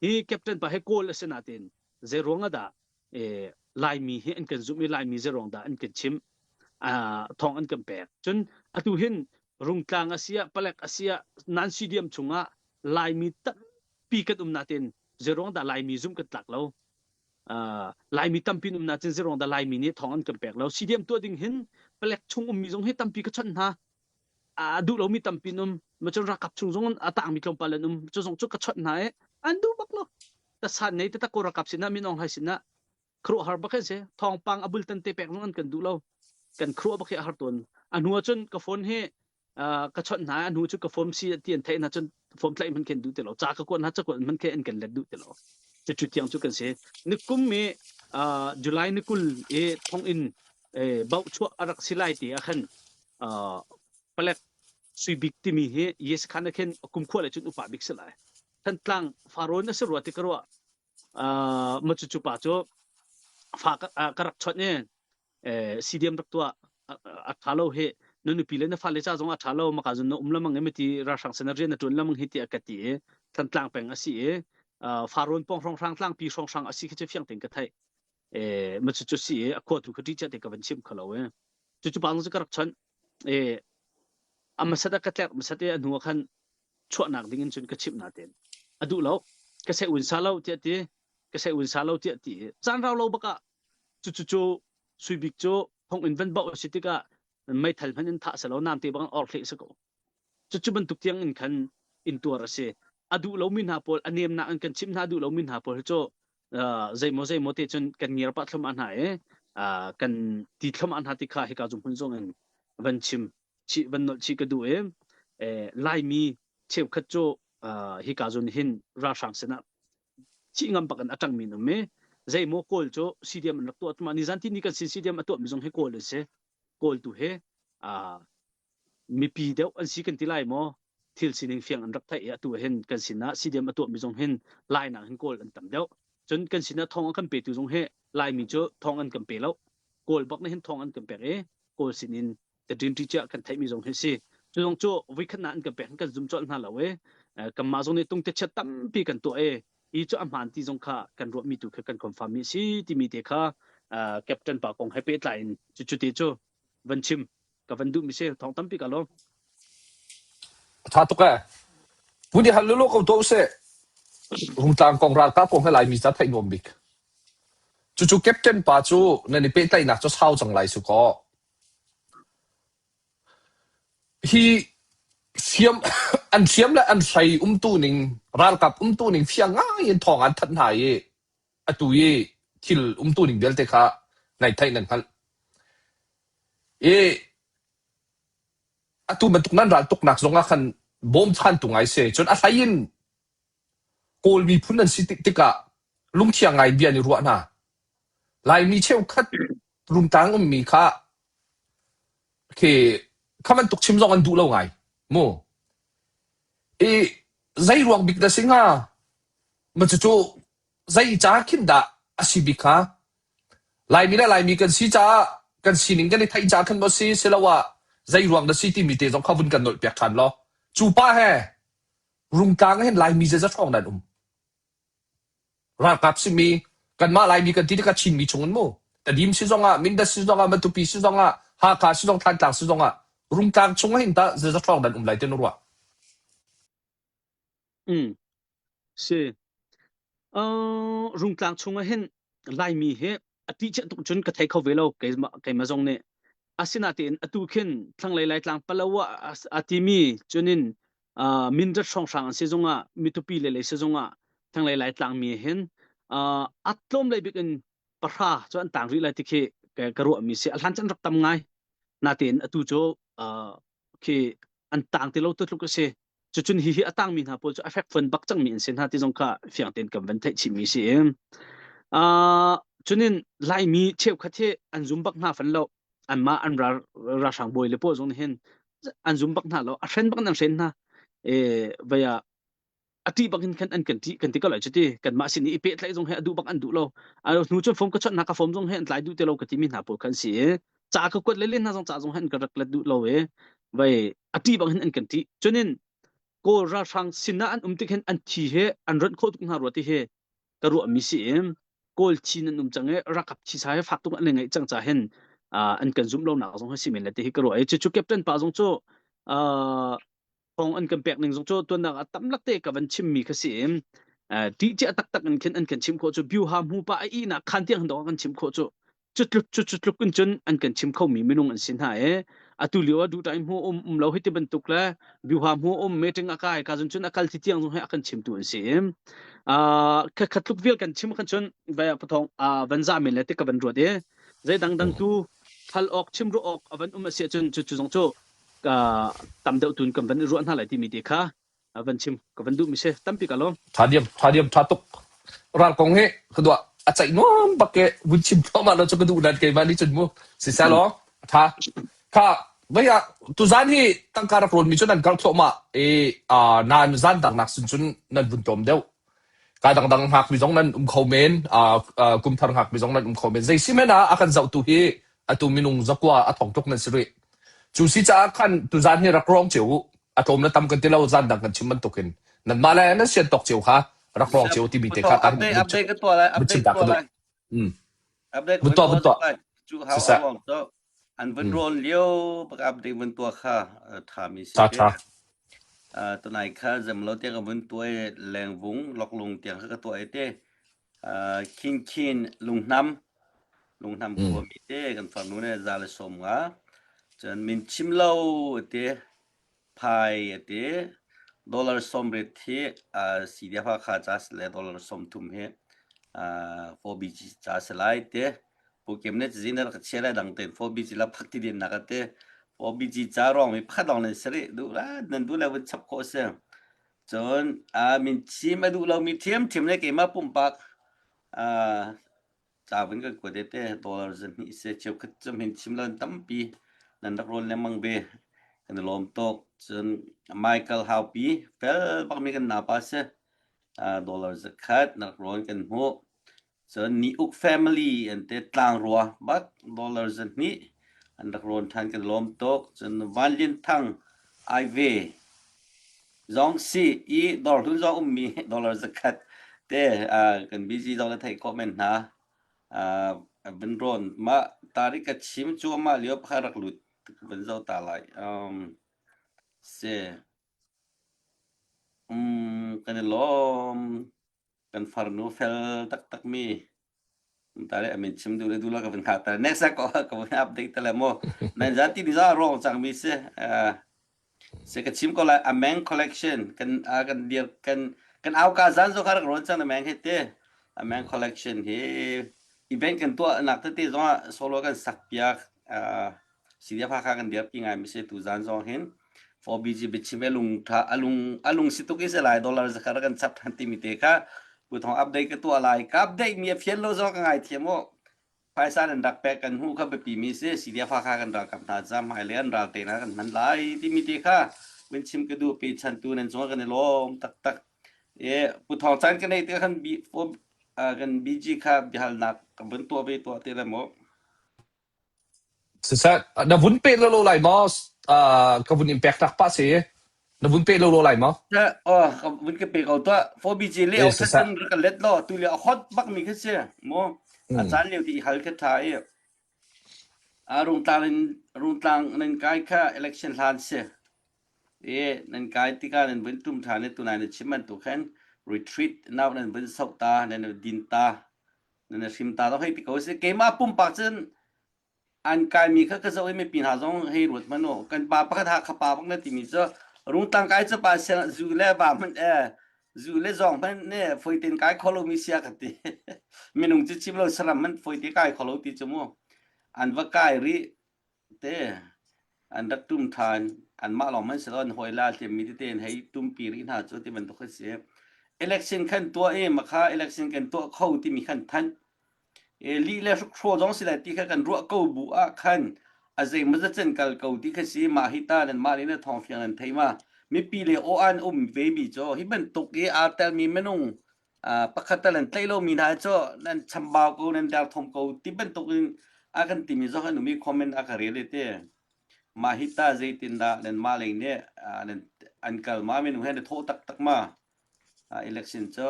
hi captain pa hi kawl a si nain zei ruang ah dah Eh, Laimi hi an kan zumh i Laimi zeruang dah an kan chimh uh, thawng an kan pek. Cun atu hin Rungtlang a si ah Palek a si ah nan CDM chungah Laimi tampi kan um natin zeruang dah Laimi zumh kan tlak lo. Uh, Laimi tampi um na cun zeruang dah Laimi nih thawng an kan pek lo. CDM tuah ding hin Palek chung ummi zong hi tampi ka chawnh hna. A duh lomi tampi an um. Ma cun ralkap chung zong a tangmi tlawmpal an um. Cu zong cu ka chawnh hna i an duh bak lo. Tasan nei taktak ko ralkap sinah Min Aung Hlaing sinah khuaruahhar bak si. Thawngpang a bultan te pek zong an kan duh lo. Kan khuaruah bak hi a har tawn. A hnu ah cun ka phone hi ka chawnh hna a hnu cu ka phone si ti an theih hna cun phone tlaih hmanh khin duh ti lo. Ca ka kuat hna cakuat hmanh khi an kan let duh ti lo. Cucu tiang cu kan si. Nikum i July ni 20 i thonginn bauh chuah a rak si lai ti ah khan palek sui bik timi hi yes khan ah khin kumkhua le cun upa bik si lai. Thantlang Farawn a si rua ti ka ruah. Uh, ma cu cu pa cu fa ka, uh, ka rak chawnh i eh, CDM rak tuah a ṭha lo hi na nupi le na fale ca zong a ṭha lo maka zun na um lamang i mati ralhrang sin rian na ṭuan lamang hi tiah ka ti i Thantlang peng a si i uh, Farawn pawng hrawnghrang tlangpi hrawnghrang a si khi cu fiang tein ka theih. Eh, ma cu cu si i a khua tu kha ṭih chia te ka van chim kho lo e. Cu cu pa zong cu ka rak chawnh. Eh, a hmasat a ka tlerh hmasat i a hnu ah khan chuahnak ding in cun ka chimh nain a duh lo ka seh un sa lo tiah ti ka seh un sa lo tiah ti caan rau lo bak ah cu cu cu suibik cu thong in van bauh a si tikah meithal hmanh in thah selo nam te bang or hleh si ko cu cu bantuk tiang in khan in tuar a si a duh lomi hna pawl a nemnak in kan chimh hna duh lomi hna pawl cu zeimaw zeimaw te cun kan ngiar pah thlum ah hna i kan ti thlum ah hna ti kha hika zum hun zong in van chim chih van nolh chih ka duh i Laimi cheukhat cu hika zun hin ralhrang sinah thih ngam bak in a ṭangmi an um i zeimaw Kawl cu CDM an rak tuah tuma nizan ti ni kan sin CDM a tuahmi zong hi Kawl an si Kawl tu hi mipi deuh an si kan ti lai maw thil sining fiang an rak theih i atu hin kan sinah CDM a tuahmi zong hin Lai nak hin Kawl an tam deuh cun kan sinah thawng a kan petu zong hi Laimi cu thawng an kan pe lo Kawl bak nih hin thawng an kan pek i Kawl sinin the dream teacher kan theihmi zong hi si cu zong cu voikhat an kan pek kan zum colh hna lo i kanmah zong nih tungte chiat tampi kan tuah i hi cu a hmaan ti zong kha kan ruahmi tu kha kan confirm mi si timi te kha captain pa kong he pehtlai in cu cu te cu van chim ka van duh mi si thong tampi ka lawm Tha tuk eh. Puni hal lulu ko to usih. Rungtlang kong ralkap kong he Laimi ca theih nuam bik. Cucu captain pa cu nan i pehtlaihnak cu sau cang lai su kaw. Hi hriam an hriam le an hrei umtu ning ralkap umtu ning fiang ngai in thawng an thanh hna i atu i thil umtu ning vialte kha nai theih nan hngalh. I atu bantuk nan ral tuknak zong ah khan bawmchantu ngai si. Cun a hlei in Kawl miphun an si tikah lungthiang ngai bia an i ruah hna. Laimi cheukhat rungtlang ummi kha khi kha bantuk chim zong an duh lo ngai mu. I zei ruang bik dah si hnga? Ma cucu zei ca khin dah a si bik hnga? Laimi le Laimi kan si caah kan sining kan i theih ca khan maw si siloah zei ruang dah si timi te zong kha vun kan nolh piak ṭhan law. Cu pa he Rungtlang ah hin Laimi zeizat hrawng dah an um? Ralkap simi kanmah Laimi kan ti tikah Chinmi chung in mu Tedim si zongah Mindat si zongah Matupi si zongah Hakha si zong Thantlang si zongah Rungtlang chung ah hin tah zeizat hrawng dah an um lai ti na ruah? Mm. Si. Uh, Rungtlang chung ah hin Laimi hi a ti chiah tuk cun ka thei kho ve lo keimah keimah zong nih asinatein atu khin thlanglei Laitlang Palawa a timi cunin uh, Mindat hrawnghrang an si zongah mitupi le lei si zongah thlanglei Laitlang mi hin uh, a tlawm lei bik in pahra cu an tang rih lai ti khi ka ruah mi si a hlan chan rak tam ngai natein atu cu uh, khi an tang ti lo tu tluk a si cucun hi hi a tangmi hna pawl cu a fekfuan bak cangmi an si hna ti zong kha fiang tein kan van theih chihmi si uh, cunin laimi cheukhat hi an zum bak hna fan lo anmah an ral ralhrang bawi le pawl zong nih hin an zum bak hna lo a hren bak an hren hna e vaya a ṭih bak in khan an kan ṭih kan ti ko lai cuti kanmah sin i i pehtlaih zong hi a duh bak an duh lo a hnu cun phone ka chawnh hna ka phone zong hi an tlai duh ti lo ka timi hna pawl khan si i ca ka kuat le len hna zong ca zong hi an ka rak let duh lo i vai a ṭih bak hin an kan ṭih cunin kawl ralhrang sinah an um tik hin an thi he an ronh khawh tuk hna rua ti hi ka ruah mi si i. Kawl chin an um cang i rakap chisa he fak tuk an i ngaih cang ca hin an kan zumh lonak zong hi si men le ti hi ka ruah i cucu captain pa zong cu thong an kan pek ning zong cu tuannak a tam lak te ka van chim mi kha si in ti cia taktak in khin an kan chim khawh cu biu ha mu pa a ihnak khan tiang dong kan chim khawh cu cutluk cu cutluk in cun an kan chim kho mi minung an si hna i atu lio ah duh time hu um um lo hi ti bantuk le biuha mu um meeting a kai ka zun cun a kal ti tiang zong hi a kan chimtu an si kha khatluk vial kan chim khan cun vai pathong van za men le ti ka van ruat i zei dang dang tu hal awk chim ru awk a van um a si cun cu cu zong cu tam deuh tun kan van i ruah hna lai timi te kha van chim ka van duh mi si tampi ka lawm Tha diam tha diam tha tuk ral kong hi ka duah a ceih nuam bak ke vun chim thluahmah lo cu ka duh nan keimah nih cun mu siseh law tha kha vei ah tuzan hi tangka rak rawn mi cu nan karh thluahmah i nan zan dang nak sin cun nan vun tlawm deuh ka dangdang hngak mi zong nan um kho men kum thar hngak mi zong nan um kho men zei si men ah a kan zohtu hi atu minung zakua a thong tuk nan si rih cu si caah khan tuzan hi rak rawng cio u a tlawm le tam kan ti lo zan dang kan chim bantukin nanmah le nan sian tawk cio kha rak rawng cio timi te kha kan update update ka tuah lai vun chim update ta ka tuah duh lai mm update vun vun tuah tuah vun tuah lai cu hau siseh a ruang cu an vun mm rawn lio bak update vun tuah kha tha mi si tha te tha tunai kha zem lo tiang ka vun tuai lengvung loklung tiang kha ka tuah te khin khin lunghnam lunghnam mm khuami te kan farnu ne za le som nga cun min chim lo te Phai a ti. Dollar 90 hi CDF Hakha ca si le dollar 30 hi 4BG ca si lai ti. Pu Kim nih cazin rak ka chia lai dang tein 4BG la phak ti din nak a ti. 4BG ca ruang mi pakhat lawng nan si rih. Duh la nan duh le vun chap khawh si. Cun min chim a duh lomi ṭhiamṭhiam le keimah pumpak Ca vun kan kuat te dollar 200 se cheukhat cu min chim lo tampi nan rak rawn lengmang ve. Kan i lawm tuk. Cun Michael Haupi fel bakmi kan napa si. Dollar 100 na rak rawn kan hmuh. Cun Ni Uk family an te tlangrua bak dollar 200 an rak rawn than kan lawm tuk. Cun Van Lian Thang Aive Zong si i dawrhlun zong ummi dollar 100 te kan busy zong na theih khawh men hna. Van rawn mah tarik ka chim cu amah lio pakhat rak lut van zoh ta lai. Um, si. Um, kan i lawm. Kan farnu fel taktak mi. Tare amin chim duh le duh lo ka van hngak ta. Next ah ka ka van update ta le mu. Nan zati ni za rong cang mi si. Se ka chim ko lai Ameng collection kan kan dir kan kan au ka zan zo kha rak ron cang Ameng he te. Ameng collection hi event kan tuah nak tete zong ah solo kan sak piak CDF Hakha kan dirpi ngai mi si tu zan zong hin 4BG biachim e lung tha alung alung si tuk i se lai dollar zakar kan chap than timi te kha pu thong update ka tuah lai ka update mi a fian lo zong ka ngai thiam o phaisa nan rak pek kan hmu kha biapi mi si CDF Hakha kan ralkap hna ca hmai le an ral te na kan hman lai timi te kha min chim ka duh pe chan tu nan cung kan i lawm taktak e pu thong chan ka nei te khan B kan BG kha biahalnak ka vun tuah ve tuah te le mo Siseh, na vun peh lawlaw lai maw? Uh, ka vun in pek tak pah si. Na vun peh lawlaw lai maw? Oh, ka vun ka pe ko tuah. 4BG le Eh, au siseh. khat rak let lo tu le a hot bak mi kha si. Mo a caan lio ti hal kha tha i. A rungtlang in rungtlang nan kai kha election hlan si. E nan kai tikah nan vun tum than i tunai na chim bantuk khan retreat now nan vun sok ta nan din ta nan hrim ta hei ti ko si keimah pumpak cun an kaimi kha ka zoh i mipi hna zong hei ruat hmanh u kan pa pakhat ha kha pa bak na timi cu rungtlang kai cu pa siang zu le va hmanh e zu le zawng hmanh ne foiten kai kho lomi sia ka ti minung cu chim lo saram hmanh foite kai kho lo ti cu mu an va kai rih te an rak tum than anmah lawng hmanh si lo an hawi la hliammi tete in hei tumpi rih hna cu ti bantuk a si election khan tuah i makha election kan tuah kho timi khan thanh e li le hrukhraw zong si lai ti kha kan ruah ko bu ah khan a zeimaw cen kal ko ti kha si mah hi ta nan mah le na thawng fiang nan thei ma mipi le aw an um ve mi cu hi bantuk i aa telmi minung pakhat tal an tlaih lomi hna cu nan chambau ko nan derthawm ko ti bantuk in a kan timi zong an um i comment a ka rel i te mah hi ta zeitindah nan mah lei nih nan an kal ma minung he na thawh taktak ma election cu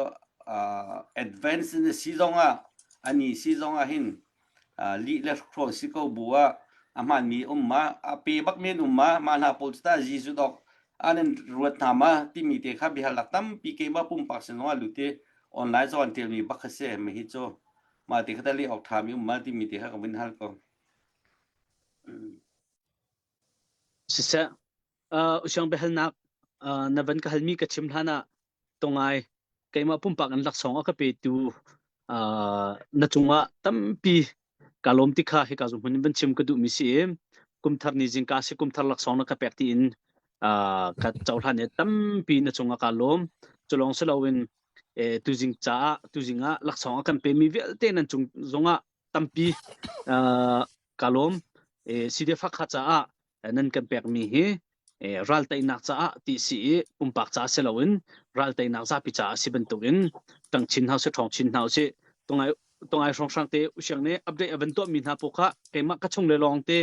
advance in si zong ah. Ani si zong ah hin lih le hruang si ko bu ah a hmaanmi um ma a pe bak men um ma mah hna pawl cu tah Jesuh dok an in ruat hna ma timi te kha biahalnak tampi keimah pumpak sin zong ah lut i online zong an ṭialmi bak kha si mi hi cu mah te kha tah leh awk ṭhami um ma timi te kha ka vun hal ko. Siseh, uh, usiang biahalnak uh, na van ka halmi ka chim hlan ah tongai keimah pumpak in laksawng a ka petu uh, na cungah tampi ka lawm ti kha hika zung hmun in van chim ka duhmi si i kumthar ni zingka si kumthar laksawng na ka pek tiin uh, ka cohlan i tampi na cungah ka lawm culong si loin eh, tuzing caah tuzing ah laksawng a kan pemi vialte nan cung zongah tampi uh, ka lawm eh, CDF Hakha caah nan kan pekmi hi eh, ral teinak caah ti si i pumpak caah si loin ral teinak zapi caah si bantukin tang chin hna si ṭhawng chin hna si tongai tongai hrawnghrang te usiang nih update a van tuahmi hna pawl kha keimah ka chung le lawng te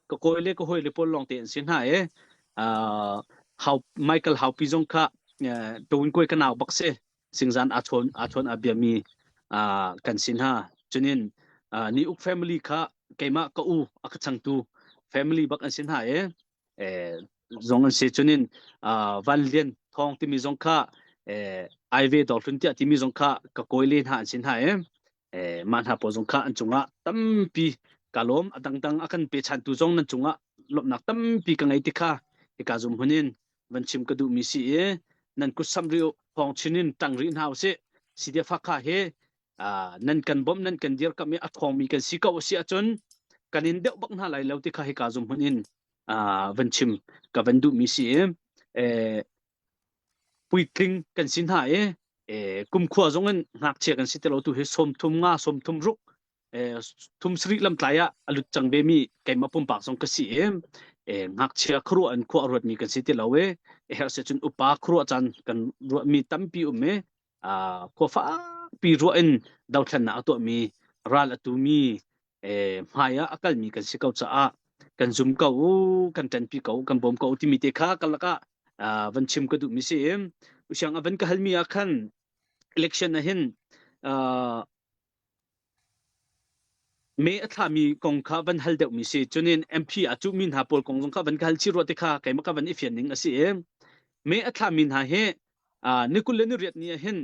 ka kawi le ka hawi le pawl lawng te an si hna e uh, how Michael Haupi zong kha tawin koi ka nau bak si singzan aa chawn aa chawn a biami uh, kan si hna cunin uh, ni uk family kha keimah ka u a ka changtu family bak an si hna e eh zong an si cunin uh, van lian thong timi zong kha eh aive dawr hlun tiah timi zong kha ka kawi le hna an si hna e eh mah hna pawl zong kha an cungah tampi ka lawm a dangdang a kan pe chantu zong nan cungah lawmhnak tampi ka ngei ti kha hika zum hunin van chim ka duhmi si i nan kut sam rih thawng chin in ṭang rih hna usih CDF Hakha hi nan kan bawmh nan kan dirkamh i a ṭhawngmi kan si ko a si ahcun kan in deuh bak hna lai lo ti kha hika zum hmun in van chim ka van duhmi si i puitling kan si hna i kumkhua zong in ngakchia kan si ti lo tu hi sawmthum nga sawmthum ruk thum sarih lamtlai ah a lut cang ve mi keimah pumpak zong ka si i ngakchia khuaruah in khua a ruatmi kan si ti lo i herh se cun upa khuaruah caan kan ruahmi tampi um i khua fakpi ruah in dothlennak a tuahmi ral a tumi hmai ah a kalmi kan si ko caah kan zum ko u kan ṭanpi ko kan bawm ko timi te kha ka lakah van chim ka duhmi si i usiang a van ka halmi ah khan election ah hin Me a thlami kong kha van hal deuhmi si. Cunin MP aa cuhmi hna pawl kong zong kha van ka hal chih rua ti kha keimah ka van i fian ning a si i me a thlami hna hi ni 28 ni ah hin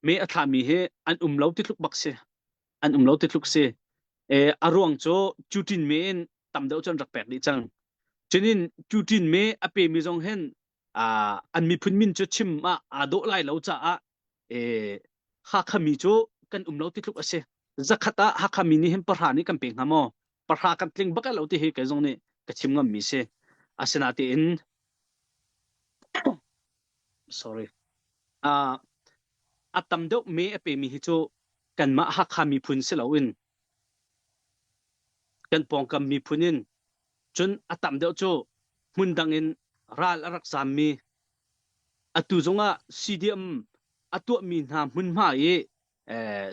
me a thlami hi an um lo ti tluk bak si. An um lo ti tluk si. A ruang cu cutin me in tam deuh cu an rak pek dih cang. Cunin cutin me a pemi zong hin an miphun min cu chim ah aa dawh lai lo caah Hakha mi cu kan um lo ti tluk a si. Zakhat ah Hakha mi nih hin pahra nih kan pe hnga maw? Pahra kan tling bak lo ti hi kei zong nih ka chim ngam mi si. Asinain sorry. Uh, a tam deuh me a pe mi hi cu kanmah Hakha miphun si loin kan pawngkam miphun in cun a tam deuh cu hmun dang in ral a rak zaammi Atu zongah CDM a tuahmi hna hmunhma i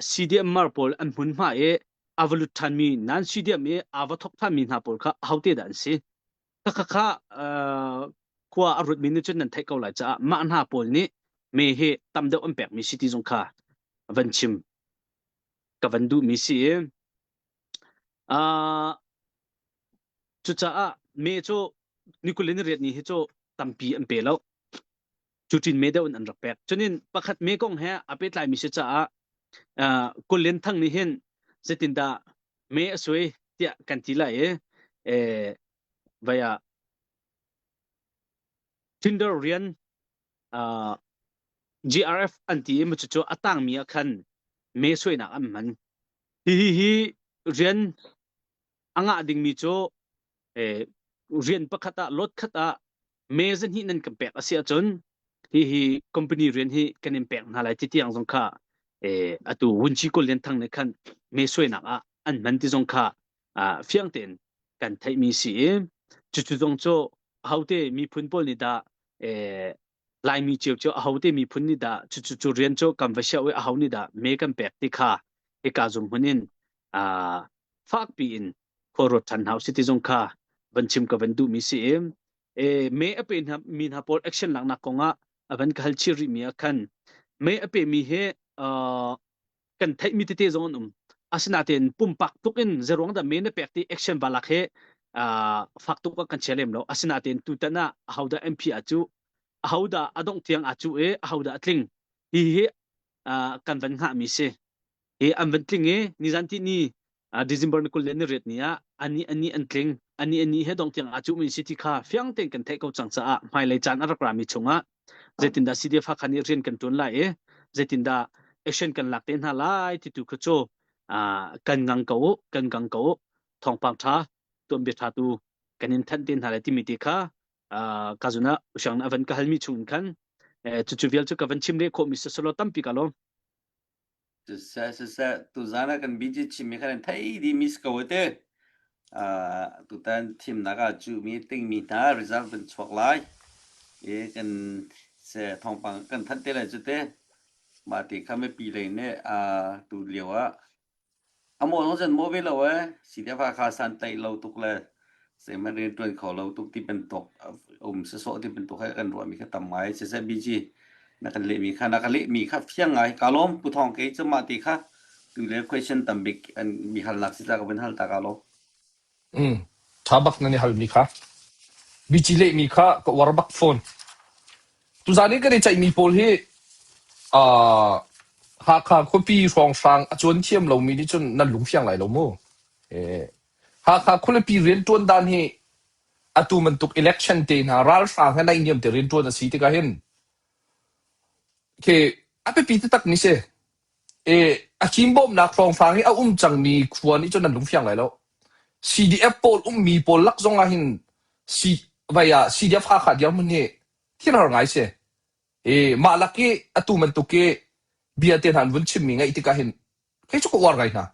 CDM mar pawl an hmunhma i a va lut ṭhanmi nan CDM i aa va thawk ṭhanmi hna pawl kha ahote dah an si? Khakha khua a rutmi nih cun nan theih ko lai caah mah hna pawl nih me hi tam deuh an pekmi si ti zong kha van chim ka van duhmi si i cucaah me cu ni 28 ni hi cu tampi an pe lo. Cutin me deuh in an rak pek. Cunin pakhat me kong he a pehtlaimi si caah uh, Kullen Thang nih hin zeitindah me a suai tiah kan ti lai i eh, vaya Tinder rian uh, GRF an ti i cucu a tangmi ah khan me suainak an hman. Hihi hi rian a ngah dingmi cu rian pakhat ah lot khat ah me zahnih nan kan pek a si ahcun hihi company rian hi kan in pek hna lai ti tiang zong kha atu Wunchi Kul Lian Thang nih khan me suainak ah an hman ti zong kha fiang tein kan theihmi si i cucu zong cu ahote miphun pawl nih dah Laimi cio cu ahote miphun nih dah cucu cu rian cu kan va siah i aho nih dah me kan pek ti kha hika zum hmun in fakpi in khua ruat ṭhan hna usih ti zong kha van chim ka van duhmi si i e, me a pe hna mi hna pawl action laknak kongah a van ka hal chih rihmi ah khan me a pe mi hi uh, kan theihmi tete zong an um. Asinain pumpak tuk in zeruang dah me na pek ti action balak he fak tuk ah kan chia lem lo. Asinain tutan ah ahodah MP a cu, ahodah a dongh tiang a cu i ahodah a tling. Hi hi kan van hngah mi si. Hi an van tling i nizan ti ni December ni 20 le ni riat ni ah ani ani an tling. Ani ani he dong tiang a cu mi si ti kha fiang tein kan theih ko cang caah hmailei caan a rak ra mi chungah zeitindah CDF Hakha nih rian kan ṭuan lai i zeitindah action kan lak te hna lai ti tu kha cu kan ngang ko u kan gang ko u thawngpang ṭha tuanbia ṭha tu kan in thanh te hna lai timi ti kha ka zun ah usiang a van ka halmi chung in khan cucu vial cu ka van chim leh khawhmi sasalo tampi ka lawm. Siseh siseh tuzaan ah kan BG chimmi kha nan thei dih mi si ko te. Uh, tutan thimnak ah cuhmi tingmi hna result kan chuak lai. I kan se thawngpang kan thanh te lai cu te. Mah ti kha mipi lei nih uh, tu lio ah A maw zong cun maw ve lo ee. CDF Hakha santlaih lo tuk le zeihmanh rianṭuan kho lo tuk ti bantuk um sawsawh ti bantuk he kan ruahmi kha tam ngai. Siseh BG na kan lehmi kha na ka lehmi kha fiang ngai. Kaa lawm Pu Thawng kei cu mah ti kha tu le question tam bik an mi halnak si ta ka vun hal ta kaa lawm. Mm. Ṭha bak nan i halmi kha. Bici lehmi kha ka uar bak fawn. Tuzaan i kan i ceihmi pawl hi uh, Hakha khuapi hrawnghrang a cuan thiam lomi nih cun nan lung fiang lai lo mu. Eh, Hakha khualipi rianṭuan dan hi atu bantuk election te hna ralhrang he naihniam te rianṭuan a si tikah hin khi a biapi taktak mi si. E, a himbawmnak hrawnghrang hi a um cangmi khua nih cun nan lung fiang lai lo. CDF pawl ummi pawl lak zong ah hin C, vai ah CDF Hakha dirhmun hi thil har ngai si. E, mah lak i atu bantuk i bia te hna an vun chimmi ngaih tikah hin kei cu ka uar ngai hna.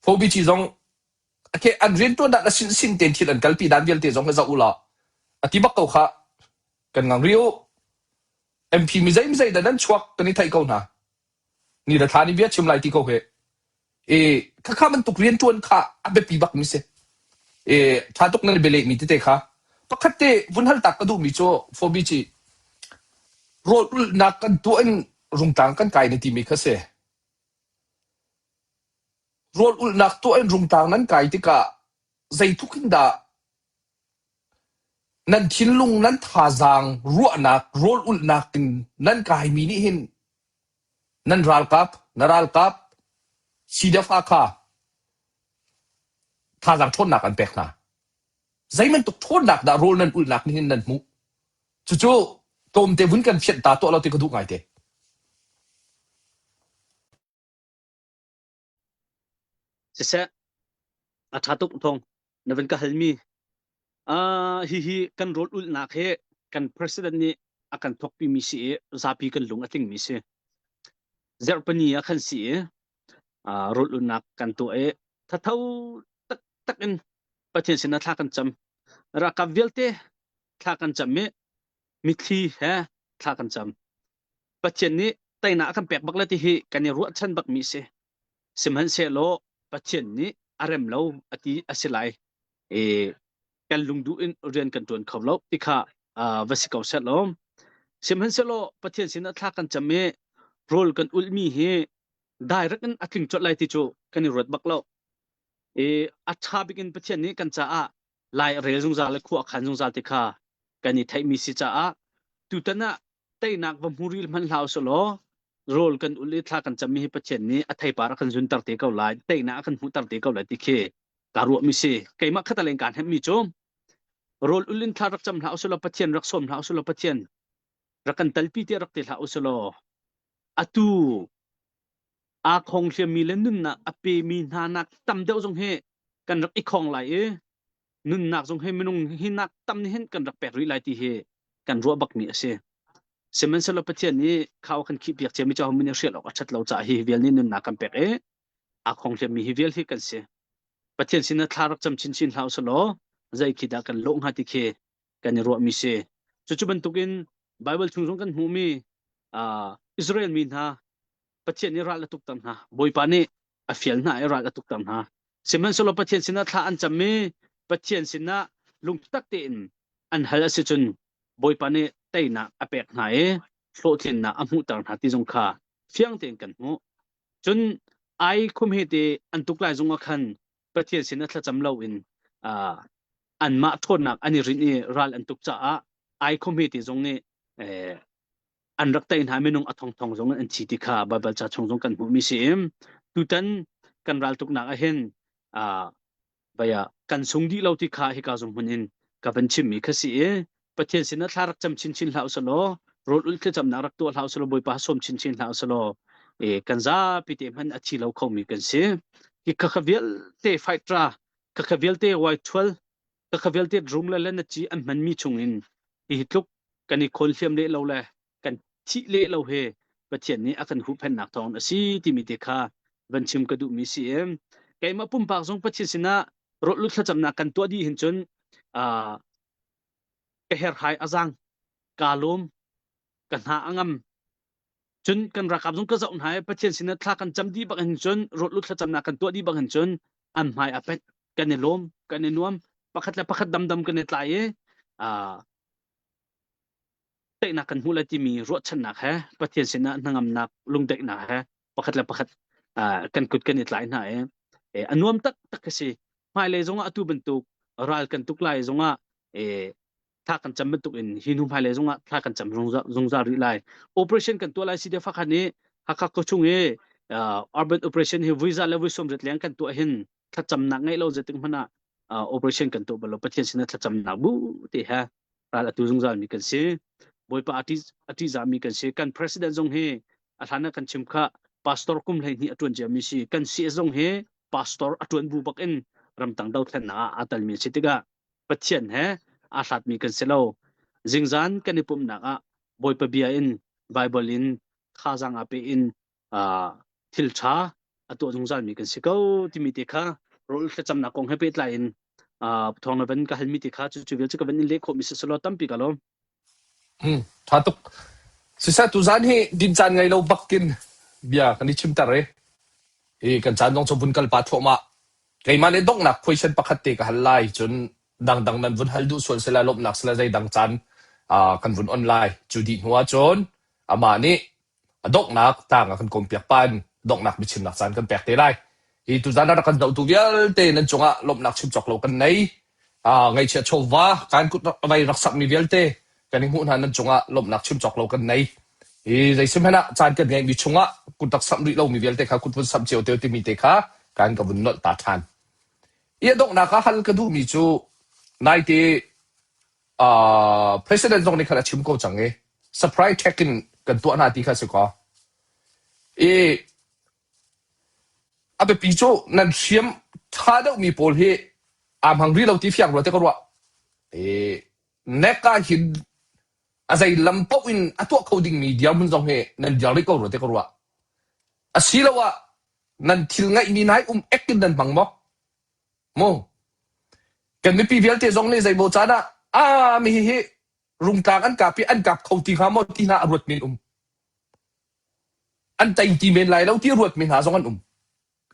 Phobici zong okay, an riantuan dan a sin sin tein thil an kalpi dan vialte zong hi zoh u law a ti bak ko kha kan ngang ri u. MP mi zei zei dah nan chuak kan i theih ko hna. Ni le thla nih bia chim lai ti ko hi. E khakha bantuk riantuan kha a biapi bak mi si. E tha tuk nan bia lehmi tete kha. Pakhat te vun hal tak ka duhmi cu Phobi ci rawl ulhnak kan tuah in rungtlang kan kai na timi kha si. Rawl ulhnak tuah in rungtlang nan kai tikah zeitluk in dah Nan thinlung, nan thazaang, ruahnak, rawl ulhnak in nan kaimi nih hin nan ralkap, na ralkap CDF kha thazaang ṭhawnnak an pek hna. Zei bantuk ṭhawnnak dah rawl nan ulhnak nih hin nan hmuh? Cucu tlawmte vun kan fianh ta tuah lo ti ka duh ngaite. Siseh, a ṭha tuk thawng na van ka halmi. Uh, hihi kan rawl ulhnak hi kan president nih a kan thawkpimi si i zapi kan lung a tlingmi si. Zerhpani ah khan si i uh, rawl ulhnak kan tuah i thatho taktak in Pathian sinah thla kan cam. Ralkap vialte thla kan cam i mitthli he thla kan cam. Pathian nih teinak a kan pek bak le ti hi kan i ruahchan bakmi si. Sihmanhsehlaw Pathian nih a rem lo a ti a si lai. E, kan lungduh in rian kan ṭuan kho lo ti kha uh, va si ko seh law. Sihmanhsehlaw Pathian sinah thla kan cam i rawl kan ulhmi hi direct in a tling colh lai ti cu kan i ruat bak lo. E, a ṭha bik in Pathian nih kan caah lai a rel zungzal le khua a khan zungzal ti kha kan i theihmi si caah tutan ah teinak va hmu ril hmanh hlah usih rawl kan ul i thla kan cammi hi Pathian nih a theipar a kan zunter te ko lai teinak a kan hmuhter te ko lai ti khi kaa ruahmi si keimah khataleng kaan hemmi cu rawl ul in thla rak cam hlah usih law Pathian rak sawm hlah usih law Pathian rak kan talpi tiah rak ti hlah usih law atu aa khong hliammi le nunnak a pemi hna nak tam deuh zong hi kan rak i khong lai i nunnak zong hi minung hi nak tam nih hin kan rak pek rih lai ti hi kan ruah bakmi a si. Sihmanhsehlaw Pathian nih khau kan khih piak ciami cu min hrial awk a ṭhat lo caah hi vial nih nunnak kan pek i aa khong hliammi hi vial hi kan si. Pathian sinah thla rak cam chinchin hlah usih zei khi dah kan lawh hnga ti khi kan i ruahmi si. Cucu bantukin Bible chung zong kan hmuhmi uh, Israel mi hna Pathian nih ral a tukter hna. Bawipa nih a fial hna i ral a tukter hna. Sihmanhsehlaw Pathian sinah thla an cam i Pathian sinah lungtak tein an hal a si cun Bawipa nih teinak a pek hna i hlawhtlinnak a hmuhter hna ti zong kha fiang tein kan hmuh. Cun. Ai khum he te an tuk lai zung ah khan Pathian sin ah thlacam lo in uh, anmah ṭhawnnak an i rinh i ral an tuk caah ai khum he te zong nih eh, an rak tei hna minung a thongthong zong an thi ti kha Baibal ca chung zong kan hmuhmi si i tutan kan raltuknak ah hin uh, baya kan sung dih lo ti kha hika zung hmun in ka van chimmi kha si i Pathian sin ah thla rak cam chinchin hlah usalaw rawl ulh thlacamnak rak tuah hlah usalaw Bawipa sawm chinchin hlah usalaw e kan zapi te hman a thi lo khomi kan si hi kha kha vialte fight ra kha kha vialte wai thual kha kha vialte drum le le na chi an hmanmi chung in hi tluk kan i khawn hliam le lo le kan thih le lo he Pathian nih a kan huhphenhnak thawng a si timi te kha van chim ka duhmi si i keimah pumpak zong Pathian sinah rawlul thlacamnak kan tuah dih hin cun uh, ka herhai a zang ka lawm ka hna a ngam cun kan ralkap zong ka zoh hna i Pathian sinah thla kan cam dih bak hin cun rawlul thlacamnak kan tuah dih bak hin cun an hmai a pet kan i lawm kan i nuam pakhat le pakhat damdam kan i tlai i uh, daihnak kan hmuh lai timi ruahchannak he Pathian sinah hnangamnak lungdaihnak he pakhat le pakhat kan kut kan i tlai hna i a nuam taktak ka si hmailei zongah atu bantuk ral kan tuk lai zongah thla kan cam bantuk in hi hnu hmailei zongah thla kan cam zungzal rih lai operation kan tuah lai si de fakhan i Hakha khuachung i urban operation hi vui za le vui som rit leng kan tuah hin thlacamnak ngeih lo zeitik hmanh ah operation kan tuah bal lo Pathian sinah thlacamnak bu te he ral atu zungzal mi kan si Bawipa a ṭihzah mi kan si kan president zong hi a hlan ah kan chim kha pastor kum 12 a ṭuan cia mi si kan CS zong hi pastor a ṭuan bu bak in ramtang dothlennak ah aa tel mi si tikah Pathian he aa hlat mi kan si lo zingzan kan i pumhnak ah Bawipa bia in Bible in thazaang aa pe in thil ṭha a tuah zungzal mi kan si ko timi te kha rawl thlacamnak kong he pehtlai in thawng na van ka halmi te kha cu cu vial cu ka van in leh khawh mi si selaw tampi ka lawm. Hmm, ṭha tuk. Siseh tuzaan hi din caan ngei lo bakin bia kan i chimter i i kan caan zong cu vun kal pa thluahmah. Keimah nih donghnak question pakhat te ka hal lai cun dangdang nan vun hal duh sual sila lawmhnak sila zeidang caan kan vun on lai. Cu dih hnu ahcun amah nih A donghnak tlang a kan kawmpiak pa in donghnak biachimnak caan kan pek te lai. Hi tuzan ah rak kan zohtu vialte nan cungah lawmhnak chim cawk lo kan nei. Uh, ngaihchia chawva kan kut vai rak sakmi vialte kan i hmuh hna nan cungah lawmhnak chim cawk lo kan nei. Hi zeisim hmanh ah caan kan ngeihmi chungah kut rak samh rih lomi vialte kha kut vun samh cio te timi te kha kan ka vun nolh ta ṭhan. I a donghnak ah hal ka duhmi cu naite Uh, president zong nih khan a chim ko cang i surprise check in kan tuah hna ti kha si kaw. I a biapi cu nan hriam ṭha deuhmi pawl hi aa hmang rih lo ti fiang rua te ka ruah. I nek ah hin a zei lam paoh in a tuah kho dingmi dirhmun zong hi nan dir rih ko rua te ka ruah. Asiloah nan thil ngeihmi nai um ek in nan hmang maw? Mu. Kan mipi vialte zong nih zeimaw caan ah ah mi hihi rungtlang an kap i an kap kho ti hnga maw ti hna a ruat men um. An tei ti men lai lo ti ruat mi hna zong an um.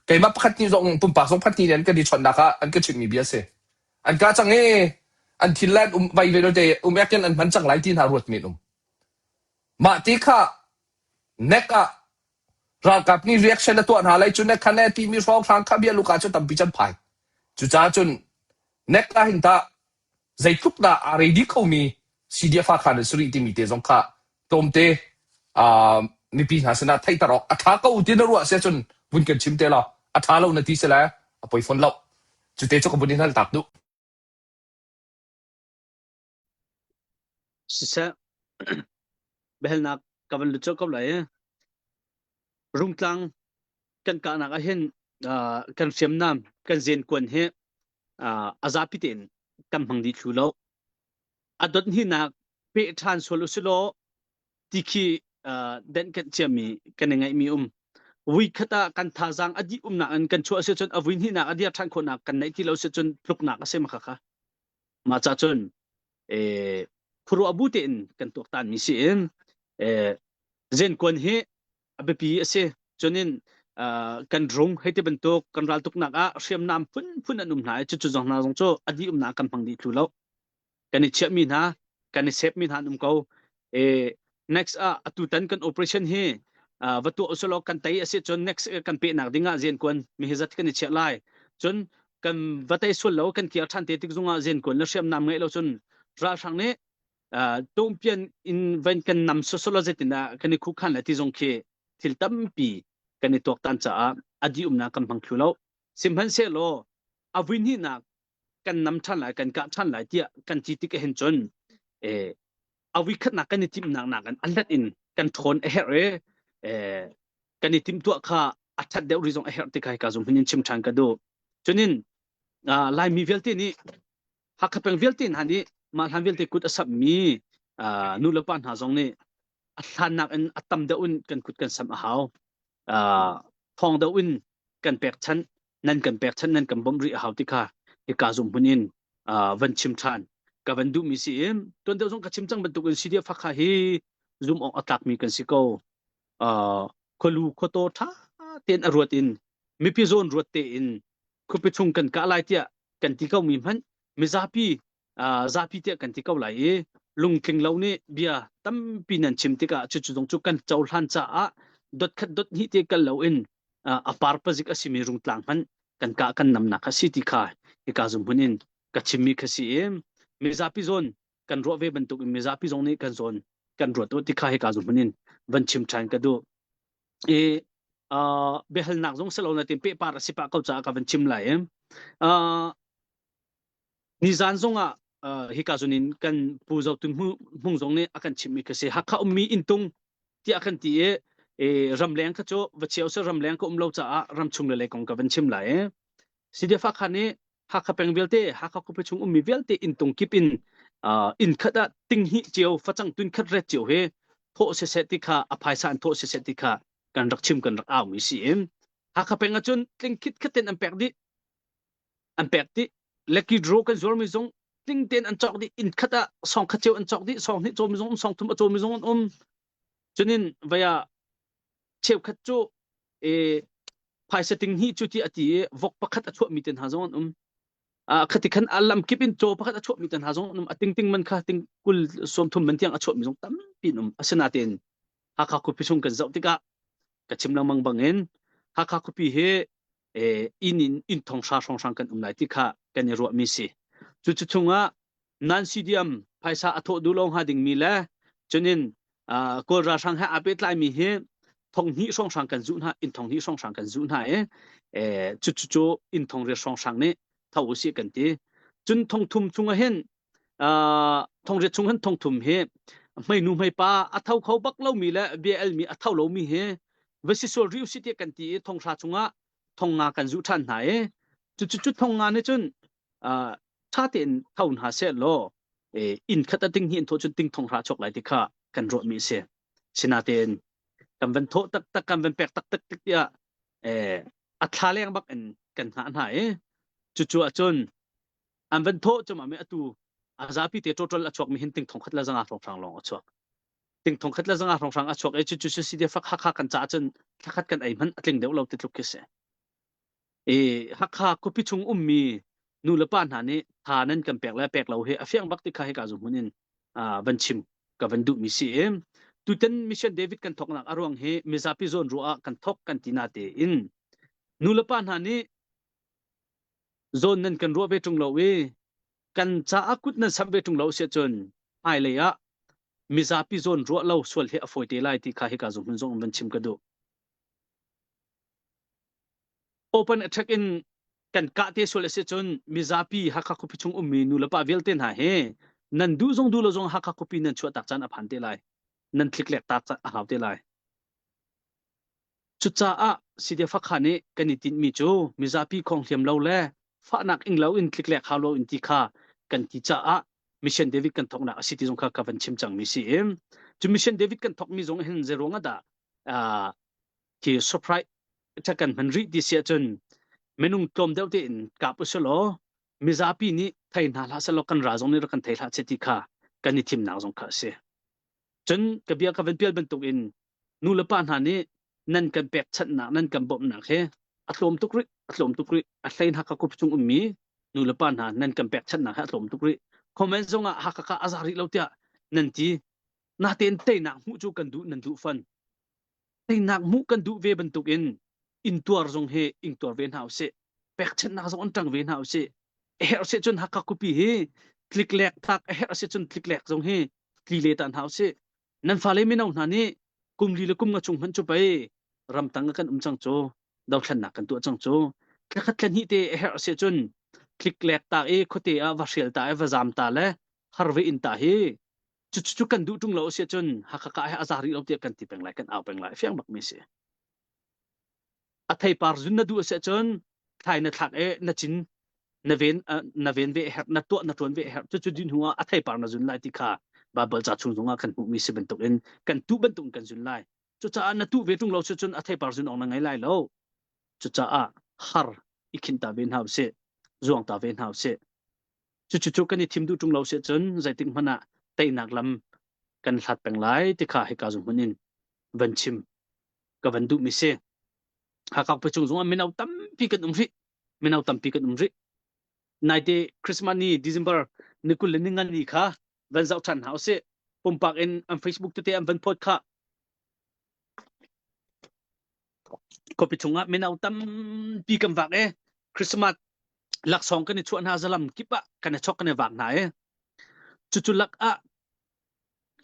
Keimah pakhat nih zong pumpak zong pakhat nih an kan i chawnhnak ah an ka chimhmi bia si. An ka cang i an thil le an um vai ve te um ek in an hman cang lai ti hna ruat men um. Mah ti kha nek ah Ralkap nih reaction a tuah hna lai cu nek kha ne timi hrawnghrang kha bia luka cu tampi can phai. Cucaah cun nek ah hin tah zeitluk dah aa ready khomi CDF kha nan si rih timi te zong kha tlawmte uh, mipi hna sinah theihter awk a ṭha ko ti na ruah si ahcun vun kan chim te law a ṭha lo na ti si le a poi fawn lo. Cute cu ka vun in hal tak duh. Siseh biahalnak ka van lut colh ko lai. Rungtlang kan kahnak ah hin uh, kan hriamnam kan zenkuan hi uh, a zapi tein kan hmang dih thlu lo. A dot hninak peh ṭhan sual usilaw ti khi uh, denh kan ciami kan i ngaihmi um. Vui khat ah kan thazaang a dih umnak in kan chuah si cun a vui hnihnak a dir ṭhan khawhnak kan neih ti lo si cun tluknak a si ma kha. Mah ca cun eh, khuaruah bu tein kan tuaktan mi si in eh, zenkuan hi a biapi a si. Cunin uh, kan rung hei ti bantuk kan raltuknak ah hriamnam phunphun an um hna i cucu zong hna zong cu a dih umnak kan hmang dih thlu lo. Kan i chiahmi hna, kan i sepmi hna an um ko. Eh, next ah atutan kan operation hi Va tuah usulaw kan tei a si cun next kan pehnak ding ah zen kuan mi hi zat kan i chiah lai. Cun kan va tei sual lo kan kir ṭhan te tik zongah zen kuan le hriamnam ngeih lo cun ralhrang nih tumpian in van kan nam sosolo zetin ah kan i khukhan le ti zong khi thil tampi kan i tuaktan caah a di umnak kan hmang thlu lo. Sihmanhsehlaw a vui hnihnak kan nam ṭhan lai kan kah ṭhan lai tiah kan ti tik ahhin cun eh, a vui khatnak kan i timhnak nakin a hlat in kan ṭhawn a herh i eh, kan i timhtuah kha a ṭhat deuh rih zong a herh ti kha hika zum hin in chim ṭhan ka duh. Cunin uh, Laimi vialte nih Hakha peng vialte hna nih mah hlan vialte kut a samhmi uh, nu le pa hna zong nih a hlannak in a tam deuh in kan kut kan samh a hau. Uh, thawng deuh in kan pekchanh nan kan pekchanh nan kan bawmh rih a hau ti kha hika zum hmun in uh, van chim ṭhan ka van duhmi si i tuan deuh zong ka chim cang bantuk in CDF Hakha hi zum awk a tlakmi kan si ko. Uh, khualu khuataw ṭha tein a ruat in mipi zawn ruat tein khuapi chung kan kah lai tiah kan ti ko mi hmanh mizapi uh, zapi tiah kan ti ko lai i lungtling lo nih bia tampi nan chim tikah cucu zong cu kan cohlan caah dot khat dot hnih te kal loin uh, a par pazik a simi rungtlang hmanh kan kah kan namnak a si ti kha hika zum hmun in ka chimmi kha si i mizapi zawn kan ruah ve bantuk in mizapi zong nih kan zawn kan ruat u ti kha hika zum hmun in van chim ṭhan ka duh i uh, biahalnak zong selo na tin pehpar a si pah ko caah ka van chim lai i uh, nizan zong ah uh, hika zun in kan pu zo tun hmung zong nih a kan chimmi ka si Hakha ummi intung tiah kan ti i e, ramleng kha cu va cheu se ramleng ka um lo caah ramchung le lei kong ka van chim lai i CDF Hakha nih Hakha peng vialte Hakha khuapi chung ummi vialte inntung kip in uh, inn khat ah ting hnih cio facang tun khat ret cio he thawh siseh ti kha a phaisa an thawh siseh ti kha kan rak chim kan rak au mi si in Hakha peng ahcun tling khit khat ten an pek dih an pek dih lucky draw kan zuar mi zong tling ten an cawk dih inn khat ah song khat cio an cawk dih song hnih caw mi zong um song thum a caw mi zong an um cunin vaya cheukhat cu e phaisa ting hnih cu ti a ti i vok pakhat a chuahmi te hna zong an um a khati khan a lam kip in caw pakhat a chuahmi te hna zong an um a ting ting man kha ting kul sawm thum man tiang a chuahmi zong tampi an um asinain Hakha khuapi chung kan zoh tikah ka chim lengmang bangin Hakha khuapi hi inn in inn thong hra hrawnghrang kan um lai ti kha kan i ruahmi si cu cu chungah nan CDM phaisa a thawh duh lo hnga dingmi le cunin Kawl ralhrang he aa pehtlaimi hi thong hnih hrawnghrang kan zuh hna inn thong hnih hrawnghrang kan zuh hna i cu cu cu inn thong riat hrawnghrang nih tho usih kan ti cun thong thum chungah hin thong riat chung hin thong thum hi hmeinu hmeipa a tho kho bak lomi le bia elmi a tho lomi hi va si sual rih usih tiah kan ti i thong hra chungah thong nga kan zuh ṭhan hna i cu cu cu thong nga nih cun ṭha tein tho hna seh law inn khat a ting hi in thawh cun ting thong hra chuak lai ti kha kan ruahmi a si. Sinain kan van thawh taktak kan van pek taktak tik tiah a thla leng bak in kan hngah hna i cucu ahcun an van thawh cuma mi atu a zapi te total a chuak mi hin ting thong khat le zanga hrawnghrang lawng a chuak. Ting thong khat le zanga hrawnghrang a chuak i cucu si de fak hakha kan ca cun thlakhat kan ei hmanh a tling deuh lo ti tluk khi si. I Hakha khuapi chung ummi nu le pa hna nih tha nan kan pek le pek lo hi a fiang bak ti kha hika zu hmun in van chim ka van duhmi si i tutan Mission David kan thoknak a ruang hi mizapi zawn ruah ah kan thok kan ti na tein nu le pa hna nih zawn nan kan ruah ve ṭung lo i kan caah kut nan samh ve ṭung lo si cun hmailei ah mizapi zawn ruah lo sual hi a fawi te lai ti kha hika zu hmun zong van chim ka duh. Open attack in kan kah te sual a si cun mizapi Hakha khuapi chung ummi nu le pa vialte hna hi nan duh zong duh lo zong Hakha khuapi nan chuah tak caan a phan te lai. Nan tliklek tak a hau te lai. Cucaah CDF Hakha nih kan i tinhmi cu mizapi khong hliam lo le fahnak ing lo in tliklek hau lo in ti kha kan ti caah Mission David kan thoknak a si ti zong kha ka van chim cangmi si i cu Mission David kan thokmi zong hin zeiruang ah dah khi surprise ṭha kan hman rih ti si ahcun minung tlawm deuh tein kap u selaw mizapi nih thei hna hlah selaw kan ral zong nih rak kan thei hlah seh ti kha kan i thimnak zong kha a si. Cun ka bia ka van pial bantukin nu le pa hna nih nan kan pekchanhnak nan kan bawmhnak hi a tlawm tuk rih a tlawm tuk rih a hlei Hakha khup chung ummi nu le pa hna nan kan pekchanhnak hi a tlawm tuk rih comment zong ah Hakha kha a za rih lo tiah nan ti natein teinak hmuh cu kan duh nan duh fan. Teinak hmuh kan duh ve bantukin intuar zong hi ingtuar ve hna usih. Pekchanhnak zong an ṭang ve hna usih. A herh si cun Hakha khuapi hi tliklek tlak a herh si cun tliklek zong hi tli le ta hna usih. Nan fale mino hna nih kum li le kum nga chung hmanh cu pei ramtang ah kan um cang cu dothlennak kan tuah cang cu thlakhat thla hnih te a herh si cun tliklek ta i khuate ah va hrial ta i va zam ta le har ve in ta hi cucu kan duh ṭung lo si cun Hakha ka he a za rih lo tiah kan ti peng lai kan au peng lai fiang bak mi si a theipar zun na duh si cun thlai na thlak e na cin na ven na ven ve herh na tuah na ṭuan ve herh cucu din hnu ah a theipar na zun lai ti kha Bible ca chung zongah kan hmuh mi si bantuk in kan tuh bantuk in kan zun lai cucaah na tuh ve ṭung lo si cun a theipar zun awk na ngei lai lo cucaah har i khin ta ve hna usih zuang ta ve hna usih Cucu kan i thim duh ṭung lo si cun zeitik hmanh ah teinak lam kan hlat peng lai ti kha hika zung hmun in van chim ka van duhmi si. Hakha khuachung zong ah mino tampi kan um rih. Mino tampi kan um rih. Naite Christmas ni December ni 20 le ni ngan ni kha van zoh ṭhan hna usih. Pumpak in an Facebook tete an van phawt kha. Khuapi chungah mino tampi kan vak i Christmas laksawng kan i chuah hna zalam kip ah kan i chok kan i vak hna i cucu lak ah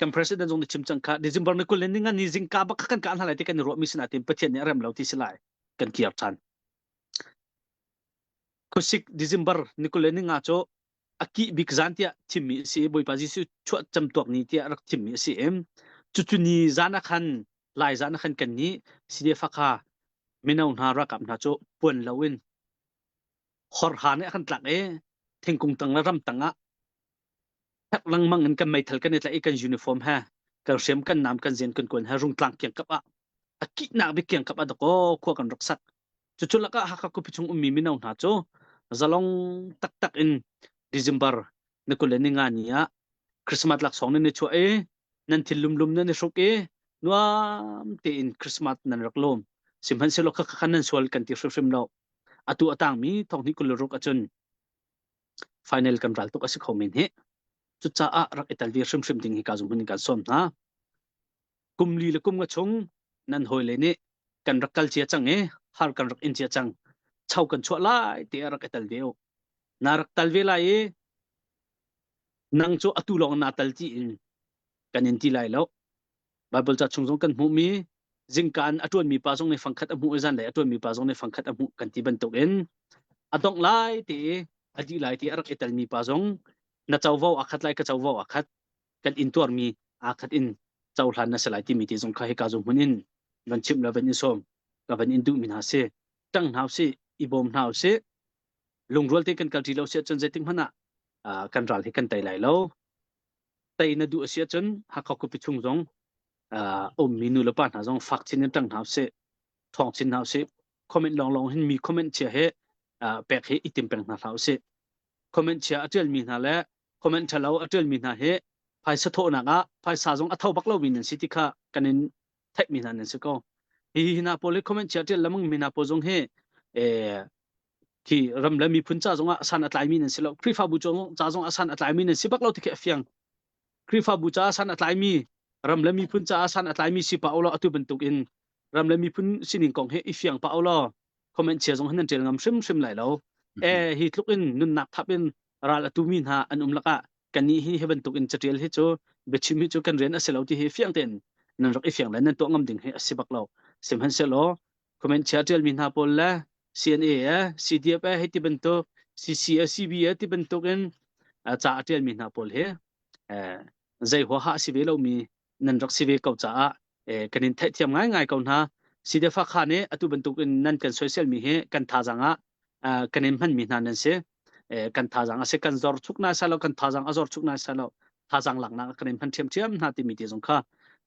kan president zong nih chim cang kha December ni 20 le ni nga ni zingka bak kha kan kah hna lai ti kan i ruahmi si nain Pathian nih a rem lo ti si lai kan kir ṭhan. Khuasik December ni 20 le ni nga cu a kih bik zan tiah thimmi a si i Bawipa Jesuh chuah camtuak ni tiah rak thimmi a si i cucu ni zan ah khan lai zan ah khan kan nih CDF Hakha mino hna ralkap hna cu puan loin horha nih a kan tlak i thingkung tang le ram tang ah herh lengmang in kan meithal kan i tlaih i kan uniform he kan hriam kan nam kan zen kan kuan he rungtlang kiangkap ah a kihnak bik kiangkap ah dakaw khua kan rak sak Cucu lakah Hakha khuapi chung ummi mino hna cu zalong taktak in December ni 25 ni ah Christmas laksawng nan i chuah i nan thil lumlum nan i hruk i nuam tein Christmas nan rak lawm. Sihmanhsehlaw khakha khan nan sual kan ti hrimhrim lo. Atu a tangmi thonghnih 26 ahcun final kan ral tuk a si kho men hi. Cucaah rak i tel ve hrimhrim ding hi ka zung hmun in kan sawm hna. Kum li le kum nga chung nan hawile nih kan rak kal cia cang i har kan rak in cia cang. Cho kan chuah lai ti a rak i tel ve u. Na rak tal ve lai i nang cu atu lawng naa tal ti in kan in ti lai lo. Bible ca chung zong kan hmuhmi zingkaan a ṭuanmi pa zong nih fangkhat a hmuh i zanlei a ṭuanmi pa zong nih fangkhat a hmuh kan ti bantuk in a dongh lai ti i a dih lai ti a rak i telmi pa zong na covo aa khat lai ka covo aa khat kan intuarmi aa khat in cohlan na si lai timi te zong kha hika zung hmun in van chimh le van in sawm ka van in duhmi hna si ṭang hna usih i bawm hna usih lungrual te kan kalṭi lo si ahcun zeitik hmanh ah kan ral hi kan tei lai lo tei na duh a si ahcun Hakha khuapi chung zong ummi nu le pa hna zong fak chin in ṭang hna usih ṭhawng chin hna usih comment lawnglawng hin mi comment chia he pek hi i tim peng hna hlah usih comment chia a ṭialmi hna le comment ṭhalo a ṭialmi hna hi phaisa thawhnak ah phaisa zong a tho bak lomi nan si ti kha kan in theihmi hna nan si ko. Hi hi hna pawl hi comment chia ṭial lemang mi hna pawl zong hi eh, khi ram le miphun ca zong ah san a tlaimi nan si lo. Khrihfabu ca zong ah san a tlaimi nan si bak lo ti khi a fiang. Khrihfabu caah san a tlaimi ram le miphun caah san a tlaimi si pa ulaw atu bantuk in ram le miphun sining kong hi i fiang pa ulaw comment chia zong hin nan ṭial ngam hrimhrim lai lo. Eh hi tluk in nunnak thap in ral a tumi hna an um lakah kannih hi hi bantuk in catial hi cu biachim hi cu kan rian a si lo ti hi fiang tein nan rak i fiang le nan tuah ngam ding hi a si bak lo. Sihmanhsehlaw comment chia ṭialmi hna pawl le CNA eh CDF eh hei ti bantuk CC eh CB eh ti bantuk in ca a ṭialmi hna pawl hi eh zei huaha a si ve lomi nan rak si ve ko caah eh, kan in theihthiam ngaingai ko hna. CDF kha nih atu bantuk in nan kan soiselmi hi kan thazaang ah uh, kan in hmanmi hna nan si. Eh, kan thazaang a si kan zor chuk na sa lo kan thazaang a zor chuk na sa lo thazaang laknak kan in hman ṭhiamṭhiam hna timi ti zong kha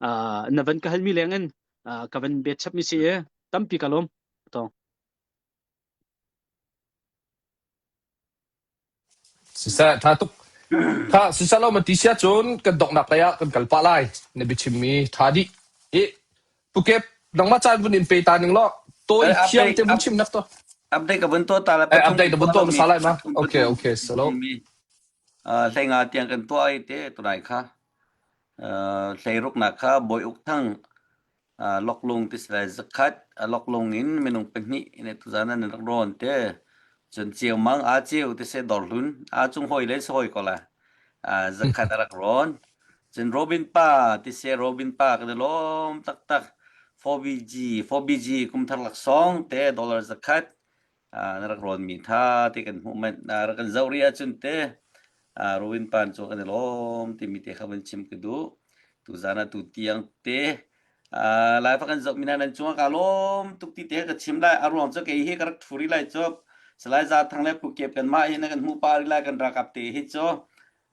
uh, na van ka halmi leng in uh, ka van bet chapmi si e tampi ka lawm tong Siseh, ṭha tuk. Kha siseh lo ma ti sia cun kan donghnak lei ah kan kal pah lai. Na biachimmi ṭha dih. I Pukep, nangmah caan vun in pe ta ning law tawi Eh, thiang update te vun up, chim nak to. update ka vun tuah ta la Eh, pathum update kan na vun tuah tuah lomi hmasa lai ma? pathum Okay, pathum okay, salo. mi uh, hleinga tiang kan tuah i te tunai kha uh, hleiruknak kha Bawi Uk Thang. Loklung ti si lai zakhat loklung in minung pahnih in tuzan ah nan rak rawn te. Cun ceumang aa ceu ti si dawrhlun aa cung hawi le si hawi ko la. Zakhat a rak rawn. Cun Robin pa ti si Robin pa kan i lawm taktak. 4BG 4BG kumthar laksawng te dollar zakhat na rak rawnmi tha te kan hmuh manh na rak kan zoh rih ahcun te Robin Pan cu kan i lawm timi te kha van chim ka duh tuzan ah tu tiang te lai fa kan zoh mi hna nan cungah ka lawm tuk ti te ka chim lai a ruang cu kei hi ka rak thu rih lai cu Salai Za Thang le Pu Kep kan mah hi na kan hmuh pa rih lai kan ralkap te hi cu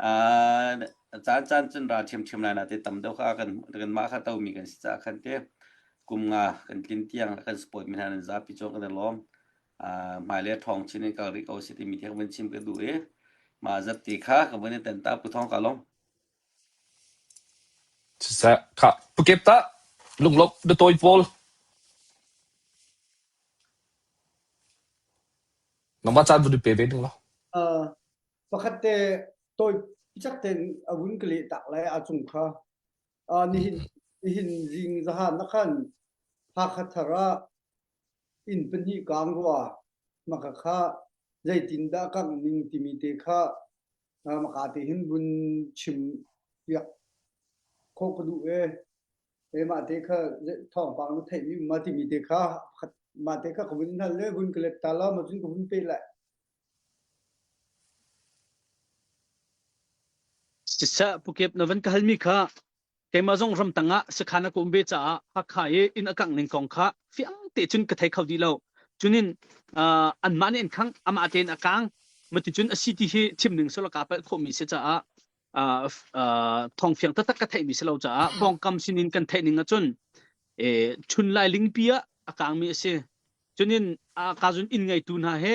caan caan cun ral ṭhiamṭhiam lai na te tam deuh kha kan kan mah kha tomi kan si caah khan te kum nga kan tlin tiang kan support mi hna nan zapi cu kan i lawm. Hmailei ṭhawng chin in kal rih ko si timi thil van chim ka duh i mah zat ti kha ka vun i ten ta pu thawng ka lawm. Siseh, khah, pukep ta, lunglawmh biatawi pawl. Nangmah caan vun i pe ve ding law. Uh, pakhat te tawi picak tein a vun ka leh tak lai a cung kha. Uh, nihin nihin zing zahan na khan Hakha thar ah inn pahnih kaang rua maka kha zeitindah kangh ning timi te kha maka te hin vun chim piak khawh ka duh e. Keimah te kha thawngpang na theihmi um ma timi te kha mah te kha ka vun hngal le vun ka let ta la ma cun ka vun pe lai. Siseh Pukep na van ka halmi kha keimah zong ramtang ah sakhan a ka um ve caah Hakha i inn a kangh ning kong kha fiang te cun ka thei kho dih lo. Cunin uh, anmah nih an khangh, amah tein a kang. Mati cun a si ti hi chim ning sula ka palh khawhmi si caah uh, uh, thawng fiang taktak ka theihmi si lo caah pawngkam sinin kan theih ning ahcun eh, chun lai lingpi ah a kangmi a si. Cunin a ka zun inn ngeitu hna he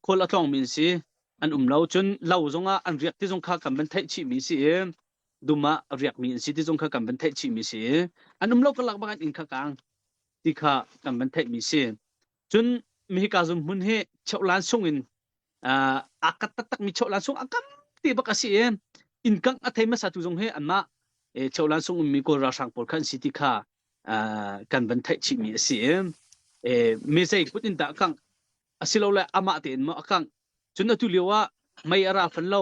khual a tlawngmi an si. An um lo cun lo zongah an riak ti zong kha kan van theih chihmi si i dum ah riakmi an si ti zong kha kan van theih chihmi si i an um lo karlak bak an inn kha kang ti kha kan van theihmi si. Cun hika zum hmun hi cheuhlan sung in uh, aa kat taktakmi cheuhlan sung a kam te bak a si i inn kangh a thei hmasa tu zong hi anmah eh, cheuhlan sung ummi Kawl ralhrang pawl kha an si ti kha uh, kan van theih chihmi a si i eh, mi zei kut in dah kangh asilole amah tein maw a kangh cun atu lio ah mei a ra fan lo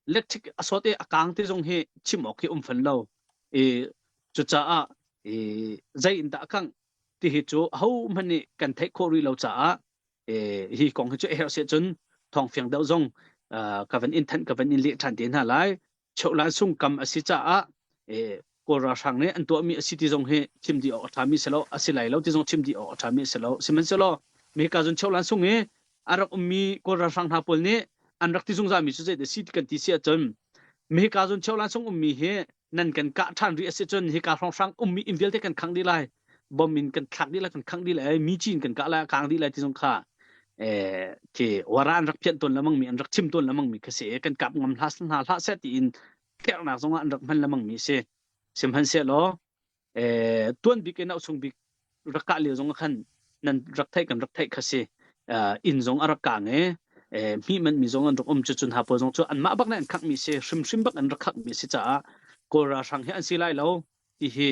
electric a sawt i a kang ti zong hi chim awk hi um fan lo i cucaah i zei in dah a kangh ti hi cu ahohmanh nih kan theih khawh rih lo caah hi kong hi cu a herh si cun thawng fiang deuh zong ka van in thanh ka van in leh ṭhan te hna lai Cheuhlan sungkam a si caah Kawl ralhrang nih an tuahmi a si ti zong hi chim dih awk a ṭhami si lo, a si lai lo ti zong chim dih awk a ṭhami a si lo. Sihmanhsehlaw meka cun Cheuhlan sung i a rak ummi Kawl ralhrang hna pawl nih an rak ti zungzalmi cu zeidah si ti kan ti si ahcun meka cun Cheuhlan sung ummi hi nan kan kah ṭhan rih a si cun hika hrawnghrang ummi inn vialte kan khangh dih lai bom in kan thlak dih lai kan khangh dih lai mi ci in kan kah lai a kang dih lai ti zong kha eh khi wara an rak phianh tawn lemang mi an rak chim tawn lemang mi kha si kan kap ngam hlah hna hlah seh tiin tlerhnak zong ah an rak hman lemang mi si sihmanhsehlaw eh tuan bik in chung bik rak kah lio zong khan nan rak theih kan rak theih kha si inn zong a rak kang i hmi man mi zong an rak um cu cun ha pawl zong cu anmah bak nih an khak mi si hrimhrim bak an rak khak mi si caah kawl ralhrang hi an si lai lo ti hi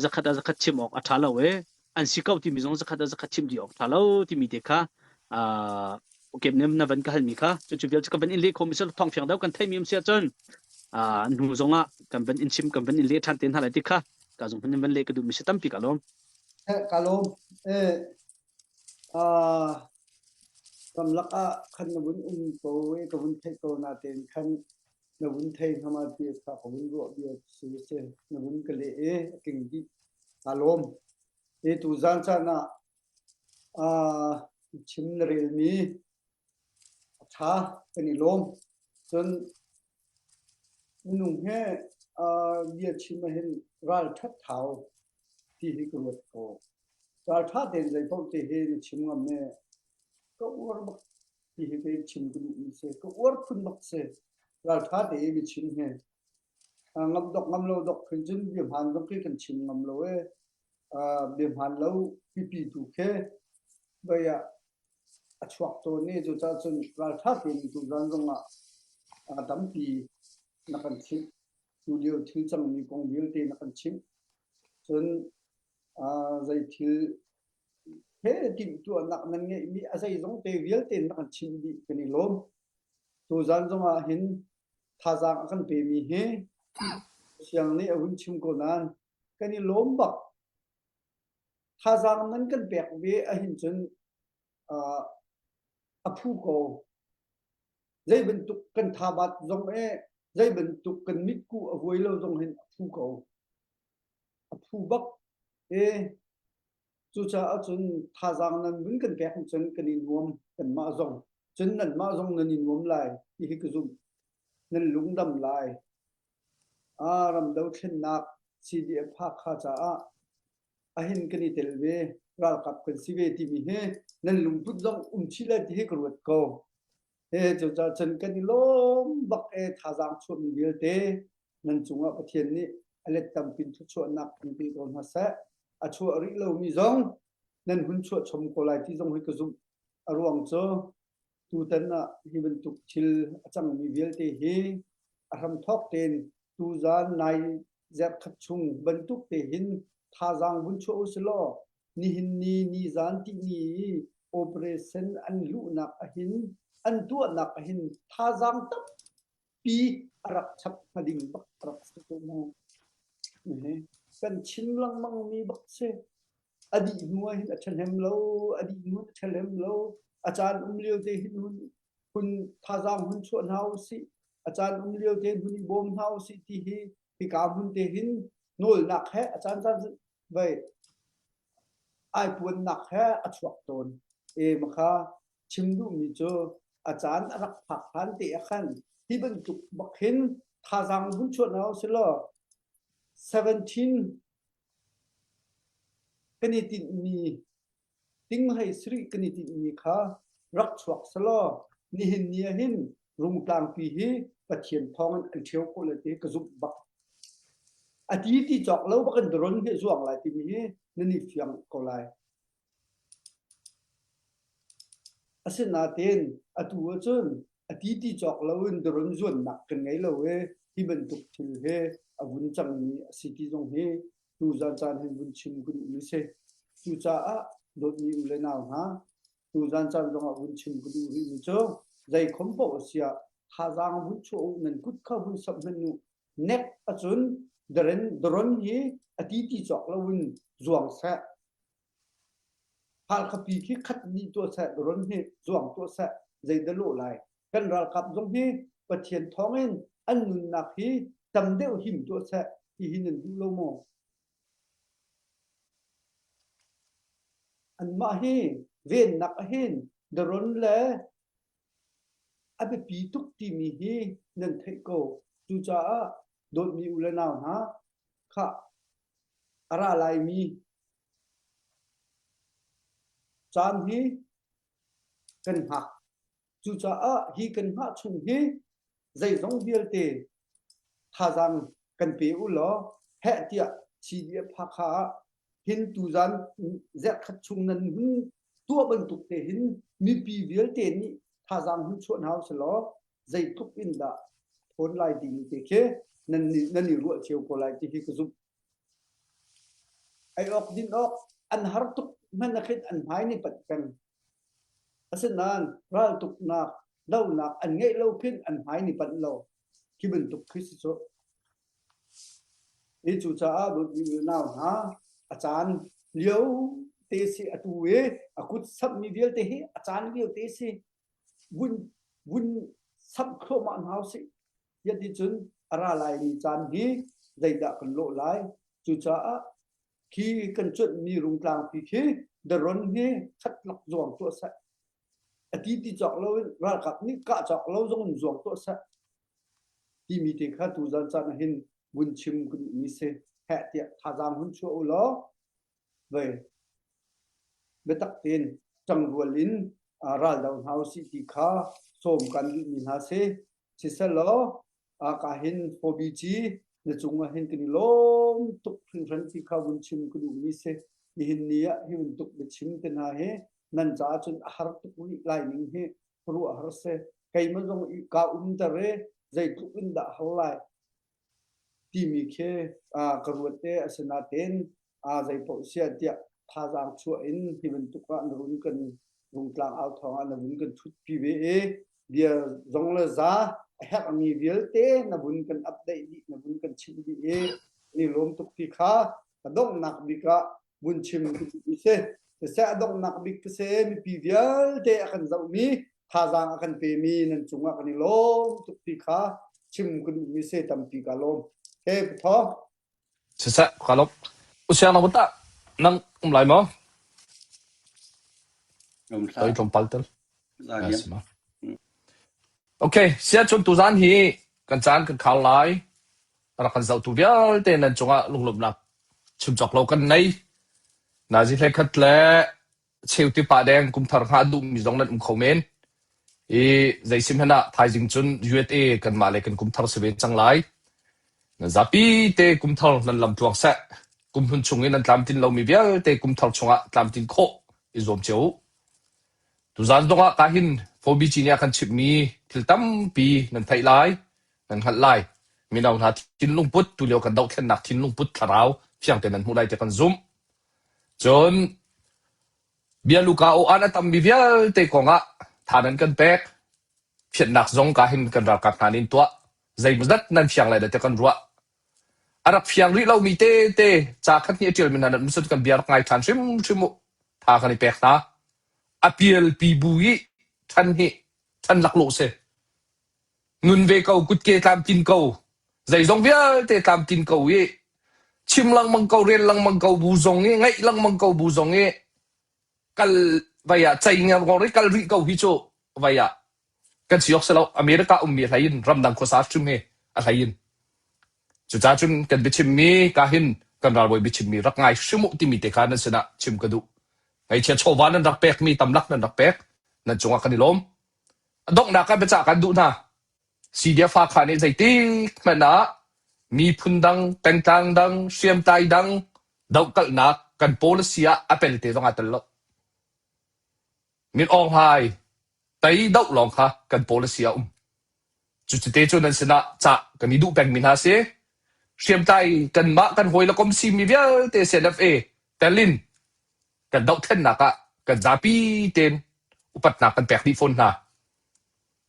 zakhat ah zakhat chim awk a ṭha lo i an si ko timi zong zakhat ah zakhat chim dih awk ṭha lo timi te kha uh, okay nem na van ka halmi kha cu cu vial cu ka van in leh khomi si thawng fiang deuh kan theimi um si ahcun uh, hnu zong ah kan van in chim kan van in leh ṭhan te hna lai ti kha ka zong van van leh ka duhmi si tampi ka lawm ka lawm eh uh, ramlak ah khan na vun um ko i ka vun theih ko na tein khan na vun thei hnga ti kha ka vun ruah bia si si na vun ka leh i a tling dih kaa lawm e tu zan caan ah uh, chim na relmi a ṭha kan i lawm cun minung he uh, bia chim ahhin ral ṭhat thau ti hi ka ruat ko ral ṭha tein zei paoh te hi na chim ngam e ka uar bak ti hi kei chim ka duhmi si. Ka uar phun bak si. Ralṭha te i biachim hi. Ngam dok ngam lo dok khin cun bia hmaan zong khi kan chim ngam lo i bia hmaan lo pipi tu khi vei ah a chuak tawn i cucaah cun ralṭha tein tuzaan zong ah tampi na kan chimh. Tu lio thil cangmi kong vialte na kan chimh. Cun. Zei thil he timhtuahnak nan ngeihmi a zeizong te vialte na kan chimh dih kan i lawm. Tuzan zong ah hin thazaang a kan pemi hi siang nih a hun chim ko nain kan i lawm bak. Thazaang nan kan pek ve ahhin cun a phu ko. Zei bantuk kan thabat zong e zei bantuk kan mitkuh a vuai lo zong hin a phu ko. A phu bak e cucaah cun thazaang nan vun kan pek cun kan i nuam kanmah zong. Cun nanmah zong nan i nuam lai ti hi ka zumh. Nan lungdam lai. Ah ram dothlennak CDF Hakha caah ahin kan i tel ve ralkap kan si ve timi hi nan lungput zong um chih lai ti hi ka ruat ko. He cucaah cun kan i lawm bak e thazaang chuahmi vialte nan cungah Pathian nih a let tampin thluachuahnak in pe ko hna seh. A chuah rih lomi zong nan hun chuah chom ko lai ti zong hi ka zumh. A ruang cu tutan ah hi bantuk thil a cangmi vialte hi a hramthawk tein tuzan nai zerkhat chung bantuk te hin thazaang vun chuah u silaw nihin ni nizan tihni i operation an luhnak ahhin an tuahnak ahhin thazaang tampi a rak chap hnga ding bak a rak si ko mu. Kan chim lengmang mi bak si. A dih hnu ah hin a ṭhahnem lo, a dih hnu a ṭhahnem lo. A caan um lio te hin hun hun thazaang hun chuah hna u sih. A caan um lio te hun i bawm hna u sih ti hi hika hmun te hin nawlnak he a caan caan vai ai puannak he a chuak tawn. E makha chim duhmi cu a caan a rak phak hlan te ah khan hi bantuk bak hin thazaang hun chuah hna u sih law 17 Kan i tinhmi tinghei sarih kan i tinhmi kha rak chuak selaw nihin ni ah hin Rungtlangpi hi Pathian thawngin an ṭheo khawh lai ti ka zumh bak. A ti ti cawk lo bak in daron hi a zuang lai timi hi nan i fiang ko lai. Asinain atu ahcun a ti ti cawk loin daron zuannak kan ngei lo i hi bantuk thil hi a vun cangmi a si ti zong hi tuzan caan hin vun chim ka duhmi si. Cucaah dawtmi u le nau hna, tuzan caan zongah vun chim ka duh rihmi cu zeikhom paoh a si ah thazaang vun chuah u nan kut kha vun samh hmanh u. Nek ahcun daron, daron hi a ti ti cawk loin zuang seh. Halkhapi khi khat dih tuah seh, ron hi zuang tuah seh, zeidah lawh lai? Kan ralkap zong hi Pathian thawngin an nunnak hi tam deuh him tuah seh ti hi nan duh lo maw? Anmah hi vennak ahhin daron le a biapi tuk timi hi nan theih ko. Cucaah dawtmi u le nau hna, khah a ra laimi Caan hi kan hngak. Cucaah hi kan hngah chung hi zeizong vialte thazaang kan pe u law heh tiah CDF Hakha ah hin tuzan zerhkhat chung nan hun tuah bantuk te hin mipi vialte nih thazaang hun chuah hna usih law zeitluk in dah thawn lai timi te khi nan nan i ruah cio ko lai ti hi ka zumh. Ei awk din awk an har tuk hmanh ah khin an hmai nih panh peng. Asinain raltuknak, donak an ngeih lo khin an hmai nih panh lo. Khi bantuk khi si cu. Hi cucaah dawtmi unau hna, a caan lio te si atu i a kut samhmi vialte hi a caan lio te si vun vun samh thluahmah hna usih. Hiticun a ra laimi caan hi zeidah kan lawh lai? Cucaah khi kan cuanhmi rungtlangpi khi daron hi khatlak zuang tuah seh. A ti ti cawk loin ralkap nih kah cawk lo zong in zuang tuah seh. Timi te kha tuzan caan ah hin vun chim ka duhmi si. Heh tiah thazaang hun chuah u law vei biatak tein ṭangrual in raldo hna usih ti kha sawm kan duhmi hna si. Siselaw ka hin hobby ci na cungah hin kan i lawm tuk hringhran ti kha vun chim ka duhmi si. Nihin ni ah hi bantuk biachim te hna hi nan caah cun a har tuk rih lai ning hi khuaruah har si. Keimah zong i kaa umter i zeitluk in dah har lai timi khi ka ruat te asinain. A zei paoh siah tiah thazaang chuah in hi bantuk ah na run kan rungtlang au thawng ah na vun kan ṭhutpi ve i bia zong le za a herhmi vialte na vun kan update dih na vun kan chimh dih i ni lawm tuk ti kha a donghnak bik ah vun chim ka duh si. Siseh a donghnak bik ka si mipi vialte a kan zohmi thazaang a kan pemi nan cungah kan i lawm tuk ti kha chim ka duhmi si tampi ka lawm. He Pathawng. Siseh ka lawm. Usiang na tah nang um lai maw? Um hlah. Toi tlawmpal tel. Za diam. Okay, sia chun tuzan hi kan caan kan khar lai. Rak kan zohtu vialte nan cungah lunglawmhnak chim cawk lo kan nei. Nazi hlei khat le cheu ti pah deng kumthar hngah duhmi zong nan um kho men. I zeisim hmanh ah thaizing cun USA kanmah le kan kumthar si ve cang lai. Nan zapi te kumthar nan lam tluang seh. Kumhlun chung i nan tlamtlin lomi vialte kumthar chungah tlamtlin khawh i zuam cio u. Tuzaan zongah ka hin 4BG nih a kan chimhmi thil tampi nan theih lai, nan hngalh lai. Mino hna thinlung put tulio kan dohthlennak thinlung put thlarau fiang tein nan hmuh lai ti kan zumh. Cun bialuka aw-an a tammi vialte kongah tha nan kan pek. Phiatnak zong ka hin kan ralkap hna nih an tuah. Zeimawzat nan fiang lai dah tiah kan ruah. A rak fiang rih lomi tete ca khat nih a ṭialmi hna nan um cun kan bia rak ngai ṭhan hrimhrim u. Tha kan i pek hna. A pialpi bu i ṭhan hi ṭhan laklawh si. Nun ve ko, kutke tlamtlin ko, zeizong vialte tlamtlin ko i chim lengmang ko, rel lengmang ko bu zong i ngaih lengmang ko bu zong i kal vai ah cei ngerngor i kal rih ko hi cu vai ah kan si awk si lo. America ummi a hlei in ramdang khuasa hrim hi a hlei in. Cucaah cun kan biachimmi ka hin kan ralbawi biachimmi rak ngai hrim uh timi te kha nan sinah chim ka duh. Ngeichia chawva nan rak pekmi tamlak nan rak pek nan cungah kan i lawm. A donghnak ah biacah kan duh hna. Sidia fa kha nih zeitik hmanh ah miphun dang, pengtlang dang, hriamtlai dang dohkalhnak kan policy ah a pelte zong aa tel lo. Min Aung Hlaing tei doh lawng kha kan policy ah a um. Cucite cu nan sinah cah kan i duh pengmi hna si. Hriamtlai kanmah kan hawi le kom simi vialte CNFA telin kan dohthlennak ah kan zapi tein upatnak kan pek dih fawn hna.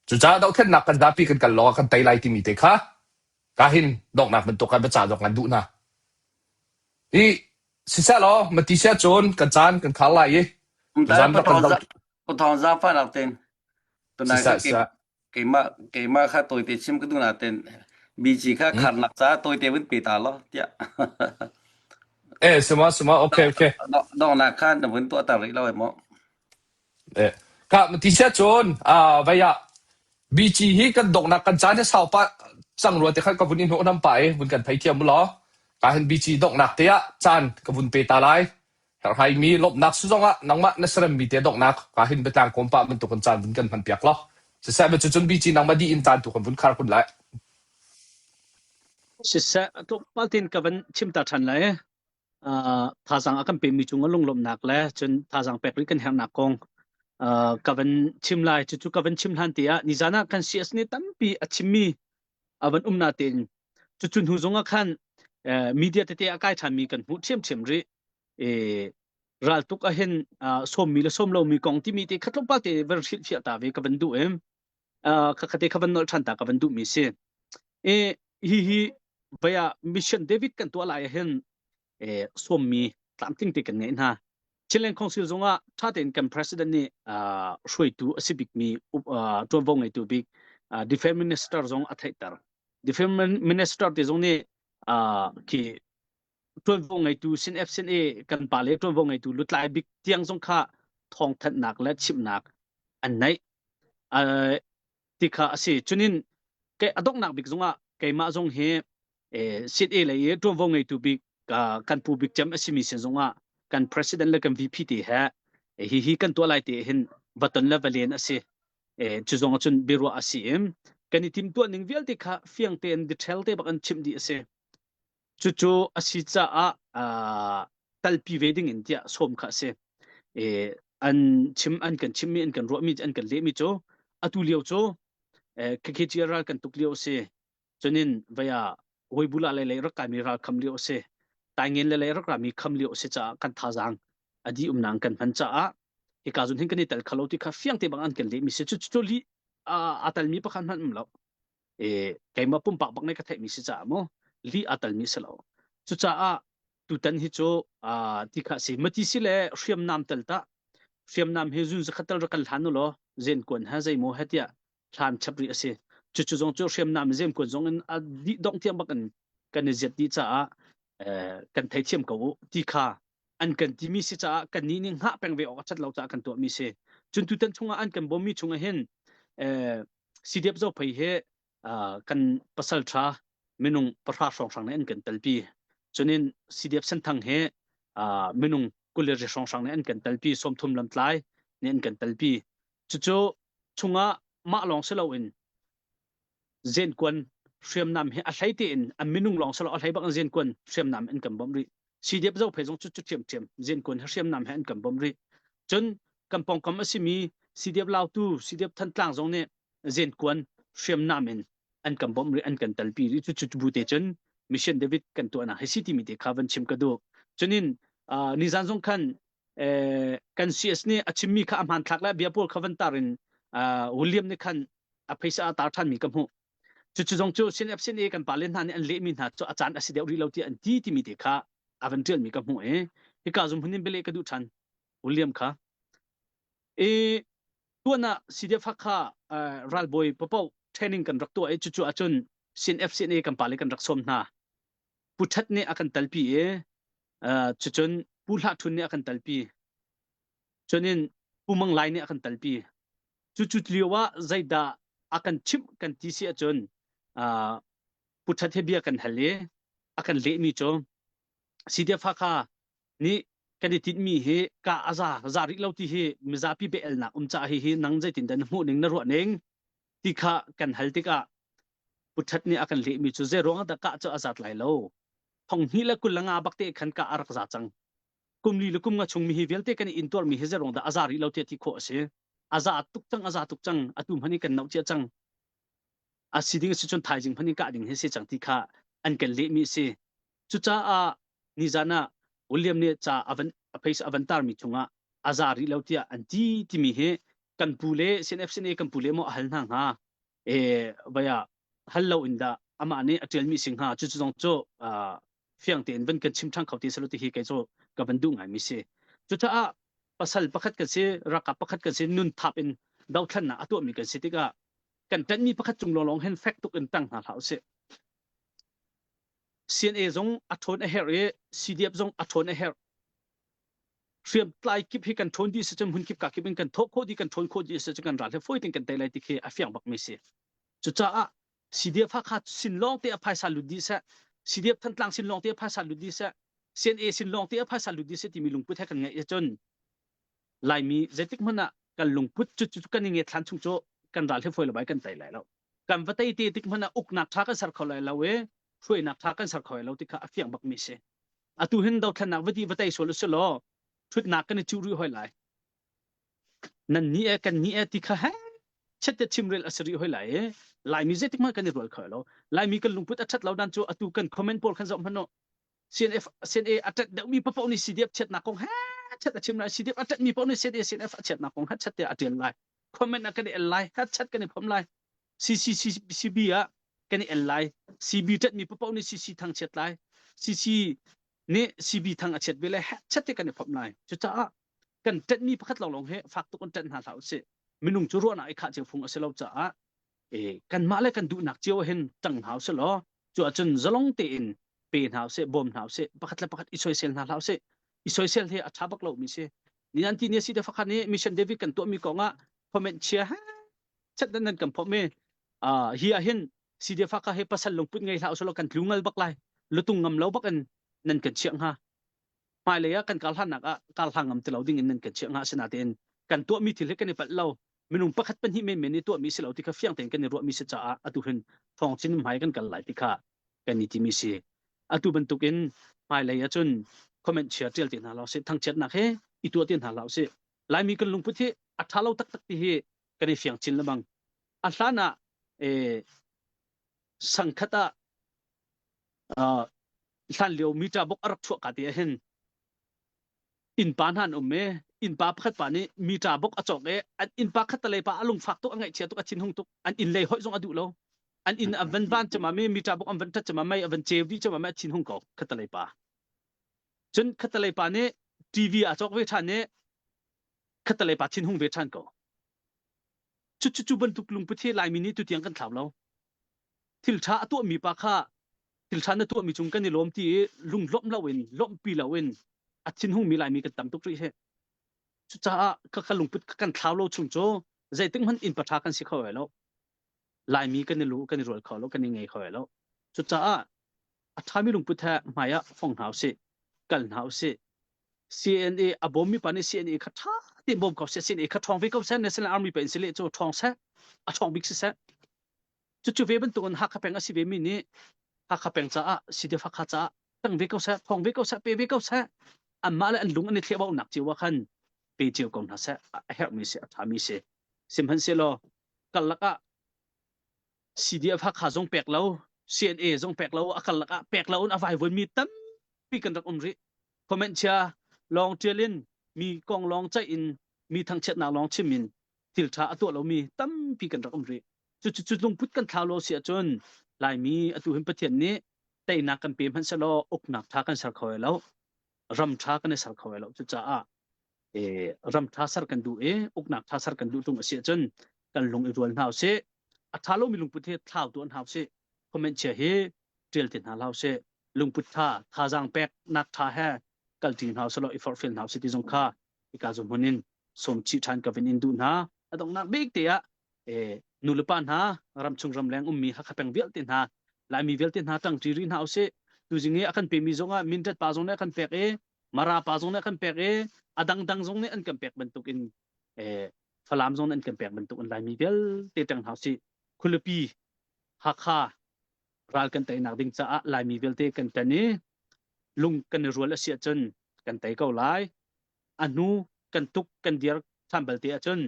Cucaah dohthlennak kan zapi kan kal lawngah kan tei lai timi te kha kahin donghnak bantuk ah biacah zong kan duh hna. Hi siseh law mati sia cun kan caan kan khar lai i tuzan rak kan doh Pathawng zaangfahnak tein tunai siseh kha siseh keimah keimah kha tawite chim ka duh nain BG kha kharnak ca tawite vun pe ta law tiah. Eh sima sima okay okay Donghnak kha na vun tuah ter rih lo ai maw? Eh ka ti sia cun ah vai ah BG hi kan donghnak kan caan hi sau pa cang rua te khan ka vun i hnawh nam pa i vun kan thei thiam mu law ka hin BG donghnak te ah caan ka vun pe ta lai Herhaimi lawmhnak si zongah nangmah na seremmi te donghnak ka hin biatlang kawm pah bantuk in caan vun kan hman piak law siseh cucun bici nangmah dih in caan tu kan vun khar kun lai. Siseh tlawmpal tein ka van chim ta ṭhan lai. Uh, thazaang a kan pemi cung ah lunglawmhnak le cun thazaang pek rih kan herhnak kong uh, ka van chim lai. Cucu ka van chim hlan te ah nizan ah kan CS nih tampi a chimmi a van um natein cucu hnu zong ah khan uh, media tete a kai ṭhanmi kan hmuh ṭhiamṭhiam rih. E raltuk ahin sawmmi le sawm lomi kong timi te kha tlawmpal te van hrilhfiah ta ve ka van duh em kha khate kha van nolh ṭhan ta ka van duhmi si e hi hi vaya mission David kan tuah lai hin e sawmmi tlamtling te kan ngeih hna Chinland Council zongah ṭha tein kan president nih hruaitu a si bikmi ṭuanvo ngeitu bik defense minister zong a theihter defense minister te zong nih khi ṭuanvo ngeitu sin F sin A kan pa le ṭuanvo ngeitu lutlai bik tiang zong kha thawngthanhnak le chimhnak an neih uh, ti kha a si cunin ke a donghnak bik zongah keimah zong hi eh, sit A lei i ṭuanvo ngeitu bik kan pu bik cem a simi sin zongah kan president le kan VP te he hi hi kan tuah lai te hin vaton le valen a si eh, cu zong cun biaruah a si im kan i timtuah ning vialte kha fiang tein detail te bak an chimh dih a si Cucu a si caah uh, talpi ve ding in tiah sawm kha a si. E, an chim an kan chimmi an kan ruahmi an kan lehmi cu atu lio cu eh, KKG ral kan tuk lio a si. Cunin vaya Huibula lei lei rak kaimi ral kham lio a si. Taingen le lei rak rami kham lio a si caah kan thazaang a dih umnak kan hman caah hika zun hin kan i tel khalo ti kha fiang te bang an kan lehmi si cu cu li a talmi pakhat hmanh um lo e keimah pumpak bak nih ka theihmi si caah mu li a talmi si lo cucaah tutan hi cu ti kha si mati si le hriamnam tel ta hriamnam hi zun zakhat tal rak kan hlan u law zen kuan ha zei maw he tiah hlan chap rih a si. Cucu zong cu hriamnam zemkuan zong in a dih dongh tiang bak in kan i ziat dih caah kan theithiam ko u ti kha an kan timi si caah kan nih nih hngah peng ve awk a cat lo caah kan tuahmi si. Cun tutan chungah an kan bawmmi chungah hin CDF Zophei he kan pasal tha minung pahra hrawnghrang nih an kan telpi. Cunin CDF Senthang he minung 20 ri hrawnghrang nih an kan telpi, 30 lamtlai nih an kan telpi. Cucu chungah mah lawng si loin zenkuan hriamnam hi a hlei tein a minung lawng si lo a hlei bak in zenkuan hriamnam an kan bawmh rih. CDF Zophei zong cu cu ṭhiamṭhiam zenkuan hi hriamnam he an kan bawmh rih. Cun kan pawngkam a simi CDF Lautu, CDF Thantlang zong nih zenkuan hriamnam in an kan bawmh rih, an kan telpi rih. Cu cu bu te cun Mission David kan tuahnak hi si timi te kha van chim ka duh. Cunin uh, nizan zong khan kan CS nih a chimmi kha a hmanthlak le bia pawl kha van tar in William nih khan a phaisa a tar ṭhanmi ka hmuh. Cucu zong cu CNF CNA kan pale hna nih an lehmi hna cu a caan a si deuh rih lo tiah an ti timi te kha a van ṭialmi ka hmuh i hika zum hun in bialeh ka duh ṭhan William kha. I tuan ah CDF Hakha ralbawi papoh training kan rak tuah i cucu ahcun CNF CNA kan pale kan rak sawm hna. Pu Ṭhat nih a kan telpi i cucun Pu Hlah Ṭhun nih a kan telpi. Cunin Pu Mang Lai nih a kan telpi. Cucu lio ah zeidah a kan chimh kan ti si ahcun Pu Ṭhat he bia kan hal i a kan lehmi cu CDF Hakha nih kan i tinhmi hi ka a za za rih lo ti hi mizapi bia-elnak um caah hihi nang zeitin dah na hmuh ning na ruah ning ti kha kan hal tikah Pu Ṭhat nih a kan lehmi cu zei ruangah dah kah cu a zat lai lo. Thong hnih le 25 bak te khan kah a rak za cang. Kum li le kum nga chung mi hi vialte kan i intuarmi hi zei ruang dah a za rih lo tiah ti khawh a si. A za tuk cang, a za tuk cang. Atu hmanh in kan noh cia cang. A si ding a si cun thaizing hmanh in kah ding hi si cang ti kha an kan lehmi a si. Cucaah nizan ah William nih ca a van a face a van tarmi chungah a za rih lo tiah an ti timi hi kan pu le CNF kan pu le maw a hal hna hnga e vaya hal lo in dah amah nih a ṭialmi si hnga cu zong cu fiang tein van kan chim ṭhan kho ti selo ti hi kei cu ka van duh ngaimi si cucaah pasal pakhat kan si ralkap pakhat kan si nun thap in dothlannak a tuahmi kan si tikah kan ṭanhmi pakhat cung lawnglawng hin fek tuk in tang hna hlah usih CNA zong a ṭhawn a herh i CDF zong a ṭhawn a herh hriamtlai kip hi kan ṭhawn dih si cun hmun kip ka kip in kan thawh khawh dih kan ṭhawn khawh dih si cun kan ral hi fawi tein kan tei lai ti khi a fiang bak mi si cucaah CDF Hakha sin lawng te a phaisa lut dih seh CDF Thantlang sin lawng te a phaisa lut dih seh CNA sin lawng te a phaisa lut dih seh timi lungput he kan ngeih ahcun Laimi zeitik hmanh ah kan lungput cu cu kan i nget thlan chung cu kan ral hi fawi lo bai kan tei lai lo kan va tei te tik hmanh ah uknak ṭha kan ser kho lai lo i hruainak ṭha kan ser kho lai lo ti kha a fiang bak mi si atu hin dothlennak va ti va tei sual usih law ṭhutnak kan i cuh rih hoi lai nan ni e kan ni e ti kha he chet te chimrel a si rih hoi lai i laimi zeitik hmanh kan i rual kho lo laimi kan lungput a ṭhat lo dan cu atu kan comment pawl khan zoh hmanh u CNF CNA a ṭat deuhmi paoh nih CDF chiatnak kong he chet a chim lai CDF a ṭatmi paoh nih CNA CNF a chiatnak kong he chet te a ṭial lai comment ah kan i el lai he chat kan i phom lai CCCB ah kan i el lai CB ṭatmi paoh nih CC thang chiat lai CC nih CB thang a chiat ve lai he chat te kan i phom lai cucaah kan ṭatmi pakhat lawnglawng he fak tuk in ṭanh hna hlah usih minung cu ruahnak i khah cio phung a si lo caah kanmah le kan duhnak cio hin ṭang hna usih law cu ahcun zalong tein pe hna usih bawm hna usih pakhat le pakhat i soisel hna hlah usih i soisel hi a ṭha bak lomi si ni an ti ni si te fakhat nih mission david kan tuahmi kong ah comment chia ha chat nan nan kan phawm i hi ah hin CDF ka he pasal lungput ngei hlah usih law kan tlu ngal bak lai lutung ngam lo bak in nan kan chiah hnga hmailei ah kan kal hlannak ah kal hlang ngam ti lo ding in nan kan chiah hnga asinain kan tuahmi thil hi kan i palh lo minung pakhat pahnih menmen nih tuahmi si lo ti kha fiang tein kan i ruahmi si caah atu hin thawng chin hmai kan kal lai ti kha kan i timi si atu bantukin hmailei ahcun comment chia tial ti hna lo si thangchiatnak he i tuah ti hna lo si laimi kan lungput hi a tha lo taktak ti hi kan i fiang chin lengmang a hlan ah eh sangkhat ah uh, Hlan lio meter bok a rak chuah ka te ah hin innpa hna an um i innpa pakhat pa nih meter bok a cawk i an innpa khattelei pa a lungfak tuk a ngaihchia tuk a thinhung tuk an inn lei hoih zong a duh lo an inn a van van cema mi meter bok an van ṭhat cema mei a van ceu dih cema mi a thinhung ko khattelei pa cun khattelei pa nih TV a cawk ve ṭhan i khattelei pa thinhung ve ṭhan ko cu cu cu bantuk lungput hi Laimi nih tutiang kan thlau lo thil ṭha a tuahmi pa kha thil ṭha na tuahmi cung kan i lawm ti i lunglawmh loin lawmhpi loin a thinhungmi Laimi kan tam tuk rih hi. Cucaah ka ka lungput kan thlau lo chung cu zeitik hmanh inn paṭha kan si kho lai lo. Laimi kan i lu kan i rual kho lo kan i ngei kho lai lo. Cucaah a ṭhami lungput he hmai ah fong hna usih, kal hna usih. CNA a bawmmi pa nih CNA kha ṭha tein bawm ko seh, CNA kha ṭhawng ve ko seh, National Army pa in si leh cu ṭhawng seh, a ṭhawng bik si seh. Cucu ve bantukin Hakha peng a si ve mi nih Hakha peng caah CDF Hakha caah tang ve ko seh, thawng ve ko seh, pe ve ko seh. Anmah le an lung an i thlehbaunak cio ah khan pe cio ko hna seh. A herhmi si, a ṭhami si. Sihmanhsehlaw karlak ah CDF Hakha zong pek lo, CNA zong pek lo, a karlak ah pek lo in a vaivuanmi tampi kan rak um rih. Comment chia lawng ṭial in mi kong lawng ceih in mi thangchiatnak lawng chim in thil ṭha a tuah lomi tampi kan rak um rih. Cu cu lungput kan thlau lo si ahcun Laimi atu hin Pathian nih teinak kan pe hmanh sehlaw uknak ṭha kan ser kho lai lo. Ram ṭha kan i ser kho lai lo. Cucaah ram ṭha ser kan duh i uknak ṭha ser kan duh tung a si ahcun kan lung i rual hna usih. A ṭha lomi lungput hi thlau tuah hna usih. Comment chia hi ṭial ti hna hlah usih. Lungput ṭha, thazaang peknak ṭha he kalṭi hna usih law i forhfial hna usih ti zong kha hika zuhmun in sawm chih ṭhan ka vin in duh hna. A donghnak bik te ah nulepa hna ramchung ramleng ummi Hakha peng vialte hna Laimi vialte hna ṭangṭi rih hna usih. Tuzing i a kan pemi zong ah Mindat pa zong nih a kan pek i Mara pa zong nih a kan pek i a dangdang zong nih an kan pek bantukin Falam zong nih an kan pek bantukin Laimi vialte ṭang hna usih. Khualipi Hakha ral kan teinak ding caah Laimi vialte kan ṭan i lung kan i rual a si ahcun kan tei ko lai. A hnu kan tuk kan dir ṭhan balte ahcun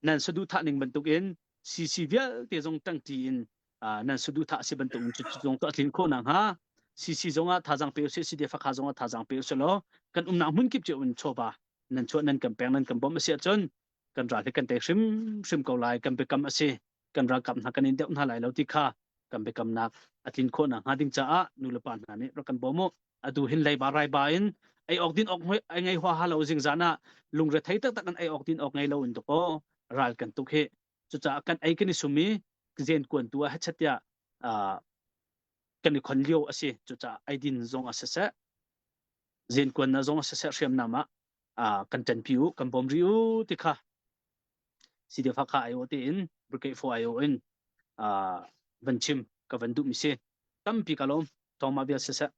nan saduhthah ning bantukin CC vialte zong ṭangṭi in nan saduhthah a si bantukin cu zong cu a tlin khawh nakhnga CC zongah thazaang pe usih CDF Hakha zongah thazaang pe usih law kan umnak hmun kip cio in chawva nan chuah nan kan pek nan kan bawmh a si ahcun kan ral hi kan tei hrimhrim ko lai kan biakam a si kan ralkap hna kan in deuh hna lai lo ti kha kan biakamnak a tlin khawh nakhnga ding caah nulepa hna nih rak kan bawm u atu hin leiba raiba in ei awk din awk ai ngei hua ha lo zingzan ah lungre thei taktak in ei awk din awk ngei lo in ko ral kan tuk hi cucaah kan ei kan i sum i zen kuan tu ah hechatia kan i khon lio a si cucaah eidin zong a siseh zen kuan na zong a siseh hriamnam ah kan ṭanpi u kan bawm ri u ti kha CDF Hakha ai te in Brigade 4 ai in van chim ka van duh mi si tampi ka lawm thawngma bia siseh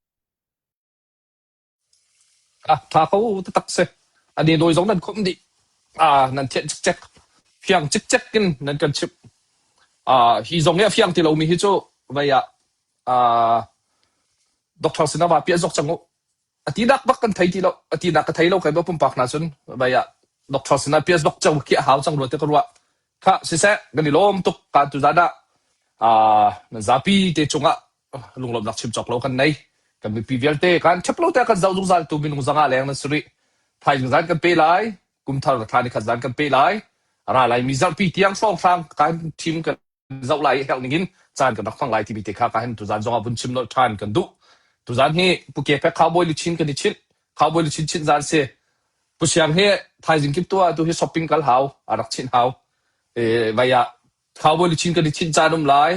Ah, tha ko taktak si. Ani dawi zong nan khawmh dih. Ah, nan thianh cikcek. Fiang cikcek in nan kan chimh. Ah, hi zong hi a fiang ti lomi hi cu vei ah ah doctor sinah va piah zok cang u. A tinak bak kan thei ti lo. A tinak ka thei lo kai ba pumpak hna cun vei ah doctor sinah piah zok cang khi a hau cang rua ti ka ruah. Khah, siseh, kan i lawm tuk. Kaan tuzan ah ah nan zapi te cungah lunglawmhnak chim cawk lo kan nei. Kan mipi vialte kan ṭhep lo te kan zoh zungzal tu minung zanga leng nan si rih. Thaizing zan kan pe lai, kumthar thla ni khat zan kan pe lai. Ra lai mi zarhpi tiang hrawnghrang kan thim kan zoh lai i herh ning in caan kan rak hmang lai timi te kha ka hin tuzan zongah vun chim nolh ṭhan kan duh. Tuzan hi Pu Kepek Cowboy luchin kan i chinh. Cowboy luchin chinh zan si. Pu Siang hi thaizing kip tu ah tu hi shopping kal hau, a rak chinh hau. E, vai ah Cowboy luchin kan i chinh caan um lai,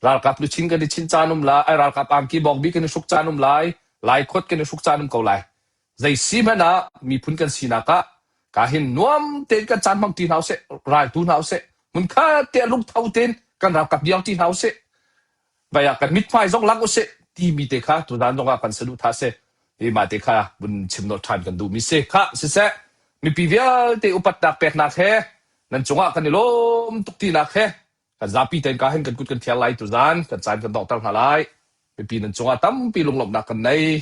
ralkap luchin kan i chinh caan um lai, ai ralkap angki bawkbi kan i hruk caan um lai, lai khot kan i hruk caan um ko lai. Zei si hmanh ah miphun kan sinak ah ka hin nuam tein kan caan hmang ṭi hna usih, raltu hna usih, hmunkhat te lungtho tein kan ralkap diang ṭi hna usih, vai ah kan mithmai zong lang usih timi te kha tuzaan zong ah kan saduhthah si. Hi mah te kha vun chim nolh ṭhan kan duhmi si. Khah, siseh, mipi vialte upatnak peknak he nan cungah kan i lawm tuk tinak he kan zapi tein ka hin kan kut kan thiar lai tuzaan kan caan kan donghter hna lai. Mipi nan cungah tampi lunglawmhnak kan nei.